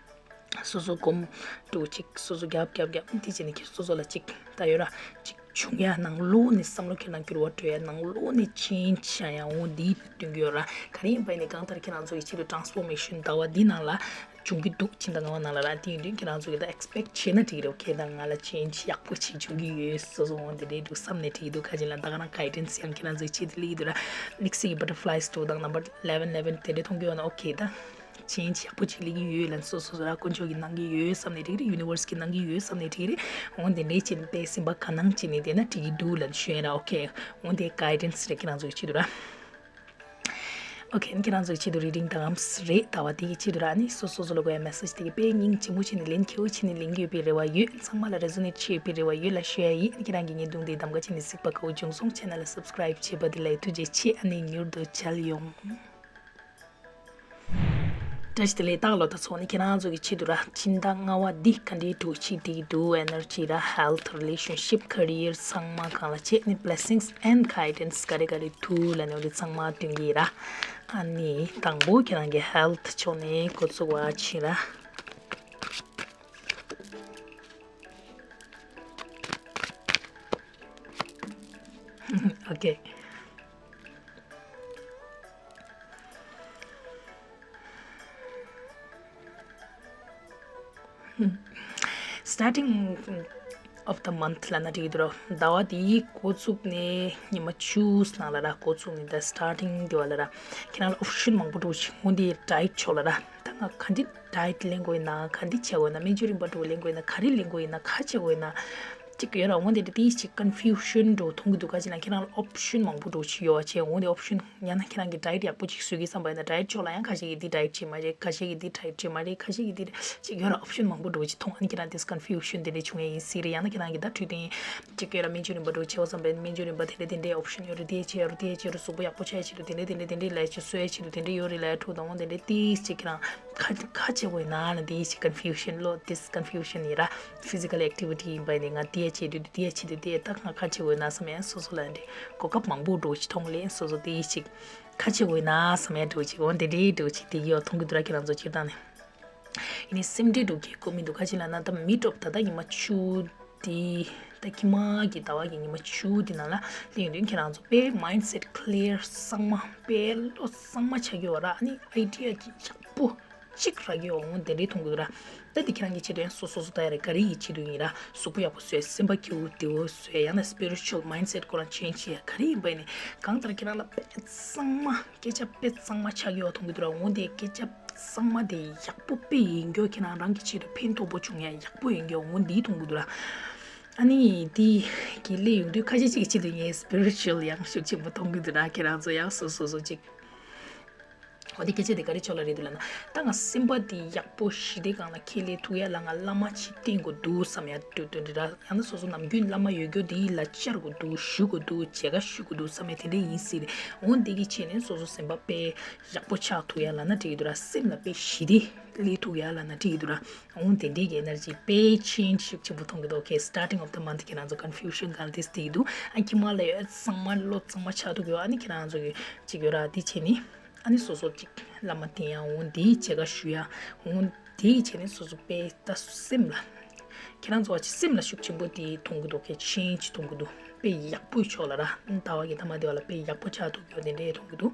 སོ་སོ་སྒོམ་འགྲོ་ཅིག་སོ་སོ་རྒྱབ་རྒྱབ་རྒྱབ་དེ་བྱས་ནས་ཁྱེད་སོ་སོ་ལ་ཅིག་ད་ཡོད་ར་ཅིག་བྱུང་ཡ་ནང་ལོགས་ནས་བསམ་བློ་ཁྱེད་རང་འགྱུར་བ་འགྲོ་ཡ་ནང་ལོགས་ནས་change བྱ་ཡ་འོ་འདི་སྟོན་གྱི་ཡོད་ར། ག་རེ་ཡིན་པ་ཡིན་ནའི་གང་ལྟར་ཁྱེད་རང་ཚོ་ཡི་ཆེད་དུ་transformation ཟླ་བ་འདི་ནང་ལ་བྱུང་གི་འདུག་ཕྱི་ཟླ་ལྔ་པ་ནང་ལ་ར། དེ་ཡིན་དུས་ཁྱེད་རང་ཚོ་གི་ད་expect བྱས་ན་འགྲིག་རེད། okay ད་ང་ལ་change ཡག་པོ་ཅིག་བྱུང་གི་ཡོད། སོ་སོ་འོ་འདི་འདྲའི་འདུག་བསམ་ནས་འགྲིག་འདུག་ཁ་ཅིག་ལ་ད་ག་རང་guidance ཡང་ཁྱེད་རང་ཚོའི་ཆེད་དུ་སླེབས་ཀྱི་འདུག་ར། དམིགས་བསལ་གྱི་butterflies འདུག་དང་number eleven eleven དེ་འདྲའི་མཐོང་གི་ཡོད་ན་okay ད་change ཡག་པོ་ཅིག་སླེབས་ཀྱི་ཡོད་ལབ་སོ་སོ་ར་དཀོན་མཆོག་གིས་གནང་གི་ཡོད་བསམ་ནས་འགྲིག་རེད། universe གིས་གནང་གི་ཡོད་བསམ་ནས་འགྲིག་རེད། འོ་འདི་འདྲའི་ཆེད་དུ་དཔེ་སེམས་པ་དགའ་སྣང་བྱས་ནས་བསྡད་ན་འགྲིག་གི་འདུག་ལབ་ཞུ་ཡ་ར། okay འོ་འདི་guidance རེད་ཁྱེད་རང་ཚོའི་ཆེད་དུ་ར། ཨོ་ཁེ། ཁྱེད་རང་ཚོའི་ཆེད་དུ་རེ་རིང་དང་ངམ་རེད། ཟླ་བ་འདི་གི་ཆེད་དུ་ར་ནི་སོ་སོ་སོ་ལ་དགོས་ཡ་མེ་སེ་ཇི་དེ་གི་དཔེ་སྙིང་རྗེ་མོ་བྱས་ནས་ལན་ཁེ་བོ་བྱས་ནས་ལེན་གྱི་ཡོད་པའི་རེ་བ་ཡོད། ཚང་མ་ལ་རེ་ཟོ་ནེ་ཊི་བྱས་ཡོད་པའི་རེ་བ་ཡོད་ལ་ཞུ་ཡ་ཡིན། ཁྱེད་རང་གི་བརྙན་ཐུང་འདི་གདམ་ག་བྱས་ནས་གཟིགས་པ་ག་བོ་བྱུང་སོང་། ཆེ་ནལ་ལ་སབ་སི་ཀ་རའིབ་བྱས་པ་དེ་ལ་ཐུགས་རྗེ་ཆེ། ཨ་ནི་མྱུར་དུ་མཇལ་ཡོང་། བཀྲ་ཤིས་བདེ་ལེགས། སྟག་ལོ་ད་ཚོགས་ནི་ཁྱེད་རང་ཚོ་གི་ཆེད་དུ་ར་སྤྱི་ཟླ་ལྔ་བ་འདི་ག་འདྲའི་འགྲོ་ཆེད་དེ་གི་འདུག་ཨེ་ནར་ཇི་ར་ཧེལ་ཐི་རི་ལེ་ཤན་ཤིབ་ཁེ་རི་ཡར་ཚང་མ་གང་ལ་བྱས་ནི་བྷི་ལེ་སིང་སི་ཨེན་ཌི་གའི་ཌེན་སི་ག་རེ་ག་རེ་འདུག་ལ་ནི་འོ་དེ་ཚང་མ་སྟོན་གྱི་ར། ཨ་ནི་དང་པོ་ཁྱེད་རང་གི་ཧེལ་ཐི་ཕྱོགས་ནས་འགོ་ཚུགས་པ་ཕྱིན་ར། ཨོ་ཁེ། Starting of the month ལབ་ན་འགྲིག་གི་འདུག་ར། ཟླ་བ་འདིའི་འགོ་བཙུགས་ནས་ཉི་མ་བཅུ་ནང་ལ་ར། འགོ་བཙུགས་ནས་ད་སི་ཊར་ཊིང་འདི་བ་ལ་ར། ཁྱེད་རང་ལ་ཨོབ་ཤན་མང་པོ་འདུག་ཅིག་འོ་འདི་ཌའེ་ཊི་ཕྱོགས་ལ་ར། ད་ང་ག་འདི་ཌའེ་ཊི་ལེན་དགོས་ཡིན་ན། ག་འདི་བྱེད་དགོས་ཡིན་ན། སྨན་བཅོས་རིམ་པ་འདྲ་བོ་ལེན་དགོས་ཡིན་ན། ག་རེ་ལེན་དགོས་ཡིན་ན། ག་བྱེད་དགོས་ཡིན་ན། ཅིག་ཡོད་ར། འོ་འདི་འདྲ་ཏིས་ཅིག་ཀོན་ཕིའུ་ཤན་འདྲ་བོ་མཐོང་གི་འདུག་ག་ཅིག་ན་ཁྱེད་རང་ལ་ཨོབ་ཤན་མང་པོ་འདྲ་བོ་ཅིག་ཡོད་པ་བྱས། འོ་འདི་ཨོབ་ཤན་ཡང་ན་ཁྱེད་རང་གི་ཌའེ་ཊི་ཡག་པོ་ཅིག་བཟོ་གི་བསམ་པ་ཡིན་ན། ཌའེ་ཊི་ཕྱོགས་ལ་ཡང་ཁ་ཤས་ཀྱིས་འདི་ཌའེ་ཊི་བྱེད་མ་རེད། ཁ་ཤས་ཀྱིས་འདི་ཌའེ་ཊི་བྱེད་མ་རེད། ཁ་ཤས་ཀྱིས་འདི་ཅིག་ཡོད་ར། ཨོབ་ཤན་མང་པོ་འདྲ་བོ་ཅིག་མཐོང་། ཨ་ནི་ཁྱེད་རང་ཏིས་ཀོན་ཕིའུ་ཤན་དེ་འདྲ་བྱུང་ཡ་ཡིན་སྲིད་རེད། ཡང་ན་ཁྱེད་རང་གིས་ད་འཕྲོད་བསྟེན་ཅིག་ཡོད་ར། སྨན་བཅོས་རིམ་པ་འདྲ་བོ་བྱེད་པ་བསམ་པ་ཡིན་ན། སྨན་བཅོས་རིམ་པ་དེ་འདྲ་དེ་འདྲའི་ཨོབ་ཤན་ཡོད་རེད། དེ་བྱེད་ཡ་རེད། དེ་བྱེད་ཡ་རེད། གཟུགས་པོ་ཡག་པོ་ཆགས་ཡ་ཆེད་དུ་དེ་འདྲ་དེ་འདྲ་དེ་འདྲ་ལས་ཅིག་གསོ་ཡ་ཆེད་དུ་དེ་འདྲ་ཡོད་རེད་ལབ་ཡ་འཕྲོད་དང་། འོ་དེ་འདྲ་ཏིས་ཅིག་ཁྱེད་རང་ཁ་ཁ་བྱེད་དགོས་ཡིན་ན་ལ་འདི་ཅིག་ཀོན་ཕིའུ་ཤན་ལོ། ཏིས་ཀོན་ཕིའུ་ཤན་ཡིན་ར། ཕི་ཟི་ཀལ་ཨེག་ཊི་བི་ཊི་ཡིན་པ་ཡིན་ན་ང་འདི་ཡ་བྱེད་དུས་འདི་ཡ་བྱེད་དུས་འདི་ཡ་ད་ང་ཁ་བྱེད་དགོས་ཡིན་ན་བསམ་ཡ་སོ་སོ་ལ་འདི་གོ་སྐབས་མང་པོ་འདྲ་བོ་ཅིག་མཐོང་ལེ། སོ་སོ་ཏིས་ཅིག་ཁ་བྱེད་དགོས་ཡིན་ན་བསམ་ཡ་འདྲ་བོ་ཅིག་འོ་འདི་འདྲའི་འདྲ་བོ་ཅིག་དེ་གི་ཡོད་མཐོང་གི་འདུག་ར། ཁྱེད་རང་ཚོ་སྤྱིར་བཏང་ནས། ཡིན་ནའི་སེམས་ཁྲལ་འགྲོ་གི་དགོས་མི་འདུག་ག་ཅི་ལབ་ན་ད་མིཌ་ཨོཕ་ད་ལྟ་ཉི་མ་བཅུ་དེ་ད་ཁྱི་མ་གི་ཟླ་བ་གི་ཉི་མ་བཅུ་དེ་ནང་ལ་སླེབས་ཡོང་དུས་ཁྱེད་རང་ཚོ་དཔེ་མའིན་སེཊ་ཀི་ལི་ཡར་གཙང་མ། དཔེ་བློ་གཙང་མ་ཆགས་ཀྱི་ཡོད་ར། ཨ་ནི་ཨའི་ཌི་ཡ་གི་ཡག་པོ་གཅིག་རག་གི་ཡོད། འོ་དེ་འདྲའི་མཐོང་གི་འདུག་ར། ད་དེ་ཁྱེད་རང་གི་ཆེད་དུ་ཡང་སོ་སོ་སོ་ད་ཡ་རེད། ག་རེ་ཡི་ཆེད་དུ་ཡིན་ར། གཟུགས་པོ་ཡག་པོ་བཟོས། སེམས་པ་སྐྱིད་པོ་བདེ་བོ་བཟོས། ཡང་ན་སི་པི་རི་ཅུ་ཨལ་མའིན་སེཊ་ཁོ་རང་ཆེན་ཇི་བྱས་ཡ་ག་རེ་ཡིན་པ་ཡིན་ནའི་གང་ལྟར་ཁྱེད་རང་ལ་དཔེ་གཙང་མ་སྐད་ཆ་དཔེ་གཙང་མ་ཆགས་ཀྱི་ཡོད་མཐོང་གི་འདུག་ར། འོ་དེ་སྐད་ཆ་གཙང་མ་དེ་ཡག་པོ་དཔེ་ཡིན་རྒྱུ་ཁྱེད་རང་རང་གི་ཆེད་དུ་ཕན་ཐོགས་པོ་བྱུང་ཡ་ཡག་པོ་ཡིན་རྒྱུ་འོ་འདི་མཐོང་གི་འདུག་ར། ཨ་ནི་དེ་གི་སླེབས་ཡོང་དུས་ཁ་ཤས་ཅིག་གི་ཆེད་དུ་ངས་སི་པི་རི་ཅུ་ཨལ་ཡང་ཤུགས་ཆེན་པོ་མཐོང་གི་འདུག་ར། ཁྱེད་རང་ཚོ་ཡང་སོ་སོ་སོ་ཅིག་འོ་དེ་སྐད་ཆ་དེ་ག་རེ་ཕྱོགས་ལ་རེད་འདུག་ལབ་ན། ད་ང་སེམས་པ་དེ་ཡག་པོ་ཞི་བདེ་སྒང་ལ་ཁྱེར་སླེབས་ཐུབ་ཡ་ལ་ང་བླ་མ་ཅིག་བསྟེན་དགོས་འདུག་བསམ་ཡ་འདྲ་བོ་དེ་འདྲ་ར། ཡང་ན་སོ་སོ་ནམ་རྒྱུན་བླ་མ་ཡོད་རྒྱུ་དེ་ལ་བཅར་དགོས་འདུག་ཞུ་དགོས་འདུག་མཇལ་ཁ་ཞུ་དགོས་འདུག་བསམ་ཡ་དེ་འདྲ་ཡིན་སྲིད་རེད། འོ་འདི་གི་ཆེད་ནས་སོ་སོ་སེམས་པ་དཔེ་ཡག་པོ་ཆགས་ཐུབ་ཡ་ལབ་ན་འགྲིག་གི་འདུག་ར། སེམས་ལ་དཔེ་ཞི་བདེ་སླེབས་ཐུབ་ཡ་ལབ་ན་འགྲིག་གི་འདུག་ར། འོ་དེ་འདྲའི་གི་ཨེ་ནར་ཇི་དཔེ་ཆེན་ཇི་ཤུགས་ཆེན་པོ་མཐོང་གི་འདུག་ཨོ་ཁེ། སི་ཊར་ཊིང་ཨོཕ་ད་མན་ཐི་ཁྱེད་རང་ཚོ་ཀོན་ཕིའུ་ཤན་གང་དེ་སྟེ་འདུག་ཨ་ཁྱི་མ་ལ་ཡོད་གཙང་མ་བློ་གཙང་མ་ཆགས་འདུག་ཡོད། ཨ་ནི་ཁྱེད་རང་ཚོ་གི་ཅིག་ཡོད་ར། དེ་བྱས་ནི། ཨ་ནི་སོ་སོ་ཅིག་བླ་མ་བསྟེན་ཡ། འོ་འདིའི་མཇལ་ཁ་ཞུ་ཡ། འོ་འདིའི་བྱས་ནི་སོ་སོ་དཔེ་ད་སེམས་ལ། ཁྱེད་རང་ཚོ་བ་ཅིག་སེམས་ལ་ཤུགས་ཆེན་པོ་དེ་མཐོང་གི་འདུག་ཁེ། ཆེན་ཇི་མཐོང་གི་འདུག་དཔེ་ཡག་པོའི་ཕྱོགས་ལ་ར། ཟླ་བ་གི་ཐ་མ་དེ་བ་ལ་དཔེ་ཡག་པོ་ཆགས་འདུག་ཡོད་དེ་འདྲའི་མཐོང་གི་འདུག་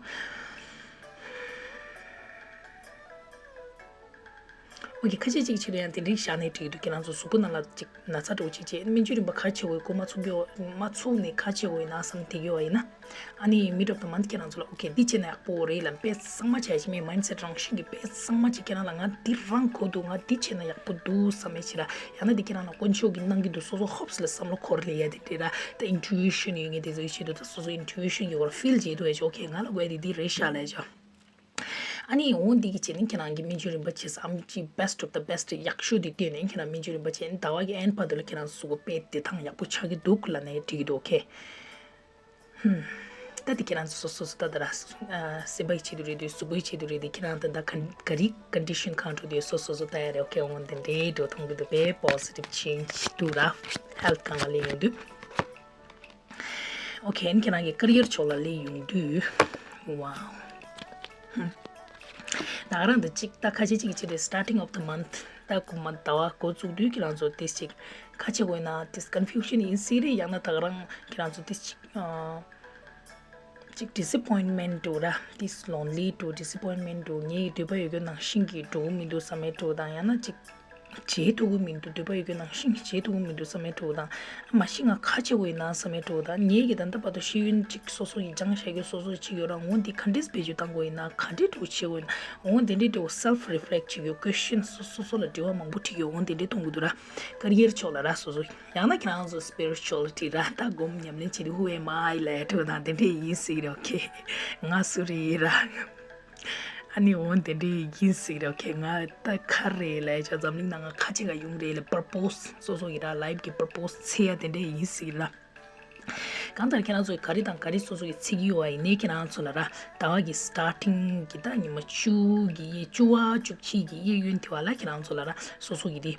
འོ་ཁེ། ཁ་ཤས་ཅིག་ཆེད་དུ་ཡང་དེ་འདྲའི་བཞག་ནས་འགྲིག་གི་འདུག་ཁྱེད་རང་ཚོ་གཟུགས་པོ་ནང་ལ་ཅིག་ན་ཚ་འདྲ་བོ་ཅིག་བྱས། སྨན་བཅོས་རིམ་པ་ག་བྱེད་དགོས་ཀོ་མ་ཚུགས་ཀྱི་ཡོད། མ་ཚུགས་ནས་ག་བྱེད་དགོས་ཡིན་ན་བསམ་དེ་གི་ཡོད་ཡིན་ན། ཨ་ནི་མིཌ་ཨོཕ་ད་མན་ཐི་ཁྱེད་རང་ཚོ་ལ་ཨོ་ཁེ་འདི་བྱས་ན་ཡག་པོ་རེད་ལབ་དཔེ་གཙང་མ་བྱས་ཤིག་མེད། མའིན་སེཊ་རང་བཞིན་གྱི་དཔེ་གཙང་མ་ཅིག་ཁྱེད་རང་ལ་ང་འདི་རང་གོ་འདུག་ང་འདི་བྱས་ན་ཡག་པོ་འདུག་བསམ་མེད་ཅིག་ར། ཡང་ན་འདི་ཁྱེད་རང་ལ་དཀོན་མཆོག་གིས་གནང་གི་འདུག་སོ་སོ་ཧོབ་སི་ལ་བསམ་བློ་འཁོར་ལེ་ཡ་དེ་འདྲ་ར། ད་ཨིན་ཊུ་ཨི་ཤན་ཡོད་ངེས་དེ་ཚོ་ཡི་ཆེད་དུ་ད་སོ་སོ་ཨིན་ཊུ་ཨི་ཤན་གྱི་སྐོར་ཕིལ་བྱེད་འདུག་ཨེ་ཅོ་ཨོ་ཁེ། ང་ལ་དགོས་དེ་འདི་རེད་ཤག་ལབ་ཅོ། ཨ་ནི་འོ་འདི་གི་བྱས་ནས་ཁྱེད་རང་གི་སྨན་བཅོས་རིམ་པ་བྱས་ས་ཨམ་ཅི་བེ་སི་ཊི་ཨོཕ་ད་བེ་སི་ཊི་ཡག་ཤོས་དེ་བསྟན་ནས་ཁྱེད་རང་སྨན་བཅོས་རིམ་པ་བྱས་ཟླ་བ་གི་ཨེན་བར་དུ་ལ་ཁྱེད་རང་གཟུགས་པོ་དཔེ་བདེ་ཐང་ཡག་པོ་ཆགས་ཀྱི་འདུག་ལབ་ནས་འགྲིག་གི་འདུག་ཨོ་ཁེ། ཧུམ། ད་དེ་ཁྱེད་རང་ཚོ་སོ་སོ་སོ་ད་ད་ར། ཨ། སེམས་པའི་ཆེད་དུ་རེད་དུས་གཟུགས་པོའི་ཆེད་དུ་རེད་དུས་ཁྱེད་རང་ད་ད་ག་ག་རེ་ཀོན་ཌི་ཤན་གང་འགྲོ་དུས་སོ་སོ་སོ་ད་ཡ་རེད། ཨོ་ཁེ། འོ་འདི་འདྲའི་འགྲོ་མཐོང་གི་འདུག་པས། པོ་སི་ཊིབ་ཆེན་ཇི་འདུག་ར། ཧེལ་ཐི་གང་ལ་སླེབས་ཡོང་དུས། ཨོ་ཁེ། ཁྱེད་རང་གི་ཀེ་རི་ཡར་ཕྱོགས་ལ་སླེབས་ཡོང་དུས། ཝའོ། ཧུམ། ད་ག་རང་ད་གཅིག་ད་ཁ་ཤས་གཅིག་གི་ཆེད་དུ་སི་ཊར་ཊིང་ཨོཕ་ད་མན་ཐི་ད་གོ་མ་ཟླ་བ་འགོ་བཙུགས་དུས་ཁྱེད་རང་ཚོ་ཏིས་ཅིག་ཁ་ཆེ་དགོས་ན་ཏིས་ཀོན་ཕིའུ་ཤན་ཡིན་སྲིད་རེད། ཡང་ན་ད་ག་རང་ཁྱེད་རང་ཚོ་ཏིས་ཅིག་ཨ། ཅིག་ཌི་སི་པོའིན་མེན་ཊི་འདྲ་བོ་ར། ཏིས་ལོན་ལི་འདྲ་བོ། ཌི་སི་པོའིན་མེན་ཊི་འདྲ་བོ། ངའི་འདོད་པ་ཡོད་རྒྱུ་ནང་བཞིན་གྱི་འགྲོ་གི་མི་འདུག་བསམ་མེད་འདྲ་བོ་དང་། ཡང་ན་ཅིག་བྱེད་ཐུབ་ཀྱི་མི་འདུག་འདོད་པ་ཡོད་རྒྱུ་ནང་བཞིན་བྱེད་ཐུབ་ཀྱི་མི་འདུག་བསམ་མེད་འདྲ་བོ་དང་། ཨ་མ་གཞི་ང་ཁ་ཆེ་བོ་ཡིན་ན་བསམ་མེད་འདྲ་བོ་དང་། ངའི་གི་ད་ལྟ་བར་དུ་ཤེས་ཡོན་ཅིག་སོ་སོ་ཡི་སྦྱང་བྱ་རྒྱུ་སོ་སོ་ཅིག་ཡོད་ར། འོ་འདི་ག་འདྲས་བེད་སྤྱོད་བཏང་དགོས་ཡིན་ན། ག་འདྲས་འདྲ་བོ་བྱེད་དགོས་ཡིན་ན། འོ་འདི་འདྲས་འདྲ་བོ་སེལ་ཕི་རི་ཕི་ལེག་ཊི་བྱེད་རྒྱུ། ཀོ་ཤན་སོ་སོ་སོ་ལ་དྲི་བ་མང་པོ་དྲི་རྒྱུ། འོ་འདི་འདྲས་གཏོང་གི་འདུག་ར། ཀེ་རི་ཡར་ཕྱོགས་ལ་ར་སོ་སོ། ཡང་ན་ཁྱེད་རང་ཚོ་སི་པི་རི་ཅུ་ཨལ་ཊི་ར། ད་སྒོམ་ཉམས་ལེན་བྱེད་དུས་ཧུ་ཨེམ་ཨའི་ལབ་འདྲ་བོ་དང་དེ་འདྲས་ཡིན་སྲིད་རེད། ཨོ་ཁེ། ང་སུ་རེད་ར། ཨ་ནི་འོ་དེ་འདྲས་ཡིན་སྲིད་ར། ཁྱེད་ང་ད་ག་རེ་ལབ་ཡ་ཆ། འཛམ་གླིང་ནང་ང་ཁ་ཅིག་ག་ཡོང་རེད་ལ། པར་པོས་སོ་སོ་གི་ར། ལའིབ་གི་པར་པོས་འཚོལ་ཡ་དེ་འདྲས་ཡིན་སྲིད་ར། གང་ལྟར་ཁྱེད་རང་ཚོ་ག་རེ་དང་ག་རེ་སོ་སོ་གི་འཚོལ་གི་ཡོད་པ་ཡིན་ནའི། ཁྱེད་རང་ཚོ་ལ་ར་ཟླ་བ་གི་སི་ཊར་ཊིང་གི་ད་ཉི་མ་བཅུ་གི་གཡས། བཅུ་པ་བཅུ་གཅིག་གི་གཡས་གཡོན་དེ་བ་ལ་ཁྱེད་རང་ཚོ་ལ་ར་སོ་སོ་གི་དེ་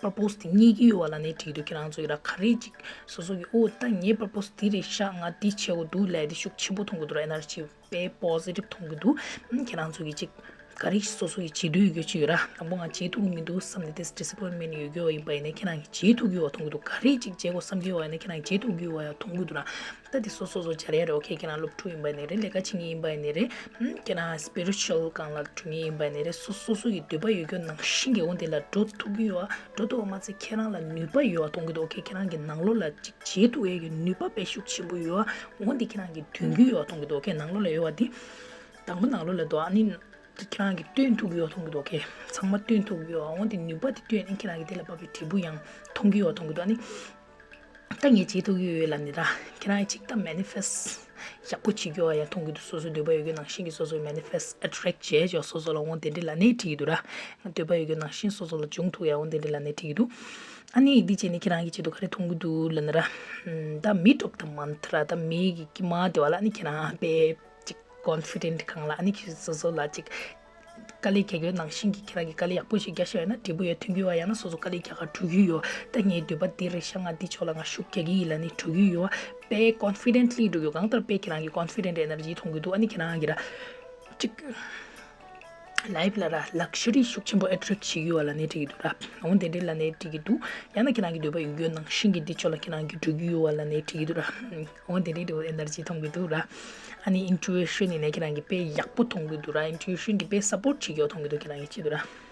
པར་པོས་དེ་རྙེད་ཀྱི་ཡོད་པ་ལབ་ནའི་འགྲིག་གི་འདུག་ཁྱེད་རང་ཚོ་གི་ར་ག་རེ་ཅིག་སོ་སོ་གི་འོ་ད་ངའི་པར་པོས་འདི་རེད་ཤག་ང་འདི་བྱེད་དགོས་འདུག་ལབ་དེ་ཤུགས་ཆེན་པོ་མཐོང་གི་འདུག་ར། ཨེ་ནར་ཇི་དཔེ་པོ་ཛི་ཊིབ་མཐོང་གི་འདུག་ཁྱེད་རང་ཚོ་གི་ཅིག་ག་རེ་སོ་སོ་གི་བྱེད་འདོད་ཡོད་རྒྱུ་ཅིག་ཡོད་ར། དང་པོ་ང་བྱེད་ཐུབ་ཀྱི་མི་འདུག་བསམ་ནས་དེ་ཌི་སི་ཨེ་པོ་ཡིན་མེན་ཊི་ཡོད་རྒྱུ་ཡིན་པ་ཡིན་ན། ཁྱེད་རང་གིས་བྱེད་ཐུབ་ཀྱི་ཡོད་པ་མཐོང་གི་འདུག་ག་རེ་ཅིག་བྱེད་དགོས་བསམ་གྱི་ཡོད་པ་ཡིན་ན། ཁྱེད་རང་གིས་བྱེད་ཐུབ་ཀྱི་ཡོད་པ་ཡ་མཐོང་གི་འདུག་ར། ད་དེ་སོ་སོ་སོ་སྦྱར་ཡ་རེད། ཨོ་ཁེ། ཁྱེད་རང་སློབ་ཕྲུག་ཡིན་པ་ཡིན་ནའི་རེད། ལས་ཀ་བྱེད་མཁན་ཡིན་པ་ཡིན་ནའི་རེད། ཁྱེད་རང་སི་པི་རི་ཅུ་ཨལ་སྒང་ལ་འགྲོ་མཁན་ཡིན་པ་ཡིན་ནའི་རེད། སོ་སོ་སོ་གི་འདོད་པ་ཡོད་རྒྱུ་ནང་བཞིན་གྱི་འོ་དེ་ལ་འགྲོ་ཐུབ་ཀྱི་ཡོད་པ། འགྲོ་ཐུབ་པ་མ་ཚད་ཁྱེད་རང་ལ་ནུས་པ་ཡོད་པ་མཐོང་གི་འདུག་ཨོ་ཁེ། ཁྱེད་རང་གི་ནང་ལོགས་ལ་ཅིག་བྱེད་ཐུབ་ཡས་ཀྱི་ནུས་པ་དཔེ་ཤུགས་ཆེན་པོ་ཡོད་པ། འོ་འདི་ཁྱེད་རང་གིས་འདོན་གྱི་ཡོད་པ་མཐོང་གི་འདུག་ཨོ་ཁེ། ནང་ལོགས་ལ་ཡོད་པ་འདི། དང་པོ་ནང་ལོགས་ལ་འདུག་ཨ་ནི་ཁྱེད་རང་གིས་སྟོན་ཐུབ་ཀྱི་ཡོད་མཐོང་གི་འདུག་ཨོ་ཁེ། ཚང་མ་སྟོན་ཐུབ་ཀྱི་ཡོད་པ། འོ་འདི་ནུས་པ་དེ་སྟོན་ནས་ཁྱེད་རང་གིས་དེ་ལ་བབས་པའི་འབྲས་བུ་ཡང་མཐོང་གི་ཡོད་མཐོང་གི་འདུག་ཨ་ནི། ད་ངས་བྱེད་ཐུབ་ཀྱི་ཡོད་ལབ་ནི་ར། ཁྱེད་རང་ཅིག་ད་མེ་ནི་ཕེ་སི་ཊི་ཡག་པོ་བྱེད་ཀྱི་ཡོད་པ་ཡང་མཐོང་གི་འདུག་སོ་སོའི་འདོད་པ་ཡོད་རྒྱུ་ནང་བཞིན་གྱི་སོ་སོའི་མེ་ནི་ཕེ་སི་ཊི་ཨེ་ཊེ་རེག་བྱེད་ཀྱི་ཡོད་སོ་སོ་ལ། འོ་དེ་འདྲ་ལབ་ནའི་འགྲིག་གི་འདུག་ར། འདོད་པ་ཡོད་རྒྱུ་ནང་བཞིན་སོ་སོ་ལ་འབྱུང་ཐུབ་ཡ། འོ་དེ་འདྲ་ལབ་ནའི་འགྲིག་གི་འདུག་ཨ་ནི་འདི་བྱས་ནས་ཁྱེད་རང་གིས་བྱེད་ཐུབ་ག་རེ་མཐོང་གི་འདུག་ལབ་ན་ར། ད་མིཌ་ཨོཕ་ད་མན་ཐི་ར། ད་མེ་གི་དཀྱིལ་མ་དེ་བ་ལ་ཨ་ནི་ཁྱེད་རང་དཔེ་ཅིག་ཀོན་ཕི་ཌེན་ཊི་སྒང་ལ་ཨ་ནི་ཁྱེད་སོ་སོ་ལ་ཅིག་དཀའ་ལས་རྒྱག་རྒྱུ་ནང་བཞིན་གྱི་ཁྱེད་རང་གིས་དཀའ་ལས་ཡག་པོ་ཞིག་རྒྱག་ཤེས་ཡོད་ན་འབྲས་བུ་ཡང་ཐོན་གྱི་ཡོད་པ། ཡང་ན་སོ་སོ་དཀའ་ལས་རྒྱག་ག་འགྲོ་གི་ཡོད། ད་ངའི་འདོད་པ་འདི་རེད་ཤག་ང་འདི་ཕྱོགས་ལ་ང་ཤུགས་རྒྱག་གི་ཡིན་ལབ་ནས་འགྲོ་གི་ཡོད། དཔེ་ཀོན་ཕི་ཌེན་ཊི་ལི་འགྲོ་གི་ཡོད། གང་ལྟར་དཔེ་ཁྱེད་རང་གིས་ཀོན་ཕི་ཌེན་ཊི་ཨེ་ནར་ཇི་མཐོང་གི་འདུག་ཨ་ནི་ཁྱེད་རང་གིས་ར་ཅིག་ལའིཕ་ལ་ར་ལག་ཇ་རི་ཤུགས་ཆེན་པོ་ཨེ་ཊེ་རེག་བྱེད་ཀྱི་ཡོད་པ་ལབ་ནའི་འགྲིག་གི་འདུག་ར། འོ་དེ་འདྲའི་ལབ་ནའི་འགྲིག་གི་འདུག་ཡང་ན་ཁྱེད་རང་གི་འདོད་པ་ཡོད་རྒྱུ་ནང་བཞིན་གྱི་འདི་ཕྱོགས་ལ་ཁྱེད་རང་གིས་འགྲོ་གི་ཡོད་པ་ལབ་ནའི་འགྲིག་གི་འདུག་ར། འོ་དེ་འདྲའི་འདྲ་བོ་ཨེ་ནར་ཇི་མཐོང་གི་འདུག་ར། ཨ་ནི་ཨིན་ཊུ་ཨི་ཤན་ཡིན་ནའི་ཁྱེད་རང་གིས་དཔེ་ཡག་པོ་མཐོང་གི་འདུག་ར། ཨིན་ཊུ་ཨི་ཤན་གྱིས་དཔེ་སཔོར་ཊི་བྱེད་ཀྱི་ཡོད་མཐོང་གི་འདུག་ཁྱེད་རང་གིས་བྱེད་འདུག་ར།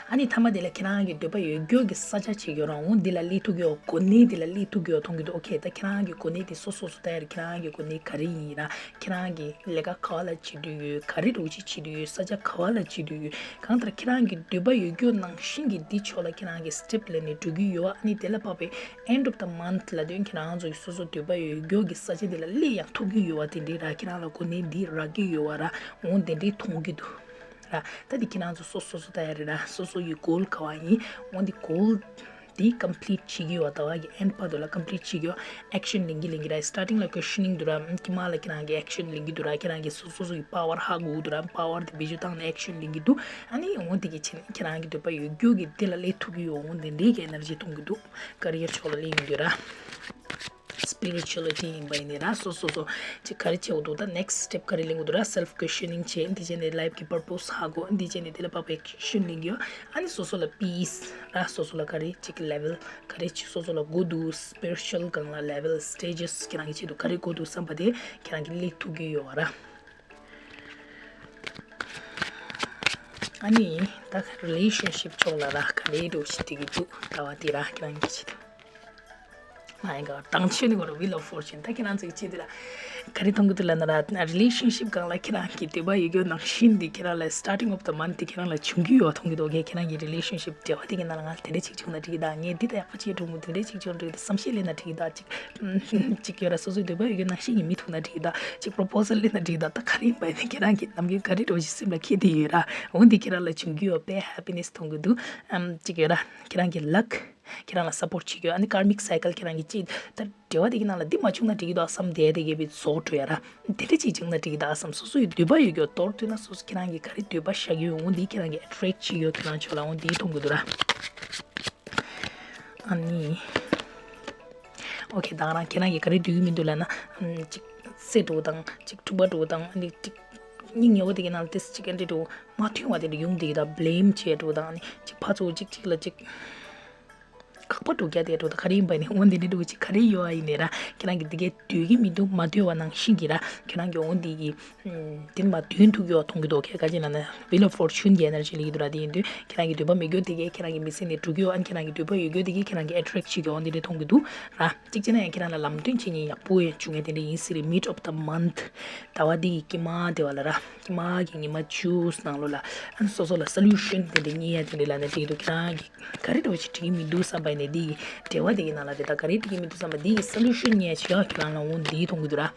ཨ་ནི་མཐའ་མ་དེ་ལ་ཁྱེད་རང་གི་འདོད་པ་ཡོད་རྒྱུ་གི་ས་ཆ་བྱེད་ཀྱི་ཡོད་ར། འོ་འདི་ལ་སླེབས་ཐུབ་ཀྱི་ཡོད། གོ་གནས་འདི་ལ་སླེབས་ཐུབ་ཀྱི་ཡོད་མཐོང་གི་འདུག་ཨོ་ཁེ། ད་ཁྱེད་རང་གི་གོ་གནས་དེ་སོ་སོ་སོ་ལྟ་ཡ་རེད། ཁྱེད་རང་གི་གོ་གནས་ག་རེ་ཡིན་ར། ཁྱེད་རང་གི་ལས་ཀ་ག་བ་ལ་བྱེད་འདོད་ཡོད། ག་རེ་འདྲ་བོ་ཅིག་བྱེད་འདོད་ཡོད། ས་ཆ་ག་བ་ལ་བྱེད་འདོད་ཡོད། གང་ལྟར་ཁྱེད་རང་གི་འདོད་པ་ཡོད་རྒྱུ་ནང་བཞིན་གྱི་འདི་ཕྱོགས་ལ་ཁྱེད་རང་གིས་སི་ཊེབ་ལེན་ནས་འགྲོ་གི་ཡོད། ཨ་ནི་དེ་ལ་བབས་པའི་ཨེན་ཌི་ཨོཕ་ད་མན་ཐི་ལ་དོན་ཁྱེད་རང་ཚོ་གི་སོ་སོ་འདོད་པ་ཡོད་རྒྱུ་གི་ས་ཆ་དེ་ལ་སླེབས་ཡང་ཐུབ་ཀྱི་ཡོད་པ་དེ་འདྲའི་ར། ཁྱེད་རང་ལ་གོ་གནས་འདི་རག་གི་ཡོད་པ་ར། འོ་དེ་འདྲའི་མཐོང་གི་འདུག་ར། ད་འདི་ཁྱེད་རང་ཚོ་སོ་སོ་སོ་ལྟ་ཡ་རེད་ར། སོ་སོ་ཡི་གོལ་ག་བ་ཡིན། འོ་འདི་གོལ་འདི་ཀམ་པི་ལིཊ་བྱེད་ཀྱི་ཡོད། ཟླ་བ་གི་ཨེན་ཌི་བར་དུ་ལ་ཀམ་པི་ལིཊ་བྱེད་ཀྱི་ཡོད། ཨེག་ཤན་ལེན་གྱི་ལེན་གྱི་ར། སི་ཊར་ཊིང་ལ་ཀོ་ཤ་ནིང་འདུག་ར། དཀྱིལ་མ་ལ་ཁྱེད་རང་གི་ཨེག་ཤན་ལེན་གྱི་འདུག་ར། ཁྱེད་རང་གི་སོ་སོ་སོ་ཡི་པ་ཝར་ཧ་གོ་གི་འདུག་ར། པ་ཝར་དེ་བེད་སྤྱོད་བཏང་ནས་ཨེག་ཤན་ལེན་གྱི་འདུག་ཨ་ནི་འོ་འདི་གི་ཕྱིན་ཁྱེད་རང་གི་འདོད་པ་ཡོད་རྒྱུ་གི་འདི་ལ་སླེབས་ཐུབ་ཀྱི་ཡོད། འོ་འདི་འདྲའི་གི་ཨེ་ནར་ཇི་མཐོང་གི་འདུག་ཀེ་རི་ཡར་ཕྱོགས་ལ་སླེབས་ཡོང་གི་ར། སི་པི་རི་ཅུ་ཨ་ལི་ཊི་ཡིན་པ་ཡིན་ནའི་ར། སོ་སོ་སོ་ཅིག་ག་རེ་བྱེད་དགོས་འདུག་ད་ནེག་སི་ཊེབ་ག་རེ་ལེན་དགོས་འདུག་ར། སེལཕ་ཀོ་ཤ་ནིང་བྱེད། འདི་བྱས་ནས་ལའིཕ་གི་པར་པོས་ཧ་གོ། འདི་བྱས་ནས་དེ་ལ་བབས་པའི་ཨེག་ཤན་ལེན་གྱི་ཡོད། ཨ་ནི་སོ་སོ་ལ་པིས་ར། སོ་སོ་ལ་ག་རེ་ཅིག་ལེ་ཝལ་ག་རེ་ཅིག་སོ་སོ་ལ་དགོས་འདུག་སི་པི་རི་ཅུ་ཨལ་སྒང་ལ་ལེ་ཝལ་སི་ཊེ་ཇེས་ཁྱེད་རང་གི་ཆེད་དུ་ག་རེ་དགོས་འདུག་བསམ་པ་དེ་ཁྱེད་རང་གིས་སླེབས་ཐུབ་ཀྱི་ཡོད་ར། ཨ་ནི་ད་རི་ལེ་ཤན་ཤིབ་ཕྱོགས་ལ་ར་ག་རེ་འདྲ་བོ་ཞིག་འགྲིག་གི་འདུག་ཟླ་བ་འདི་ར་ཁྱེད་རང་གི་ཆེད་དུ། མ་ཡིན་ག་དང་ཆོས་ནི་གོ་ར་ཝིལ་ཨོཕ་ཕོར་ཅུན། ད་ཁྱེད་རང་ཚོ་གི་ཆེད་དུ་ལ་ག་རེ་མཐོང་གི་འདུག་ལབ་ན་ར། རི་ལེ་ཤན་ཤིབ་སྒང་ལ་ཁྱེད་རང་གི་འདོད་པ་ཡོད་རྒྱུ་ནང་བཞིན་འདི་ཁྱེད་རང་ལ་སི་ཊར་ཊིང་ཨོཕ་ད་མན་ཐི་འདི་ཁྱེད་རང་ལ་བྱུང་གི་ཡོད་མཐོང་གི་འདུག་ཁྱེད་རང་གི་རི་ལེ་ཤན་ཤིབ་འབྲེལ་བ་དེ་གི་ནང་ལ་ང་དེ་འདྲ་ཅིག་བྱུང་ན་འགྲིག་གི་ད། ངས་འདི་ད་ཡག་པོ་བྱས་འགྲོ་མོ། དེ་འདྲ་ཅིག་བྱུང་འགྲིག་གི་ད། བསམ་ཤེས་ལེན་ན་འགྲིག་གི་ད། ཅིག་ཅིག་ཡོད་ར། སོ་སོའི་འདོད་པ་ཡོད་རྒྱུ་ནང་བཞིན་གྱི་མི་ཐུག་ན་འགྲིག་གི་ད། ཅིག་པོ་རོ་པོ་སལ་ལེན་ན་འགྲིག་གི་ད། ད་ག་རེ་ཡིན་པ་ཡིན་ན་ཁྱེད་རང་གི་ནམ་རྒྱུན་ག་རེ་འདྲ་བོ་ཞིག་སེམས་ལ་འཁྱེར་བསྡད་ཡོད་ར། འོ་འདི་ཁྱེད་རང་ལ་བྱུང་གི་ཡོད། དཔེ་ཧེ་པི་ནེ་སི་མཐོང་གི་འདུག་ཨམ་ཅིག་ཡོད་ར། ཁྱེད་རང་གི་ལག་ཁྱེད་རང་ལ་སཔོར་ཊི་བྱེད་ཀྱི་ཡོད། ཨ་ནི་ཀར་མིག་སའི་ཀལ་ཁྱེད་རང་གི་ཅིག་ད་འབྲེལ་བ་དེ་གི་ནང་ལ་འདི་མ་བྱུང་ན་འགྲིག་གི་འདུག་བསམ་བསྡད་དེ་གི་བི་རྫོགས་འགྲོ་ཡ་ར། དེ་འདྲ་ཅིག་བྱུང་ན་འགྲིག་གི་ད་བསམ། སོ་སོ་ཡི་འདོད་པ་ཡོད་རྒྱུ་མདོར་བསྡུས་ན་སོ་སོ་ཁྱེད་རང་གི་ག་རེ་འདོད་པ་བཞག་གི་ཡོད། འོ་འདི་ཁྱེད་རང་གི་ཨེ་ཊེ་རེག་བྱེད་ཀྱི་ཡོད། ཁྱེད་རང་ཕྱོགས་ལ་འོ་འདི་མཐོང་གི་འདུག་ར། ཨ་ནི། ཨོ་ཁེ། ད་རང་ཁྱེད་རང་གི་ག་རེ་འདོད་ཀྱི་མི་འདུག་ལབ་ན། ཨམ་ཅིག་སེ་འདྲ་བོ་དང་ཅིག་འཁྲུག་པ་འདྲ་བོ་དང་ཨ་ནི་ཅིག་སྙིང་ཉེ་བོ་དེ་གི་ནང་ལ་ཏིས་ཅིག་ཨ་འདྲ་འདྲ་བོ་མ་མཐུན་པ་དེ་འདྲ་ཡོང་བསྡད་ཀྱི་ད། བྷི་ལེམ་བྱེད་འདྲ་བོ་དང་ཨ་ནི་ཅིག་ཕར་ཚུར་ཅིག་ཅིག་ལ་ཅིག་དགག་པ་འདྲ་བོ་རྒྱག་བསྡད་འདྲ་བོ་ད། ག་རེ་ཡིན་པ་ཡིན་ནའི་འོ་འདི་འདྲ་འདྲ་བོ་ཅིག་ག་རེ་ཡོད་པ་ཡིན་ནའི་ར། ཁྱེད་རང་གི་འདི་གའི་འདོད་ཀྱི་མི་འདུག་མ་འདོད་པ་ནང་བཞིན་གྱི་ར། ཁྱེད་རང་གི་འོ་འདི་གི་དེ་མ་དོན་ཐུག་ཡོད་མཐོང་གི་འདུག་ཁྱེད་ག་ཅི་ན་ན་ཝིལ་ཨོཕ་ཕོར་ཅུན་གྱི་ཨེ་ནར་ཇི་ལ་ཡོད་འདུག་ར། དེ་ཡིན་དུས་ཁྱེད་རང་གི་འདོད་པ་མེད་རྒྱུ་དེ་གས་ཁྱེད་རང་གི་མི་ཚེ་ནས་འགྲོ་གི་ཡོད། ཨ་ནི་ཁྱེད་རང་གི་འདོད་པ་ཡོད་རྒྱུ་དེ་གས་ཁྱེད་རང་གི་ཨེ་ཊེ་རེག་བྱེད་ཀྱི་འོ་འདི་འདྲ་མཐོང་གི་འདུག་ར། གཅིག་བྱས་ན་ཡང་ཁྱེད་རང་ལ་ལམ་སྟོན་བྱེད་མཁན་ཡག་པོ་ཡང་བྱུང་ཡ་དེ་འདྲ་ཡིན་སྲིད་རེད། མིཌ་ཨོཕ་ད་མན་ཐི་ཟླ་བ་འདི་ཡི་དཀྱིལ་མ་དེ་བ་ལ་ར། དཀྱིལ་མ་གི་ཉི་མ་བཅུ་ནང་ལོགས་ལ་ཨ་ནི་སོ་སོ་ལ་སོ་ལུ་ཤན་དེ་འདྲ་རྙེད་ཡ་དེ་འདྲ་ལབ་ནས་བྱེད་ཀྱི་འདུག་ཁྱེད་རང་གི་ག་རེ་འདྲ་བོ་ཞིག་འགྲིག་གི་མི་འདུག་བསམ་པ་ཡིན་ནའི། འདི་འབྲེལ་བ་འདི་གི་ནང་ལ་དེ་དག་ག་རེ་འགྲིག་གི་མི་འདུག་བསམ་པ་འདི་གི་solution་ཉེ་ཆེ་ཡོད་ཁྱེད་རང་ལ་འོང་འདི་མཐོང་གི་འདུག་ར།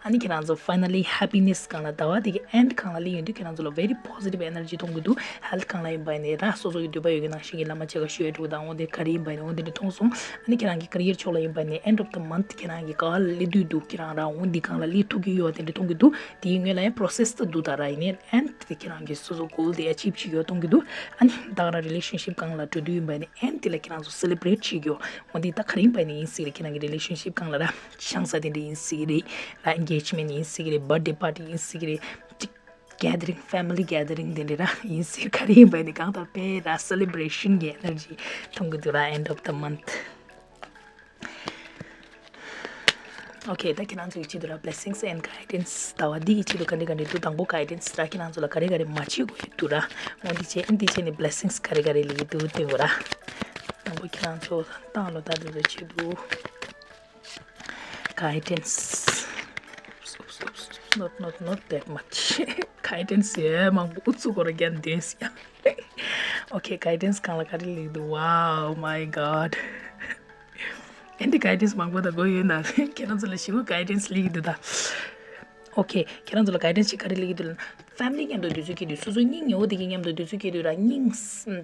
ཨ་ནི་ཁྱེད་རང་ཚོ་finally happiness་སྒང་ལ་ཟླ་བ་འདི་གི་end་སྒང་ལ་སླེབས་ཡོང་དུས་ཁྱེད་རང་ཚོ་ལ་very positive energy་མཐོང་གི་འདུག health་སྒང་ལ་ཡིན་པ་ནི་ར་སོ་སོ་གི་འདོད་པ་ཡོད་ཀྱི་ནང་བཞིན་གྱི་བླ་མ་མཇལ་ཁ་ཞུ་ཡ་འགྲོ་དང་འོང་དེ་ག་རེ་ཡིན་པ་ནི་འོང་དེ་འདྲ་མཐོང་སོང་། ཨ་ནི་ཁྱེད་རང་གི་career་ཕྱོགས་ལ་ཡིན་པ་ནི་end of the month་ཁྱེད་རང་གི་ག་ལ་སླེབས་དུས་འདུག་ཁྱེད་རང་ར་འོང་འདི་སྒང་ལ་སླེབས་ཐུབ་ཀྱི་ཡོད་དེ་འདྲ་མཐོང་གི་འདུག་དེའི་སྔོན་ལ་ཡང་process་ད་འདུག་ད་ར་ཡིན་ནའི་end་དེ་ཁྱེད་རང་གི་སོ་སོ་goal་དེ་achieve་བྱེད་ཀྱི་ཡོད་མཐོང་གི་འདུག་ཨ་ནི་ད་ག་རང་relationship་སྒང་ལ་འགྲོ་དུས་ཡིན་པ་ནི་end་དེ་ལ་ཁྱེད་རང་ཚོ་celebrate་བྱེད་ཀྱི་ཡོད། འོ་འདི་ད་ག་རེ་ཡིན་པ་ནི་ཡིན་སྲིད་རེད། ཁྱེད་རང་གི་relationship་སྒང་ལ་ར་ཆང་ས་དེ་འདྲ་ཡིན་སྲིད་རེད། ར་engagement་ཡིན་སྲིད་རེད། birthday party་ཡིན་སྲིད་རེད། ཅིག་gathering family gathering་དེ་འདྲ་ར་ཡིན་སྲིད་ག་རེ་ཡིན་པ་ནི་གང་ལྟར་དཔེ་ར་celebration་གི་energy་མཐོང་གི་འདུག་ར་end of the month། Okay ད་ཁྱེད་རང་ཚོ་གི་ཆེད་དུ་ར་blessings and guidance་ཟླ་བ་འདི་གི་ཆེད་དུ་ག་འདྲ་ག་འདྲ་འདུག་དང་པོ་guidance་ར་ཁྱེད་རང་ཚོ་ལ་ག་རེ་ག་རེ་མ་བྱེད་དགོས་ཡོད་འདུག་ར། འོ་འདི་བྱས་ཨ་འདི་བྱས་ནས་blessings་ག་རེ་ག་རེ་སླེབས་ཀྱི་འདུག་སྟོན་དགོས་ར། དང་པོ་ཁྱེད་རང་ཚོ་ཏང་ལོ་ད་འདི་ཚོ་ཆེད་དུ་guidance not not not that much guidance་ཡེ་མང་པོ་ཨུ་ཚུགས་སྐོར་རྒྱན་འདོན་སི་ཡ། Okay guidance་གང་ལ་ག་རེ་སླེབས་ཀྱི་འདུག Wow my god། ཨ་འདི་guidance་མང་པོ་ད་དགོས་ཡོད་ན་ཁྱེད་རང་ཚོ་ལ་ཞེ་པོ་guidance་སླེབས་ཀྱི་འདུག་ད། Okay ཁྱེད་རང་ཚོ་ལ་guidance་ཅིག་ག་རེ་སླེབས་ཀྱི་འདུག་ལབ་ན་family་མཉམ་དུ་དུས་ཚོད་སྐྱེལ་དུས་སོ་སོའི་སྙིང་ཉེ་བོ་དེ་གི་མཉམ་དུ་དུས་ཚོད་སྐྱེལ་དུས་ར་སྙིང་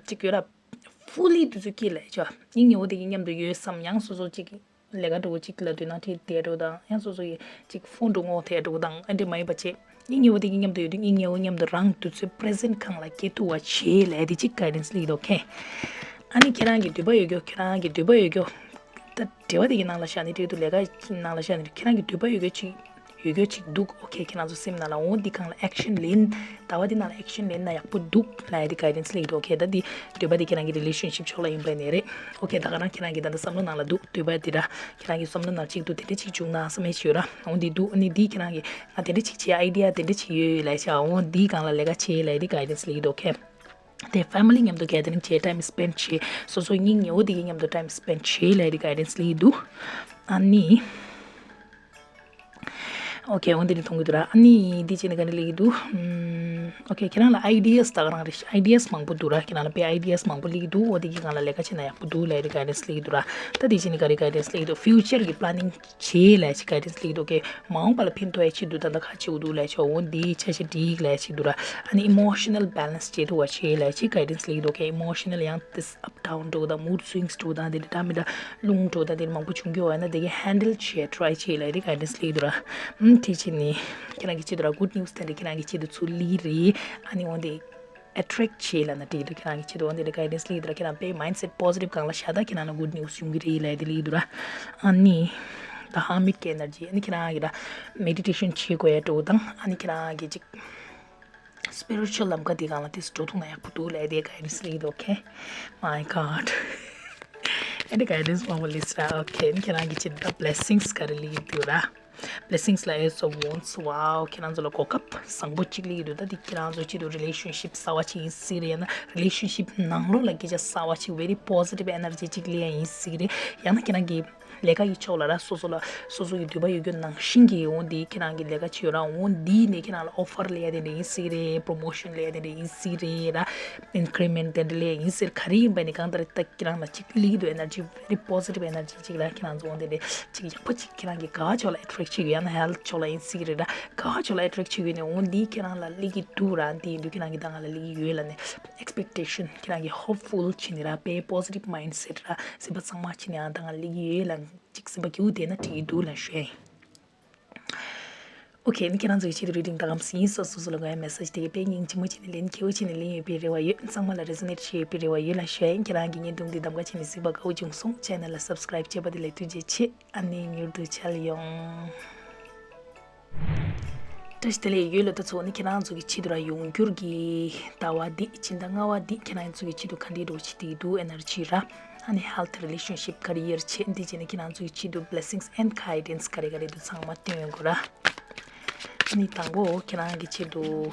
ཅིག་ཡོད་ར་fully་དུས་ཚོད་སྐྱེལ་ལབ་ཆོག་སྙིང་ཉེ་བོ་དེ་གི་མཉམ་དུ་ཡོད་བསམ་ཡང་སོ་སོ་ཅིག་ལས་ཀ་འགྲོ་གི་ཅིག་ལ་དུས་ན་ཁྲིད་དེ་འགྲོ་དང་ཡང་སོ་སོ་ཡི་ཅིག་ཕོན་འགྲོ་ངོ་དེ་འགྲོ་དང་ཨ་འདྲེ་མ་ཡིན་པ་བྱེད། སྙིང་ཉེ་བོ་དེ་གི་མཉམ་དུ་ཡོད་དུས་སྙིང་ཉེ་བོ་མཉམ་དུ་རང་དུས་ཚོད་present་གང་ལ་སྐྱེལ་ཐུབ་པ་བྱེད་ལབ་དེ་ཅིག་guidance་སླེབས་ཀྱི་འདུག་okay། ཨ་ནི་ཁྱེད་རང་གི་འདོད་པ་ཡོད་རྒྱུ་ཁྱེད་རང་གི་འདོད་པ་ཡོད་རྒྱུ་ད་འབྲེལ་བ་དེ་གི་ནང་ལ་བཞག་ནས་འབྲེལ་དུ་ལས་ཀ་ནང་ལ་བཞག་ནས་ཁྱེད་རང་གི་འདོད་པ་ཡོད་རྒྱུ་ཅིག་ཡོད་རྒྱུ་ཅིག་འདུག okay་ཁྱེད་རང་ཚོ་སེམས་ནང་ལ་འོ་འདི་གང་ལ་action་ལེན། ཟླ་བ་འདི་ནང་ལ་action་ལེན་ན་ཡག་པོ་འདུག་ལབ་ཡ་འདི་guidance་སླེབས་འདུག okay་ད་འདི་འདོད་པ་འདི་ཁྱེད་རང་གི་relationship་ཕྱོགས་ལ་ཡིན་པ་ནས་རེད། okay་ད་ག་རང་ཁྱེད་རང་གི་ད་ལྟ་བསམ་བློ་ནང་ལ་འདུག་འདོད་པ་འདི་ར་ཁྱེད་རང་གི་བསམ་བློ་ནང་གཅིག་འདུག་དེ་འདྲ་ཅིག་བྱུང་ན་བསམ་ཡས་ཅིག་ཡོད་ར། འོ་འདི་འདུག་ཨ་ནི་འདི་ཁྱེད་རང་གི་ང་དེ་འདྲ་ཅིག་བྱེད་idea་དེ་འདྲ་ཅིག་ཡོད་ལབ་ཡ་འོ་འདི་གང་ལ་ལས་ཀ་བྱེད་ལབ་ཡ་འདི་guidance་སླེབས་འདུག okay དེ་family་མཉམ་དུ་gathering་བྱེད་time spend་བྱེད་སོ་སོ་སྙིང་ཉེ་བོ་དེ་གི་མཉམ་དུ་time spend་བྱེད་ལབ་ཡ་འདི་guidance་སླེབས་འདུག་ཨ་ནི། okay འོ་འདི་ནི་མཐོང་གི་འདུག་ར། ཨ་ནི་འདི་བྱས་ནས་ག་འདྲ་སླེབས་ཀྱི་འདུག་ཨམ། okay ཁྱེད་རང་ལ་ideas་ད་ག་རང་རེད། ideas་མང་པོ་འདུག་ར། ཁྱེད་རང་ལ་དཔེ་ideas་མང་པོ་སླེབས་ཀྱི་འདུག་འོ་འདི་གི་སྒང་ལ་ལས་ཀ་བྱེད་ན་ཡག་པོ་འདུག་ལབ་ཡ་འདི་guidance་སླེབས་ཀྱི་འདུག་ར། ད་འདི་བྱས་ནས་ག་རེ་guidance་སླེབས་ཀྱི་འདུག future་གི་planning་བྱེད་ལབ་ཡ་ཅིག་guidance་སླེབས་ཀྱི་འདུག okay མ་འོངས་པ་ལ་ཕན་ཐོགས་ཡ་ཆེད་དུ་ད་ལྟ་ག་བྱེད་དགོས་འདུག་ལབ་ཡ་ཅིག་འོ་འདི་ཆ་ཤས་འགྲིག་ལབ་ཡ་ཅིག་འདུག་ར། ཨ་ནི་emotional balance་བྱེད་ཐུབ་པ་བྱེད་ལབ་ཡ་ཅིག་guidance་སླེབས་ཀྱི་འདུག okay emotional་ཡང་དེ་up down་འགྲོ་དང་mood swings་འགྲོ་དང་དེ་འདྲ་འདྲ་མི་འདྲ་རླུང་འགྲོ་དང་དེ་འདྲ་མང་པོ་བྱུང་གི་ཡོད་ན་དེ་གའི་handle་བྱེད་try་བྱེད་ལབ་ཡ་དེ་guidance་སླེབས་ཀྱི་འདུག་ར། ཨམ་དེ་བྱས་ནས་ཁྱེད་རང་གི་ཆེད་དུ་ར་good news་དེ་འདྲ་ཁྱེད་རང་གི་ཆེད་དུ་ཚུར་སླེབས་རེད། ཨ་ནི་འོ་དེ་attract་བྱེད་ལབ་ན་འགྲིག་གི་འདུག་ཁྱེད་རང་གི་ཆེད་དུ་འོ་དེ་འདྲ་guidance་སླེབས་ཀྱི་འདུག་ར། ཁྱེད་རང་དཔེ་mindset positive་སྒང་ལ་བཞག་ད་ཁྱེད་རང་ལ་good news་ཡོང་གི་རེད་ལབ་ཡ་དེ་སླེབས་ཀྱི་འདུག་ར། ཨ་ནི་ད་hermit་གི་energy་ཨ་ནི་ཁྱེད་རང་གི་ར་meditation་བྱེད་དགོས་ཡ་འགྲོ་དང་ཨ་ནི་ཁྱེད་རང་གི་ཅིག spiritual་ལམ་ཁ་དེ་སྒང་ལ་དེ་འགྲོ་ཐུབ་ན་ཡག་པོ་འདུག་ལབ་ཡ་དེ་guidance་སླེབས་འདུག okay my god ཨ་ནི་guidance་མང་པོ་སླེབས་ར། okay ཨ་ནི་ཁྱེད་རང་གི་ཆེད་དུ་blessings་ག་རེ་སླེབས་འདུག་ར། blessings་ལ་ace of wands wow ཁྱེད་རང་ཚོ་ལ་གོ་སྐབས་བཟང་པོ་གཅིག་སླེབས་འདུག་ད་དེ་ཁྱེད་རང་ཚོ་ཆེད་དུ་relationship་གསར་བ་གཅིག་ཡིན་སྲིད་རེད། ཡང་ན་relationship་ནང་ལོགས་ལ་སྐད་ཆ་གསར་བ་གཅིག་very positive energy་གཅིག་སླེབས་ཡ་ཡིན་སྲིད་རེད། ཡང་ན་ཁྱེད་རང་གི་ལས་ཀ་ཡི་ཕྱོགས་ལ་ར་སོ་སོ་ལ་སོ་སོ་ཡི་འདོད་པ་ཡོད་རྒྱུ་ནང་བཞིན་གྱི་འོ་འདི་ཁྱེད་རང་གི་ལས་ཀ་བྱེད་ཡོད་ར། འོ་འདི་ནས་ཁྱེད་རང་ལ་offer་སླེབས་ཡ་དེ་འདྲ་ཡིན་སྲིད་རེད། promotion་སླེབས་ཡ་དེ་འདྲ་ཡིན་སྲིད་རེད་ར། increment་དེ་འདྲ་སླེབས་ཡ་ཡིན་སྲིད། ག་རེ་ཡིན་པ་ནི་གང་ལྟར་ད་ཁྱེད་རང་ལ་ཅིག་སླེབས་ཀྱི་འདུག energy very positive energy་ཅིག་ར། ཁྱེད་རང་ཚོ་འོ་འདི་འདྲ་ཅིག་ཡག་པོ་ཅིག་ཁྱེད་རང་གི་ག་ཕྱོགས་ལ་attract་བྱེད་ཀྱི་ཡོད་ཡང་ན་health་ཕྱོགས་ལ་ཡིན་སྲིད་རེད་ར། ག་ཕྱོགས་ལ་attract་བྱེད་ཀྱི་ཡོད་ནས་འོ་འདི་ཁྱེད་རང་ལ་སླེབས་ཀྱི་འདུག་ར། འདི་ཡིན་དུས་ཁྱེད་རང་གི་ད་ང་ལ་སླེབས་ཀྱི་ཡོད་ལབ་ནས་expectation་ཁྱེད་རང་གི་hopeful་བྱེད་ནི་ར། དཔེ་positive mindset་ར། སེམས་པ་གཙང་མ་བྱེད་ནི་ཡང་ད་ང་ལ་སླེབས་ཀྱི་ཡོད་ལབ་ཅིག་སེམས་པ་སྐྱིད་པོ་བསྡད་ན་འགྲིག་གི་འདུག་ལབ་ཞུ་ཡ་ཡིན། okay ནི་ཁྱེད་རང་ཚོ་གི་ཆེད་དུ་reading་ད་གམ་སི་ཡིན་སོ་སོ་སོ་ལ་དགོས་ཡ་message་དེ་གི་དཔེ་སྙིང་རྗེ་མོ་བྱས་ནས་ལན་མཁས་པོ་བྱས་ནས་ལན་ཡོད་པའི་རེ་བ་ཡོད། ཚང་མ་ལ་resonate་བྱེད་ཡོད་པའི་རེ་བ་ཡོད་ལབ་ཞུ་ཡ་ཡིན། ཁྱེད་རང་གི་བརྙན་ཐུང་འདི་གདམ་ག་བྱས་ནས་གཟིགས་པ་དགའ་བོ་བྱུང་སོང་། channel་ལ་subscribe་བྱས་པ་དེ་ལ་ཐུགས་རྗེ་ཆེ། ཨ་ནི་མྱུར་དུ་མཇལ་ཡོང་། བཀྲ་ཤིས་བདེ་ལེགས། ཡོད་ལ་ད་ཚོ་ནི་ཁྱེད་རང་ཚོ་གི་ཆེད་དུ་ར་ཡོང་འགྱུར་གྱི་ཟླ་བ་འདི་སྤྱི་ཟླ་ལྔ་པ་འདི་ཁྱེད་རང་ཚོ་གི་ཆེད་དུ་ག་འདྲའི་འགྲོ་བྱེད་དེ་འདུག energy་ར། ཨ་ནི་health relationship career་ཆེད་འདི་བྱས་ནས་ཁྱེད་རང་ཚོ་གི་ཆེད་དུ་blessings and guidance་ག་རེ་ག་རེ་འདུག་ཚང་མ་སྟོན་ཡོང་དགོས་ར། ཨ་ནི་དང་པོ་ཁྱེད་རང་གི་ཆེད་དུ།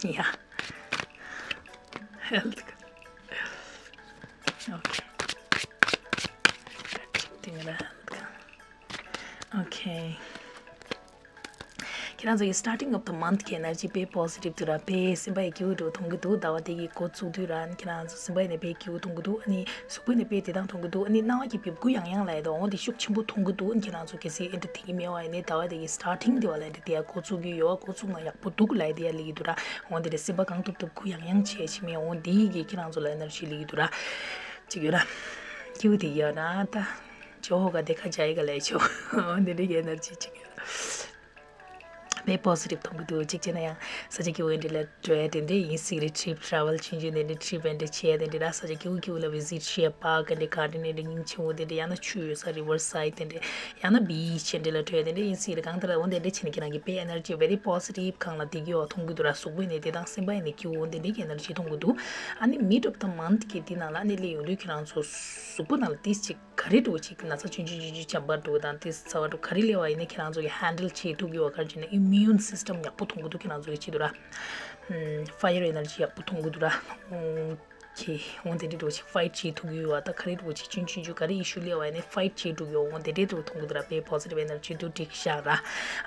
Yeah. Health. Okay. Thing health. Okay. ཁྱེད་རང་ཚོ་གི་starting of the month གི་energy དཔེ་positive འདུག་ར། དཔེ་སེམས་པ་ཡི་སྐྱིད་པོ་འདུག་མཐོང་གི་འདུག་ཟླ་བ་དེ་གི་འགོ་བཙུགས་དུས་ར། ཁྱེད་རང་ཚོ་སེམས་པ་ཡི་ནས་དཔེ་སྐྱིད་པོ་མཐོང་གི་འདུག་ཨ་ནི་གཟུགས་པོ་ནས་དཔེ་བདེ་ཐང་མཐོང་གི་འདུག་ཨ་ནི་སྣང་བ་གི་འབེབས་སྒོ་ཡང་ཡང་ལ་ཡི་དོ་འོང་དེ་ཤུགས་ཆེན་པོ་མཐོང་གི་འདུག་ཨ་ནི་ཁྱེད་རང་ཚོ་གལ་སྲིད་ཨེ་འདྲ་དེ་གི་མེད་པ་ཡིན་ནའི་ཟླ་བ་དེ་གི་starting དེ་བ་ལ་ཡི་དེ་ཡ་འགོ་བཙུགས་ཀྱི་ཡོད་པ། འགོ་བཙུགས་ན་ཡག་པོ་འདུག་ལ་ཡི་དེ་ཡ་ལི་གི་འདུག་ར། འོང་དེ་འདྲ་སེམས་པ་གང་ཐུབ་ཐུབ་སྒོ་ཡང་ཡང་བྱས་ཕྱིན་མེད། འོང་དེ་གི་ཁྱེད་རང་ཚོ་ལ་energy ལི་གི་འདུག་ར། ཅིག་ཡོད་ར། སྐྱིད་པོ་དེ་ཡོད་ན་ད་ཇོ་ཧོ་ག་དེ་ཁ་ཇ་ཡི་ག་ལ་ཡི་ཆོ། འོང་དེ་འདྲ་གི་energy ཅིག་ཡོད་ར། དཔེ་positive མཐོང་གི་འདུག་གཅིག་བྱས་ན་ཡང་ས་ཆ་སྐྱིད་པོ་འདི་འདྲ་ལ་འགྲོ་ཡ་དེ་འདྲ་ཡིན་སྲིད་རེད། trip travel ཆུང་ཆུང་དེ་འདྲ་trip དེ་འདྲ་བྱེད་ཡ་དེ་འདྲ་ར། ས་ཆ་སྐྱིད་པོ་སྐྱིད་པོ་ལ་visit བྱེད་ཡ་park དེ་འདྲ་garden དེ་འདྲ་སྙིང་རྗེ་པོ་དེ་འདྲ། ཡང་ན་ཆུ་ཡོད་ས་river side དེ་འདྲ། ཡང་ན་beach དེ་འདྲ་ལ་འགྲོ་ཡ་དེ་འདྲ་ཡིན་སྲིད་རེད། གང་ལྟར་འོ་དེ་འདྲ་བྱས་ནས་ཁྱེད་རང་གི་དཔེ་energy very positive གང་ལ་བསྡད་ཀྱི་ཡོད་མཐོང་གི་འདུག་ར། གཟུགས་པོ་ནས་བདེ་ཐང་སེམས་པ་ནས་སྐྱིད་པོ་འོ་དེ་འདྲ་གི་energy མཐོང་གི་འདུག་ཨ་ནི་mid of the month གི་དེ་ནང་ལ་ཨ་ནི་སླེབས་ཡོང་དུས་ཁྱེད་རང་ཚོ་གཟུགས་པོ་ནང་ལ་ཏིས་ཅིག་ག་རེ་འདྲ་བོ་ཅིག་ན་ཚ་ཆུང་ཆུང་ཆུང་ཆུང་འཇམ་པ་འདྲ་བོ་དང་དེ་ཚ་བ་འདྲ་བོ་ག་རེ་སླེབས་པ་ཡིན་ན་ཁྱེད་རང་ཚོ་གིས་handle བྱེད་ཐུབ་ཀྱི་ཡོད་པ། ག་རེ་བྱས་ན་immune system ཡག་པོ་མཐོང་གི་འདུག་ཁྱེད་རང་ཚོ་གི་ཆེད་དུ་ར། ཨམ། fire energy ཡག་པོ་མཐོང་གི་འདུག་ར། ཨོ་ཁེ། འོ་དེ་འདྲ་འདྲ་བོ་ཅིག་fight བྱེད་ཐུབ་ཀྱི་ཡོད་པ། ད་ག་རེ་འདྲ་བོ་ཅིག་ཆུང་ཆུང་ཆུང་ག་རེ་issue སླེབས་པ་ཡིན་ན་fight བྱེད་ཐུབ་ཀྱི་ཡོད། འོ་དེ་འདྲ་འདྲ་བོ་མཐོང་གི་འདུག་ར། དཔེ་positive energy འདུག་འགྲིག་ཤག་ར།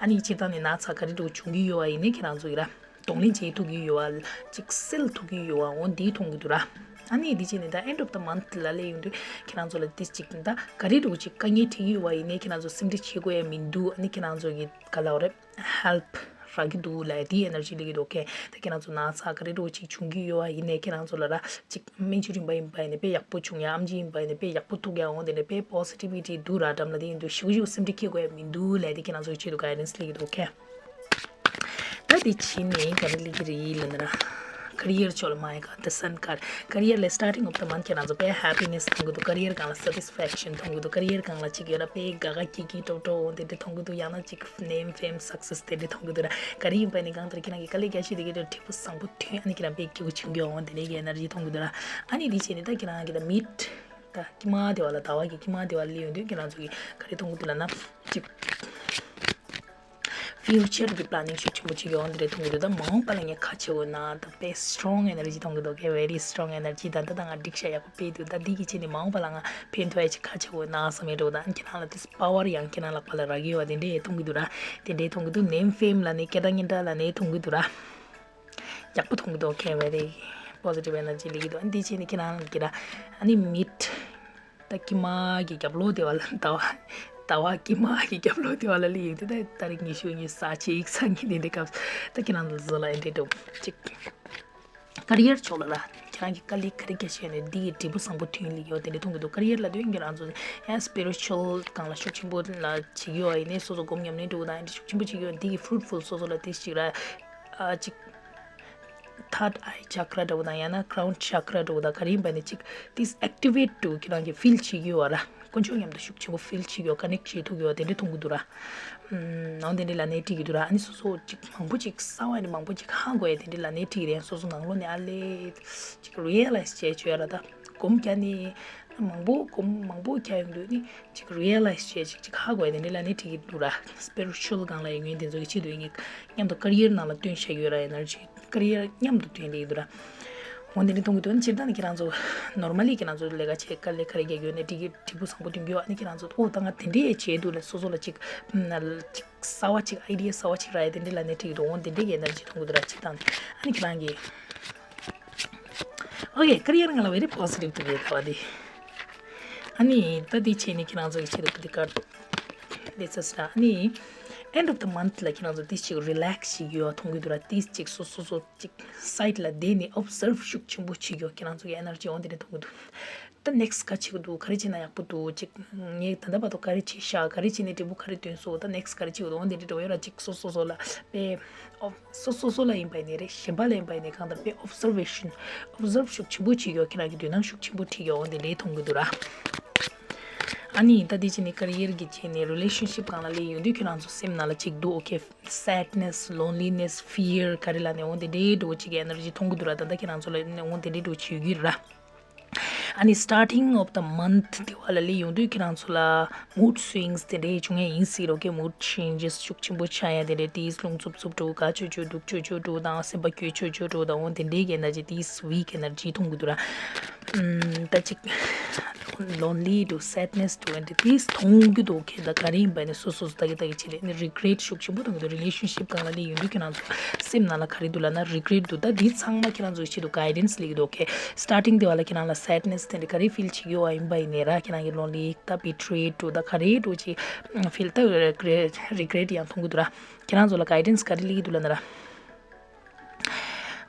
ཨ་ནི་སྤྱིར་བཏང་ནས་ན་ཚ་ག་རེ་འདྲ་བོ་བྱུང་གི་ཡོད་པ་ཡིན་ན་ཁྱེད་རང་ཚོ་གིས་ར། གདོང་ལེན་བྱེད་ཐུབ་ཀྱི་ཡོད་པ། ཅིག་སེལ་ཐུབ་ཀྱི་ཡོད་པ་འོ་འདི་མཐོང་གི་འདུག་ར། ཨ་ནི་འདི་བྱས་ནས་ད་end of the month ལ་སླེབས་ཡོང་དུས་ཁྱེད་རང་ཚོ་ལ་ཏིས་ཅིག་ད་ག་རེ་འདྲ་བོ་ཅིག་དཀའ་ངལ་འཕྲད་ཀྱི་ཡོད་པ་ཡིན་ནའི་ཁྱེད་རང་ཚོ་སེམས་ཁྲལ་བྱེད་དགོས་ཡ་མི་འདུག་ཨ་ནི་ཁྱེད་རང་ཚོ་གི་ག་ལབ་རེད། help རག་གི་འདུག་ལབ་ཡ་དེའི་energy སླེབས་ཀྱི་འདུག་ཨོ་ཁེ། ད་ཁྱེད་རང་ཚོ་ན་ཚ་ག་རེ་འདྲ་བོ་ཅིག་བྱུང་གི་ཡོད་པ་ཡིན་ནའི་ཁྱེད་རང་ཚོ་ལ་ར་ཅིག་སྨན་བཅོས་རིམ་པ་ཡིན་པ་ཡིན་ནའི་དཔེ་ཡག་པོ་བྱུང་ཡ། ཨམ་ཆི་ཡིན་པ་ཡིན་ནའི་དཔེ་ཡག་པོ་ཐུག་ཡ། འོ་དེ་ནས་དཔེ་positivity འདུག་ར། འགྲམ་ལ་དེ་ཡིན་དུས་ཞུ་ཞུ་སེམས་ཁྲལ་བྱེད་དགོས་ཡ་མི་འདུག་ལབ་ཡ་དེ་ཁྱེད་རང་ཚོ་གི་ཆེད་དུ་guidance སླེབས་ཀྱི་འདུག་ཨོ་ཁེ། ད་དེ་ཕྱིན་ནས་ག་རེ་སླེབས་ཀྱི་རེད་ལབ་ན་ར། career ཕྱོགས་ལ། my god, the sun card. career ལ་starting of the month ཁྱེད་རང་ཚོ་དཔེ་happiness མཐོང་གི་འདུག career སྒང་ལ་satisfaction མཐོང་གི་འདུག career སྒང་ལ་ཅིག་ཡོད་ན་དཔེ་དགའ་དགའ་སྐྱིད་སྐྱིད་ཏོག་ཏོག་འོ་དེ་འདྲ་མཐོང་གི་འདུག་ཡང་ན་ཅིག་name, fame, success དེ་འདྲ་མཐོང་གི་འདུག་ར། ག་རེ་ཡིན་པ་ནི་གང་ལྟར་ཁྱེད་རང་གི་དཀའ་ལས་རྒྱག་ཤེས་དེ་གི་འདྲ་འབྲས་བུ་བཟང་པོ་ཐོན། ཨ་ནི་ཁྱེད་རང་དཔེ་སྐྱིད་པོ་བྱུང་གི་འོ་དེ་འདྲ་གི་energy མཐོང་གི་འདུག་ར། ཨ་ནི་དེ་བྱས་ནས་ད་ཁྱེད་རང་གི་ད་mid ད་དཀྱིལ་མ་དེ་བ་ལ། ཟླ་བ་གི་དཀྱིལ་མ་དེ་བ་ལ་སླེབས་ཡོང་དུས་ཁྱེད་རང་ཚོ་གི་ག་རེ་མཐོང་གི་འདུག་ལབ་ན། ཅིག་future གི་planning ཤུགས་ཆེན་པོ་ཅིག་ཡོང་དེ་རེད་མཐོང་གི་འདུག་ད་མ་འོངས་པ་ལ་ངས་ག་བྱེད་དགོས་ན་ད་དཔེ་strong energy མཐོང་གི་འདུག okay, very strong energy. ད་ད་ད་ང་འགྲིག་ཤག་ཡག་པོ་དཔེ་འདུག་ད་འདི་གི་ཆེད་ནས་མ་འོངས་པ་ལ་ང་ཕན་ཐོགས་ཡ་ཅིག་ག་བྱེད་དགོས་ན་བསམ་ཡ་འདྲ་བོ། ད་ཁྱེད་རང་ལ་དེ་power ཡང་ཁྱེད་རང་ལག་པ་ལ་རག་གི་ཡོད་པ་དེ་འདྲས་མཐོང་གི་འདུག་ར། དེ་འདྲས་མཐོང་གི་འདུག name, fame ལ་ནི་སྐད་གྲགས་སྙན་གྲགས་ལ་ནི་མཐོང་གི་འདུག་ར། ཡག་པོ་མཐོང་གི་འདུག okay, very positive energy སླེབས་ཀྱི་འདུག་ཨ་འདི་བྱས་ནས་ཁྱེད་རང་གི་ར། ཨ་ནི་mid ད་དཀྱིལ་མ་གི་རྒྱབ་ལོགས་དེ་བ་ལ། ཟླ་བ་ཟླ་བ་དཀྱིལ་མ་གི་རྒྱབ་ལོགས་དེ་བ་ལ་སླེབས་ཡོང་དུས་ད་ཏ་རིག་ཉི་ཤུ་གཉིས་གཟའ་ཆེ་ཡིག་ཚང་གི་དེ་འདྲའི་སྐབས་ད་ཁྱེད་རང་ཚོ་ལ་ཨེ་འདྲའི་འགྲོ་ཅིག career ཕྱོགས་ལ་ར། ཁྱེད་རང་གི་དཀའ་ལས་ག་རེ་རྒྱག་བྱས་ནས་འདི་གི་འབྲས་བུ་བཟང་པོ་ཐོན་ལེ་ཡོད་དེ་འདྲ་མཐོང་གི་འདུག career ལབ་དུས་ཁྱེད་རང་ཚོ་ཡང་spiritual སྒང་ལ་ཤུགས་ཆེན་པོ་ལ་བྱེད་ཀྱི་ཡོད་ཡིན་ནའི་སོ་སོ་སྒོམ་ཉམས་ལེན་འགྲོ་དང་ཨེ་འདྲ་ཤུགས་ཆེན་པོ་བྱེད་ཀྱི་ཡོད། འདི་གི་fruitful སོ་སོ་ལ་དེ་ཞིག་ར། ཨ་ཅིག third eye chakra འདྲ་བོ་དང་ཡང་ན་crown chakra འདྲ་བོ་དང་ག་རེ་ཡིན་པ་ནི་ཅིག་this activate to ཁྱེད་རང་གི་feel བྱེད་ཀྱི་ཡོད་ར། དཀོན་མཆོག་མཉམ་དུ་ཤུགས་ཆེན་པོ་feel བྱེད་ཀྱི་ཡོད། connect བྱེད་ཐུབ་ཀྱི་ཡོད་དེ་འདྲ་མཐོང་གི་འདུག་ར། ཨམ། ནང་དེ་འདྲ་ལ་ནས་ཁྲིད་ཀྱི་འདུག་ར། ཨ་ནི་སོ་སོ་ཅིག་མང་པོ་ཅིག་གསར་བ་ནི་མང་པོ་ཅིག་ཧ་གོ་ཡ་དེ་འདྲ་ལ་ནས་ཁྲིད་ཀྱི་རེད། སོ་སོ་ནང་ལོགས་ནས་ཨ་ལས་ཅིག་realize བྱས་བྱོས་ཡ་ར། ད་སྒོམ་རྒྱག་ནི་མང་པོ་སྒོམ་མང་པོ་རྒྱག་ཡོང་དུས་ནི་ཅིག་realize བྱས་ཅིག་ཅིག་ཧ་གོ་ཡ་དེ་འདྲ་ལ་ནས་ཁྲིད་ཀྱི་འདུག་ར། spiritual སྒང་ལ་ཡོད་མཁན་དེ་ཚོ་གི་ཆེད་དུ་ཡིན་གྱི་མཉམ་དུ་career ནང་ལ་བཏོན་བཞག་ཡོད་ར། energy career མཉམ་དུ་ཐོན་ལེ་ཡོད་ར། འོ་འདི་འདྲ་མཐོང་གི་འདུག་ཨ་ནི་སྤྱིར་བཏང་ནི་ཁྱེད་རང་ཚོ་normally ཁྱེད་རང་ཚོ་ལས་ཀ་བྱེད་དཀའ་ལས་ག་རེ་རྒྱག་ཡོད་ནས་འགྲིག་གི་འབྲས་བུ་བཟང་པོ་ཐོན་གྱི་ཡོད། ཨ་ནི་ཁྱེད་རང་ཚོ་ཨོ་ད་ང་དེ་འདྲས་བྱས་འདུག་ལ་སོ་སོ་ལ་ཅིག་ཅིག་གསར་བ་ཅིག་idea གསར་བ་ཅིག་རག་ཡ་དེ་འདྲས་ལ་ནས་འགྲིག་གི་འདུག་འོ་འདི་འདྲས་ཀྱི་energy མཐོང་གི་འདུག་ར། སྤྱིར་བཏང་ནི་ཨ་ནི་ཁྱེད་རང་གི okay, career ང་ལ་very positive འདུག་གི་ད་བ་དེ། ཨ་ནི་ད་དེ་བྱས་ནས་ཁྱེད་རང་ཚོ་གི་ཆེད་དུ་ཀུ་དི་ཀར་ལས་ཚ་སི་ར། ཨ་ནི་end of the month ལ་ཁྱེད་རང་ཚོ་ཏིས་ཅིག་relax བྱེད་ཀྱི་ཡོད་མཐོང་གི་འདུག་ར། ཏིས་ཅིག་སོ་སོ་སོ་ཅིག་side ལ་བསྡད་ནས་observe ཤུགས་ཆེན་པོ་བྱེད་ཀྱི་ཡོད། ཁྱེད་རང་ཚོ་གི་energy འོ་འདི་འདྲ་མཐོང་གི་འདུག་ད་next ག་བྱེད་ཀྱི་འདུག་ག་རེ་བྱས་ན་ཡག་པོ་འདུག་ཅིག་ངས་ད་ལྟ་བར་དུ་ག་རེ་བྱས་ཤག་ག་རེ་བྱས་ནས་འབྲས་བུ་ག་རེ་ཐོན་སོང་། ད་next ག་རེ་བྱེད་ཀྱི་འདུག་འོ་འདི་འདྲ་འདྲ་བོ་ཡོད་ར། ཅིག་སོ་སོ་སོ་ལ་དཔེ་ཨོ་སོ་སོ་སོ་ལ་ཡིན་པ་ཡིན་ནའི་རེད། གཞན་པ་ལ་ཡིན་པ་ཡིན་ནའི་གང་ལྟར་དཔེ་observation observe ཤུགས་ཆེན་པོ་བྱེད་ཀྱི་ཡོད། ཁྱེད་རང་གི་མདུན་ནང་ཤུགས་ཆེན་པོ་ཁྲིད་ཀྱི་ཡོད། འོ་འདི་འདྲས་མཐོང་གི་འདུག་ར། ཨ་ནི་ད་འདི་བྱས་ནས་career གི་བྱས་ནས་relationship སྒང་ལ་སླེབས་ཡོང་དུས་ཁྱེད་རང་ཚོ་སེམས་ནང་ལ་ཅིག་འདུག okay, sadness, loneliness, fear ག་རེ་ལབ་ནས་འོ་འདི་འདྲའི་འདྲ་བོ་ཅིག་གི་energy མཐོང་གི་འདུག་ར། ད་ལྟ་ཁྱེད་རང་ཚོ་ལ་འོ་འདི་འདྲའི་འདྲ་བོ་ཅིག་ཡོད་ཀྱི་རེད་ར། ཨ་ནི་starting of the month དེ་བ་ལ་སླེབས་ཡོང་དུས་ཁྱེད་རང་ཚོ་ལ་mood swings དེ་འདྲའི་བྱུང་ཡ་ཡིན་སྲིད་རོ། okay, mood changes ཤུགས་ཆེན་པོ་ཆགས་ཡ་དེ་འདྲའི་དེས་རླུང་འཚུབ་འཚུབ་འགྲོ། དགའ་ཆོས་ཆོས་སྡུག་ཆོས་ཆོས་འགྲོ་དང་སེམས་པ་སྐྱོ་ཆོས་ཆོས་འགྲོ་དང་འོ་དེ་འདྲའི་གི་energy དེས་weak energy མཐོང་གི་འདུག་ར། ད་ཅིག་lonely འདུག sadness འདུག and this མཐོང་རྒྱུ་འདུག་ཁྱེད་ད་ག་རེ་ཡིན་པ་ནི་སོ་སོ་སོ་ད་གི་ད་གི་ཆེད་ལས་ནི་regret ཤུགས་ཆེན་པོ་གཏོང་གི་འདུག relationship སྒང་ལ་ལས་ཡོང་དུས་ཁྱེད་རང་ཚོ་སེམས་ནང་ལ་ག་རེ་འདུག་ལབ་ན་regret འདུག་ད་འདི་ཚང་མ་ཁྱེད་རང་ཚོ་ཆེད་དུ་guidance ལས་ཀྱི་འདུག okay starting དེ་བ་ལ་ཁྱེད་རང་ལ་sadness དེ་འདྲ་ག་རེ་feel བྱེད་ཀྱི་ཡོད་པ་ཡིན་པ་ཡིན་ནའི་ར་ཁྱེད་རང་གི་lonely ད་betrayed འདུག་ད་ག་རེ་འདུག་ཅིག་feel ད་regret regret ཡང་མཐོང་གི་འདུག་ར་ཁྱེད་རང་ཚོ་ལ་guidance ག་རེ་ལས་ཀྱི་འདུག་ལབ་ན་ར།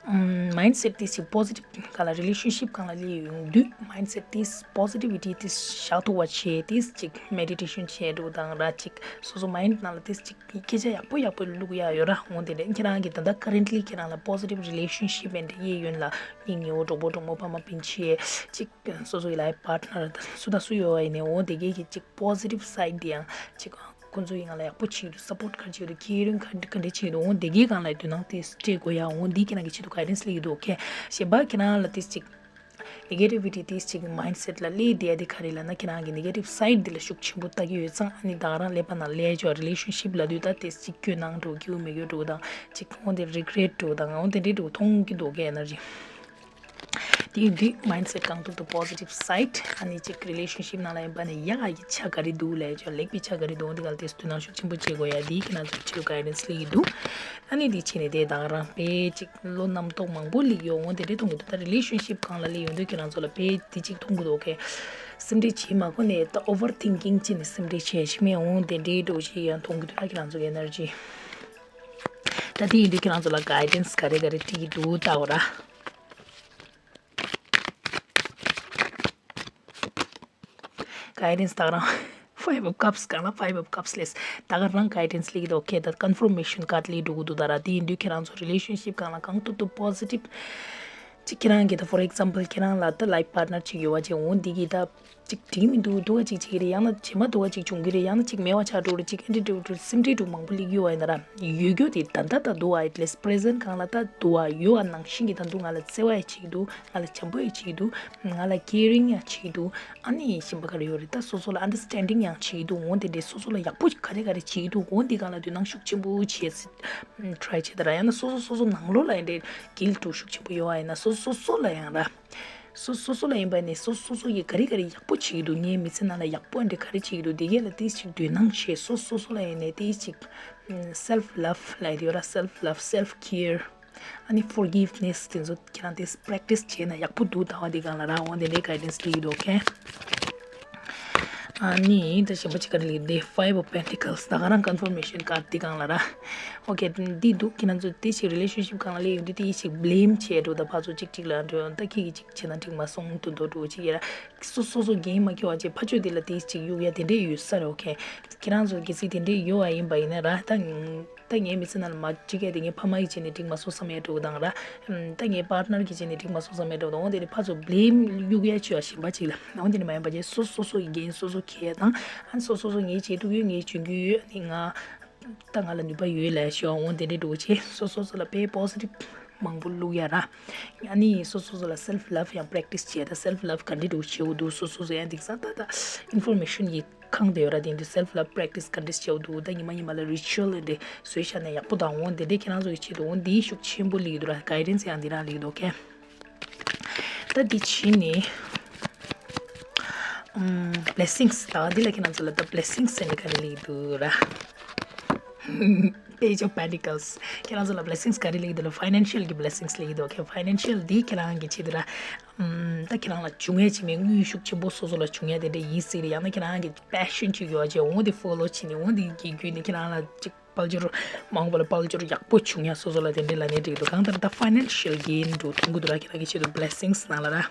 mindset དེ་ཅིག་positive སྒང་ལ་relationship སྒང་ལ་སླེབས་ཡོང་དུས་mindset དེ་positivity དེ་བཞག་ཐུབ་པ་བྱས་དེ་ཅིག་meditation བྱས་འགྲོ་དང་ར་ཅིག་སོ་སོ་mind ནང་ལ་དེ་ཅིག་སྐད་ཆ་ཡག་པོ་ཡག་པོ་བླུག་ཡ་ཡོད་ར། འོང་དེ་ནས་ཁྱེད་རང་གི་ད་ལྟ་currently ཁྱེད་རང་ལ་positive relationship and གཡས་གཡོན་ལ་མི་ངེས་པོ་གྲོགས་པོ་གྲོགས་མོ་ཕ་མ་སྤུན་མཆེད་ཅིག་སོ་སོ་ཡི་life partner སུ་དང་སུ་ཡོད་པ་ཡིན་ནའི་འོང་དེ་གས་ཀྱི་ཅིག་positive side དེ་ཡང་ཅིག་ཁོང་ཚོ་ཡི་ང་ལ་ཡག་པོ་བྱེད་ཀྱི་འདུག support ག་རེ་བྱེད་ཀྱི་འདུག caring ག་འདྲ་ག་འདྲ་བྱེད་ཀྱི་འདུག་འོང་དེ་གའི་སྒང་ལ་དོ་སྣང་དེ་སྤྲད་དགོས་ཡ། འོང་འདི་ཁྱེད་རང་གི་ཆེད་དུ་guidance སླེབས་ཀྱི་འདུག okay གཞན་པ་ཁྱེད་རང་ལ་དེ་ཅིག་negativity དེ་ཅིག་mindset ལ་སླེབས་བསྡད་ཡ་དེ་ག་རེ་ལབ་ན་ཁྱེད་རང་གི་negative side དེ་ལ་ཤུགས་ཆེན་པོ་ལྟ་གི་ཡོད་ཙང་ཨ་ནི་ད་ག་རང་ཀླད་པ་ནང་སླེབས་ཡ་ཅོ་relationship ལབ་དུས་ད་དེ་ཅིག་སྐྱོ་སྣང་འགྲོ་སྐྱིད་པོ་མེད་སྐྱོ་འགྲོ་དང་ཅིག་འོང་དེ་regret འགྲོ་དང་འོང་དེ་འདྲའི་འགྲོ་མཐོང་གི་འདུག་okay energy དེ་ཡིན་དུས་mindset གང་ཐུབ་ཐུབ་positive side ཨ་ནི་ཅིག་relationship ནང་ལ་ཡིན་པ་ནི་ཡག་གི་ཆ་ག་རེ་འདུག་ལས་ཅོ་ལེགས་པའི་ཆ་ག་རེ་འདུག་འོང་དེ་ག་ལ་དེ་དོ་སྣང་ཤུགས་ཆེན་པོ་བྱེད་དགོས་ཡ་འདི་ཁྱེད་རང་ཚོ་ཆེད་དུ་guidance སླེབས་ཀྱི་འདུག་ཨ་ནི་འདི་བྱས་ནས་དེ་དང་རང་དཔེ་ཅིག་བློ་རྣམ་རྟོག་མང་པོ་སླེབས་ཡོད། འོང་དེ་འདྲའི་མཐོང་གི་འདུག་ད་relationship སྒང་ལ་སླེབས་ཡོང་དུས་ཁྱེད་རང་ཚོ་ལ་དཔེ་འདི་ཅིག་མཐོང་གི་འདུག okay སེམས་ཁྲལ་བྱེད་མ་དགོས་ནས་ད་overthinking བྱས་ནས་སེམས་ཁྲལ་བྱས་ཤི་མེད་འོང་དེ་འདྲའི་འགྲོ་ཞིག་ཡང་མཐོང་གི་འདུག་ད་ཁྱེད་རང་ཚོ་གི་energy ད་དེ་ཡིན་དུས་ཁྱེད་རང་ཚོ་ལ་guidance ག་རེ་ག་རེ་སྤྲད་ཀྱི་འདུག་ལྟ་འོ་ར། guidance ད་ག་རང་five of cups གང་ལ་five of cups སླེབས། ད་ག་རང་guidance སླེབས་ཀྱི་འདུག okay ད་confirmation card སླེབས་འགྲོ་གི་འདུག་ད་ར་དེ་ཡིན་དུས་ཁྱེད་རང་ཚོ་relationship སྒང་ལ་གང་ཐུབ་ཐུབ་positive ཅིག་ཁྱེད་རང་གིས་ད་for example ཁྱེད་རང་ལ་ད་life partner ཅིག་ཡོད་པ་ཅིག་འོང་འདི་གིས་ད་ཅིག་འགྲིག་མི་འདུག་འདུག་ག་ཅིག་བྱེད་ཀྱི་རེད། ཡང་ན་རྗེས་མ་འདུག་ག་ཅིག་བྱུང་གི་རེད། ཡང་ན་ཅིག་མེད་པ་ཆགས་འགྲོ་རེད། ཅིག་ཨེ་འདྲ་འདྲ་འདྲ་སེམས་ཁྲལ་འདྲ་མང་པོ་སླེབས་ཀྱི་ཡོད་པ་ཡིན་ན་ར་ཡོད་རྒྱུ་དེ་ད་ལྟ་ད་འདུག་ཨ་at least present སྒང་ལ་ད་འདུག་ཨ་ཡོད་ཨ་ནང་བཞིན་གྱི་ད་འདུག་ང་ལ་བརྩེ་བ་ཡང་བྱེད་ཀྱི་འདུག་ང་ལ་བྱམས་པོ་ཡང་བྱེད་ཀྱི་འདུག་ང་ལ་caring ཡང་བྱེད་ཀྱི་འདུག་ཨ་ནི་གཞན་པ་ག་རེ་ཡོད་རེད། ད་སོ་སོ་ལ་understanding ཡང་བྱེད་ཀྱི་འདུག་འོ་དེ་འདྲའི་སོ་སོ་ལ་ཡག་པོ་ག་རེ་ག་རེ་བྱེད་ཀྱི་འདུག་འོ་འདི་སྒང་ལ་དོ་སྣང་ཤུགས་ཆེན་པོ་བྱེད་try བྱེད་ད་ར། ཡང་ན་སོ་སོ་སོ་སོ་ནང་ལོགས་ལ་ཡང་འདྲའི་guilt འདྲ་ཤུགས་ཆེན་པོ་ཡོད་ཨ་ཡིན་ན་སོ་སོ་སོ་སོ་ལ་ཡང་ར་སོ་སོ་སོ་ལ་ཡིན་པ་ནི་སོ་སོ་སོ་ཡིས་ག་རེ་ག་རེ་ཡག་པོ་བྱེད་ཀྱི་འདུག་ངའི་མི་ཚེ་ནང་ལ་ཡག་པོ་འདྲ་ག་རེ་བྱེད་ཀྱི་འདུག་འདི་གས་ལ་ཏིས་ཅིག་དོ་སྣང་བྱེད། སོ་སོ་སོ་ལ་ཡིན་ནའི་ཏིས་ཅིག self love ལབ་ཡོད་ར། self love self care ཨ་ནི་forgiveness དེ་ཚོ་ཁྱེད་རང་དེ་practice བྱས་ན་ཡག་པོ་འདུག་ཟླ་བ་འདི་སྒང་ལ་ར། འོ་དེ་འདྲའི་guidance སྤྲད་ཀྱི་འདུག okay ཨ་ནི་ད་གཞན་པ་ཅིག་ག་རེ་ལབ་ཀྱི་འདུག five of pentacles ད་ག་རང་confirmation card འདི་སྒང་ལ་ར། okay འདི་འདུག་ཁྱེད་རང་ཚོ་དེ་ཞིག་relationship སྒང་ལ་སླེབས་ཡོང་དུས་དེ་ཞིག་blame བྱས་འགྲོ། ད་ཕར་ཚུར་ཅིག་ཅིག་ལ་འགྲོ་ད་ཁྱེད་ཀྱིས་ཅིག་བྱས་ན་འགྲིག་མ་སོང་དུ་འདོད་འགྲོ་ཅིག་ཡ་ར། སོ་སོ་སོ་འགན་མ་འཁྱེར་བ་ཅིག་ཕར་ཕྱོགས་དེ་ལ་དེ་ཅིག་གཡུག་ཡ་དེ་འདྲས་ཡོད་ས་རེད། okay ཁྱེད་རང་ཚོ་གལ་སྲིད་དེ་འདྲས་ཡོད་པ་ཡིན་པ་ཡིན་ན་ར་ད། ད་ངའི་མི་ཚེ་ནང་ལ་མ་འགྲིག་ཡ་དེ་ངའི་ཕ་མ་གིས་བྱས་ནས་འགྲིག་མ་སོང་བསམ་ཡ་འགྲོ་གི་དང་ར། ད་ངའི་partner གིས་བྱས་ནས་འགྲིག་མ་སོང་བསམ་ཡ་འགྲོ་གི་དང་། འོ་དེ་ནས་ཕར་ཚུར་blame གཡུག་ཡ་བྱེད་ཡ་གཞན་པ་ཅིག་ལ། འོ་དེ་ནས་མ་ཡིན་པ་ཅིག་སོ་སོ་སོ་ཡི་འགན་སོ་སོ་འཁྱེར་ཡ་དང་། ཨ་ནི་སོ་སོ་སོ་ངས་བྱེད་ཐུབ་ཡོད། ངས་འཇོན་གྱི་ཡོད། ཨ་ནི་ང་ད་ང་ལ་ནུས་པ་ཡོད་ལབ་ཤོག་འོ་དེ་འདྲས་འགྲོ་བྱེད། སོ་སོ་སོ་ལ་དཔེ་positive མང་པོ་བླུག་ཡ་ར། ཨ་ནི་སོ་སོ་སོ་ལ་self love ཡང་practice བྱེད། ད་self love ག་འདྲས་འགྲོ་བྱེད་འོ་འདུག་སོ་སོ་སོ་ཡང་འདུག་ས་ད་ད་information ཡི་ཁང་དེ་ཡོད་ར། དེ་འདི་self love practice ག་འདྲས་བྱེད་འོ་འདུག་ད་ཉི་མ་ཉི་མ་ལ་ritual འདི་བཟོས་བཞག་ན་ཡག་པོ་དང་། འོ་དེ་འདྲས་ཁྱེད་རང་ཚོ་ཡི་ཆེད་དུ་འོ་འདི་ཤུགས་ཆེན་པོ་སླེབས་ཀྱི་འདུག་ར། guidance ཡང་འདི་རང་སླེབས་ཀྱི་འདུག okay ད་འདི་བྱས་ནས་ཨམ་blessings ད་འདི་ལ་ཁྱེད་རང་ཚོ་ལ་ད་blessings ཟེར་ནས་ག་རེ་སླེབས་ཀྱི་འདུག་ར། page of pentacles ཁྱེད་རང་ཚོ་ལ་blessings ག་རེ་སླེབས་ཀྱི་འདུག་ལ། financial གྱི་blessings སླེབས་ཀྱི་འདུག okay financial འདི་ཁྱེད་རང་གི་ཆེད་དུ་ར། ཨམ་ད་ཁྱེད་རང་ལ་འབྱུང་ཡ་ཅིག་མེད། དངུལ་ཤུགས་ཆེན་པོ་སོ་སོ་ལ་འབྱུང་ཡ་དེ་འདྲ་ཡིན་སྲིད་རེད། ཡང་ན་ཁྱེད་རང་གི་passion ཅིག་ཡོད་ཅེ་འོ་དེ་follow བྱས་ནས་འོ་དེ་གི་བརྒྱུད་ནས་ཁྱེད་རང་ལ་ཅིག་དཔལ་འབྱོར་མང་པོ་ལ་དཔལ་འབྱོར་ཡག་པོ་བྱུང་ཡ་སོ་སོ་ལ་དེ་འདྲས་ལབ་ནས་འགྲིག་འདུག་གང་ལྟར་ད་financial gain འགྲོ་ཐུབ་ཀྱི་འདུག་ར། ཁྱེད་རང་གི་ཆེད་དུ་blessings ནང་ལ་ར།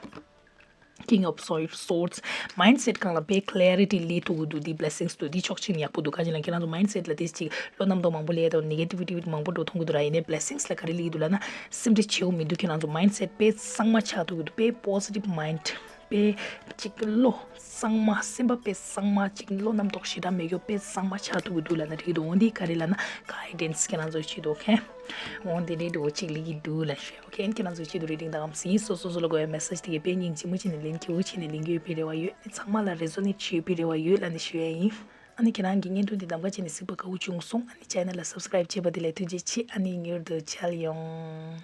King of Swords mindset སྒང་ལ་དཔེ་clarity སླེབས་ཐུབ་ཀྱི་འདུག་འདི་blessings འདུག་འདི་ཕྱོགས་གཅིག་ནས་ཡག་པོ་འདུག་ག་ཅི་ལ་ཁྱེད་རང་ཚོ་mindset ལ་དེ་ཅིག་བློ་རྣམ་རྟོག་མང་པོ་སླེབས་དང་negativity མང་པོ་འགྲོ་ཐུབ་ཀྱི་འདུག་ར། ཡིན་ནའི་blessings ལ་ག་རེ་སླེབས་ཀྱི་འདུག་ལབ་ན་སེམས་ཁྲལ་བྱེད་དགོས་མི་འདུག་ཁྱེད་རང་ཚོ་mindset དཔེ་གཙང་མ་ཆགས་ཐུབ་ཀྱི་འདུག་དཔེ་positive mind དཔེ་ཅིག་བློ་གཙང་མ་སེམས་པ་དཔེ་གཙང་མ་ཅིག་བློ་རྣམ་རྟོག་ཞེ་དྲག་མེད་རྒྱུ་དཔེ་གཙང་མ་ཆགས་ཐུབ་ཀྱི་འདུག་ལབ་ན་འགྲིག་འདུག་འོ་འདི་ག་རེ་ལབ་ན་guidance ཁྱེད་རང་ཚོ་བྱེད་འདུག okay འོ་འདི་འདྲའི་འདུག་ཅིག་ལི་གི་འདུག་ལ་ཞུ། okay ཁྱེད་རང་ཚོ་བྱེད་འདུག་རེ་ཏིང་དང་སིང་སོ་སོ་སོ་ལ་དགོས་པའི་message དེ་གའི་དཔེ་སྙིང་རྗེ་མོ་བྱས་ནས་ལེན་ཁྱེའུ་བྱས་ནས་ལེན་རྒྱུ་ཡོད་པའི་རེ་བ་ཡོད། ཚང་མ་ལ་རེ་ཟོ་ནི་བྱེད་པའི་རེ་བ་ཡོད་ལབ་ནས་ཞུ་ཡ་ཡིན། ཨ་ནི་ཁྱེད་རང་གི་བརྙན་ཐུང་འདི་གདམ་ག་བྱས་ནས་གཟིགས་པ་དགའ་བོ་བྱུང་སོང་། ཨ་ནི་channel ལ་subscribe བྱས་པ་དེ་ལ་ཐུགས་རྗེ་ཆེ། ཨ་ནི་མྱུར་དུ་མཇལ་ཡོང་།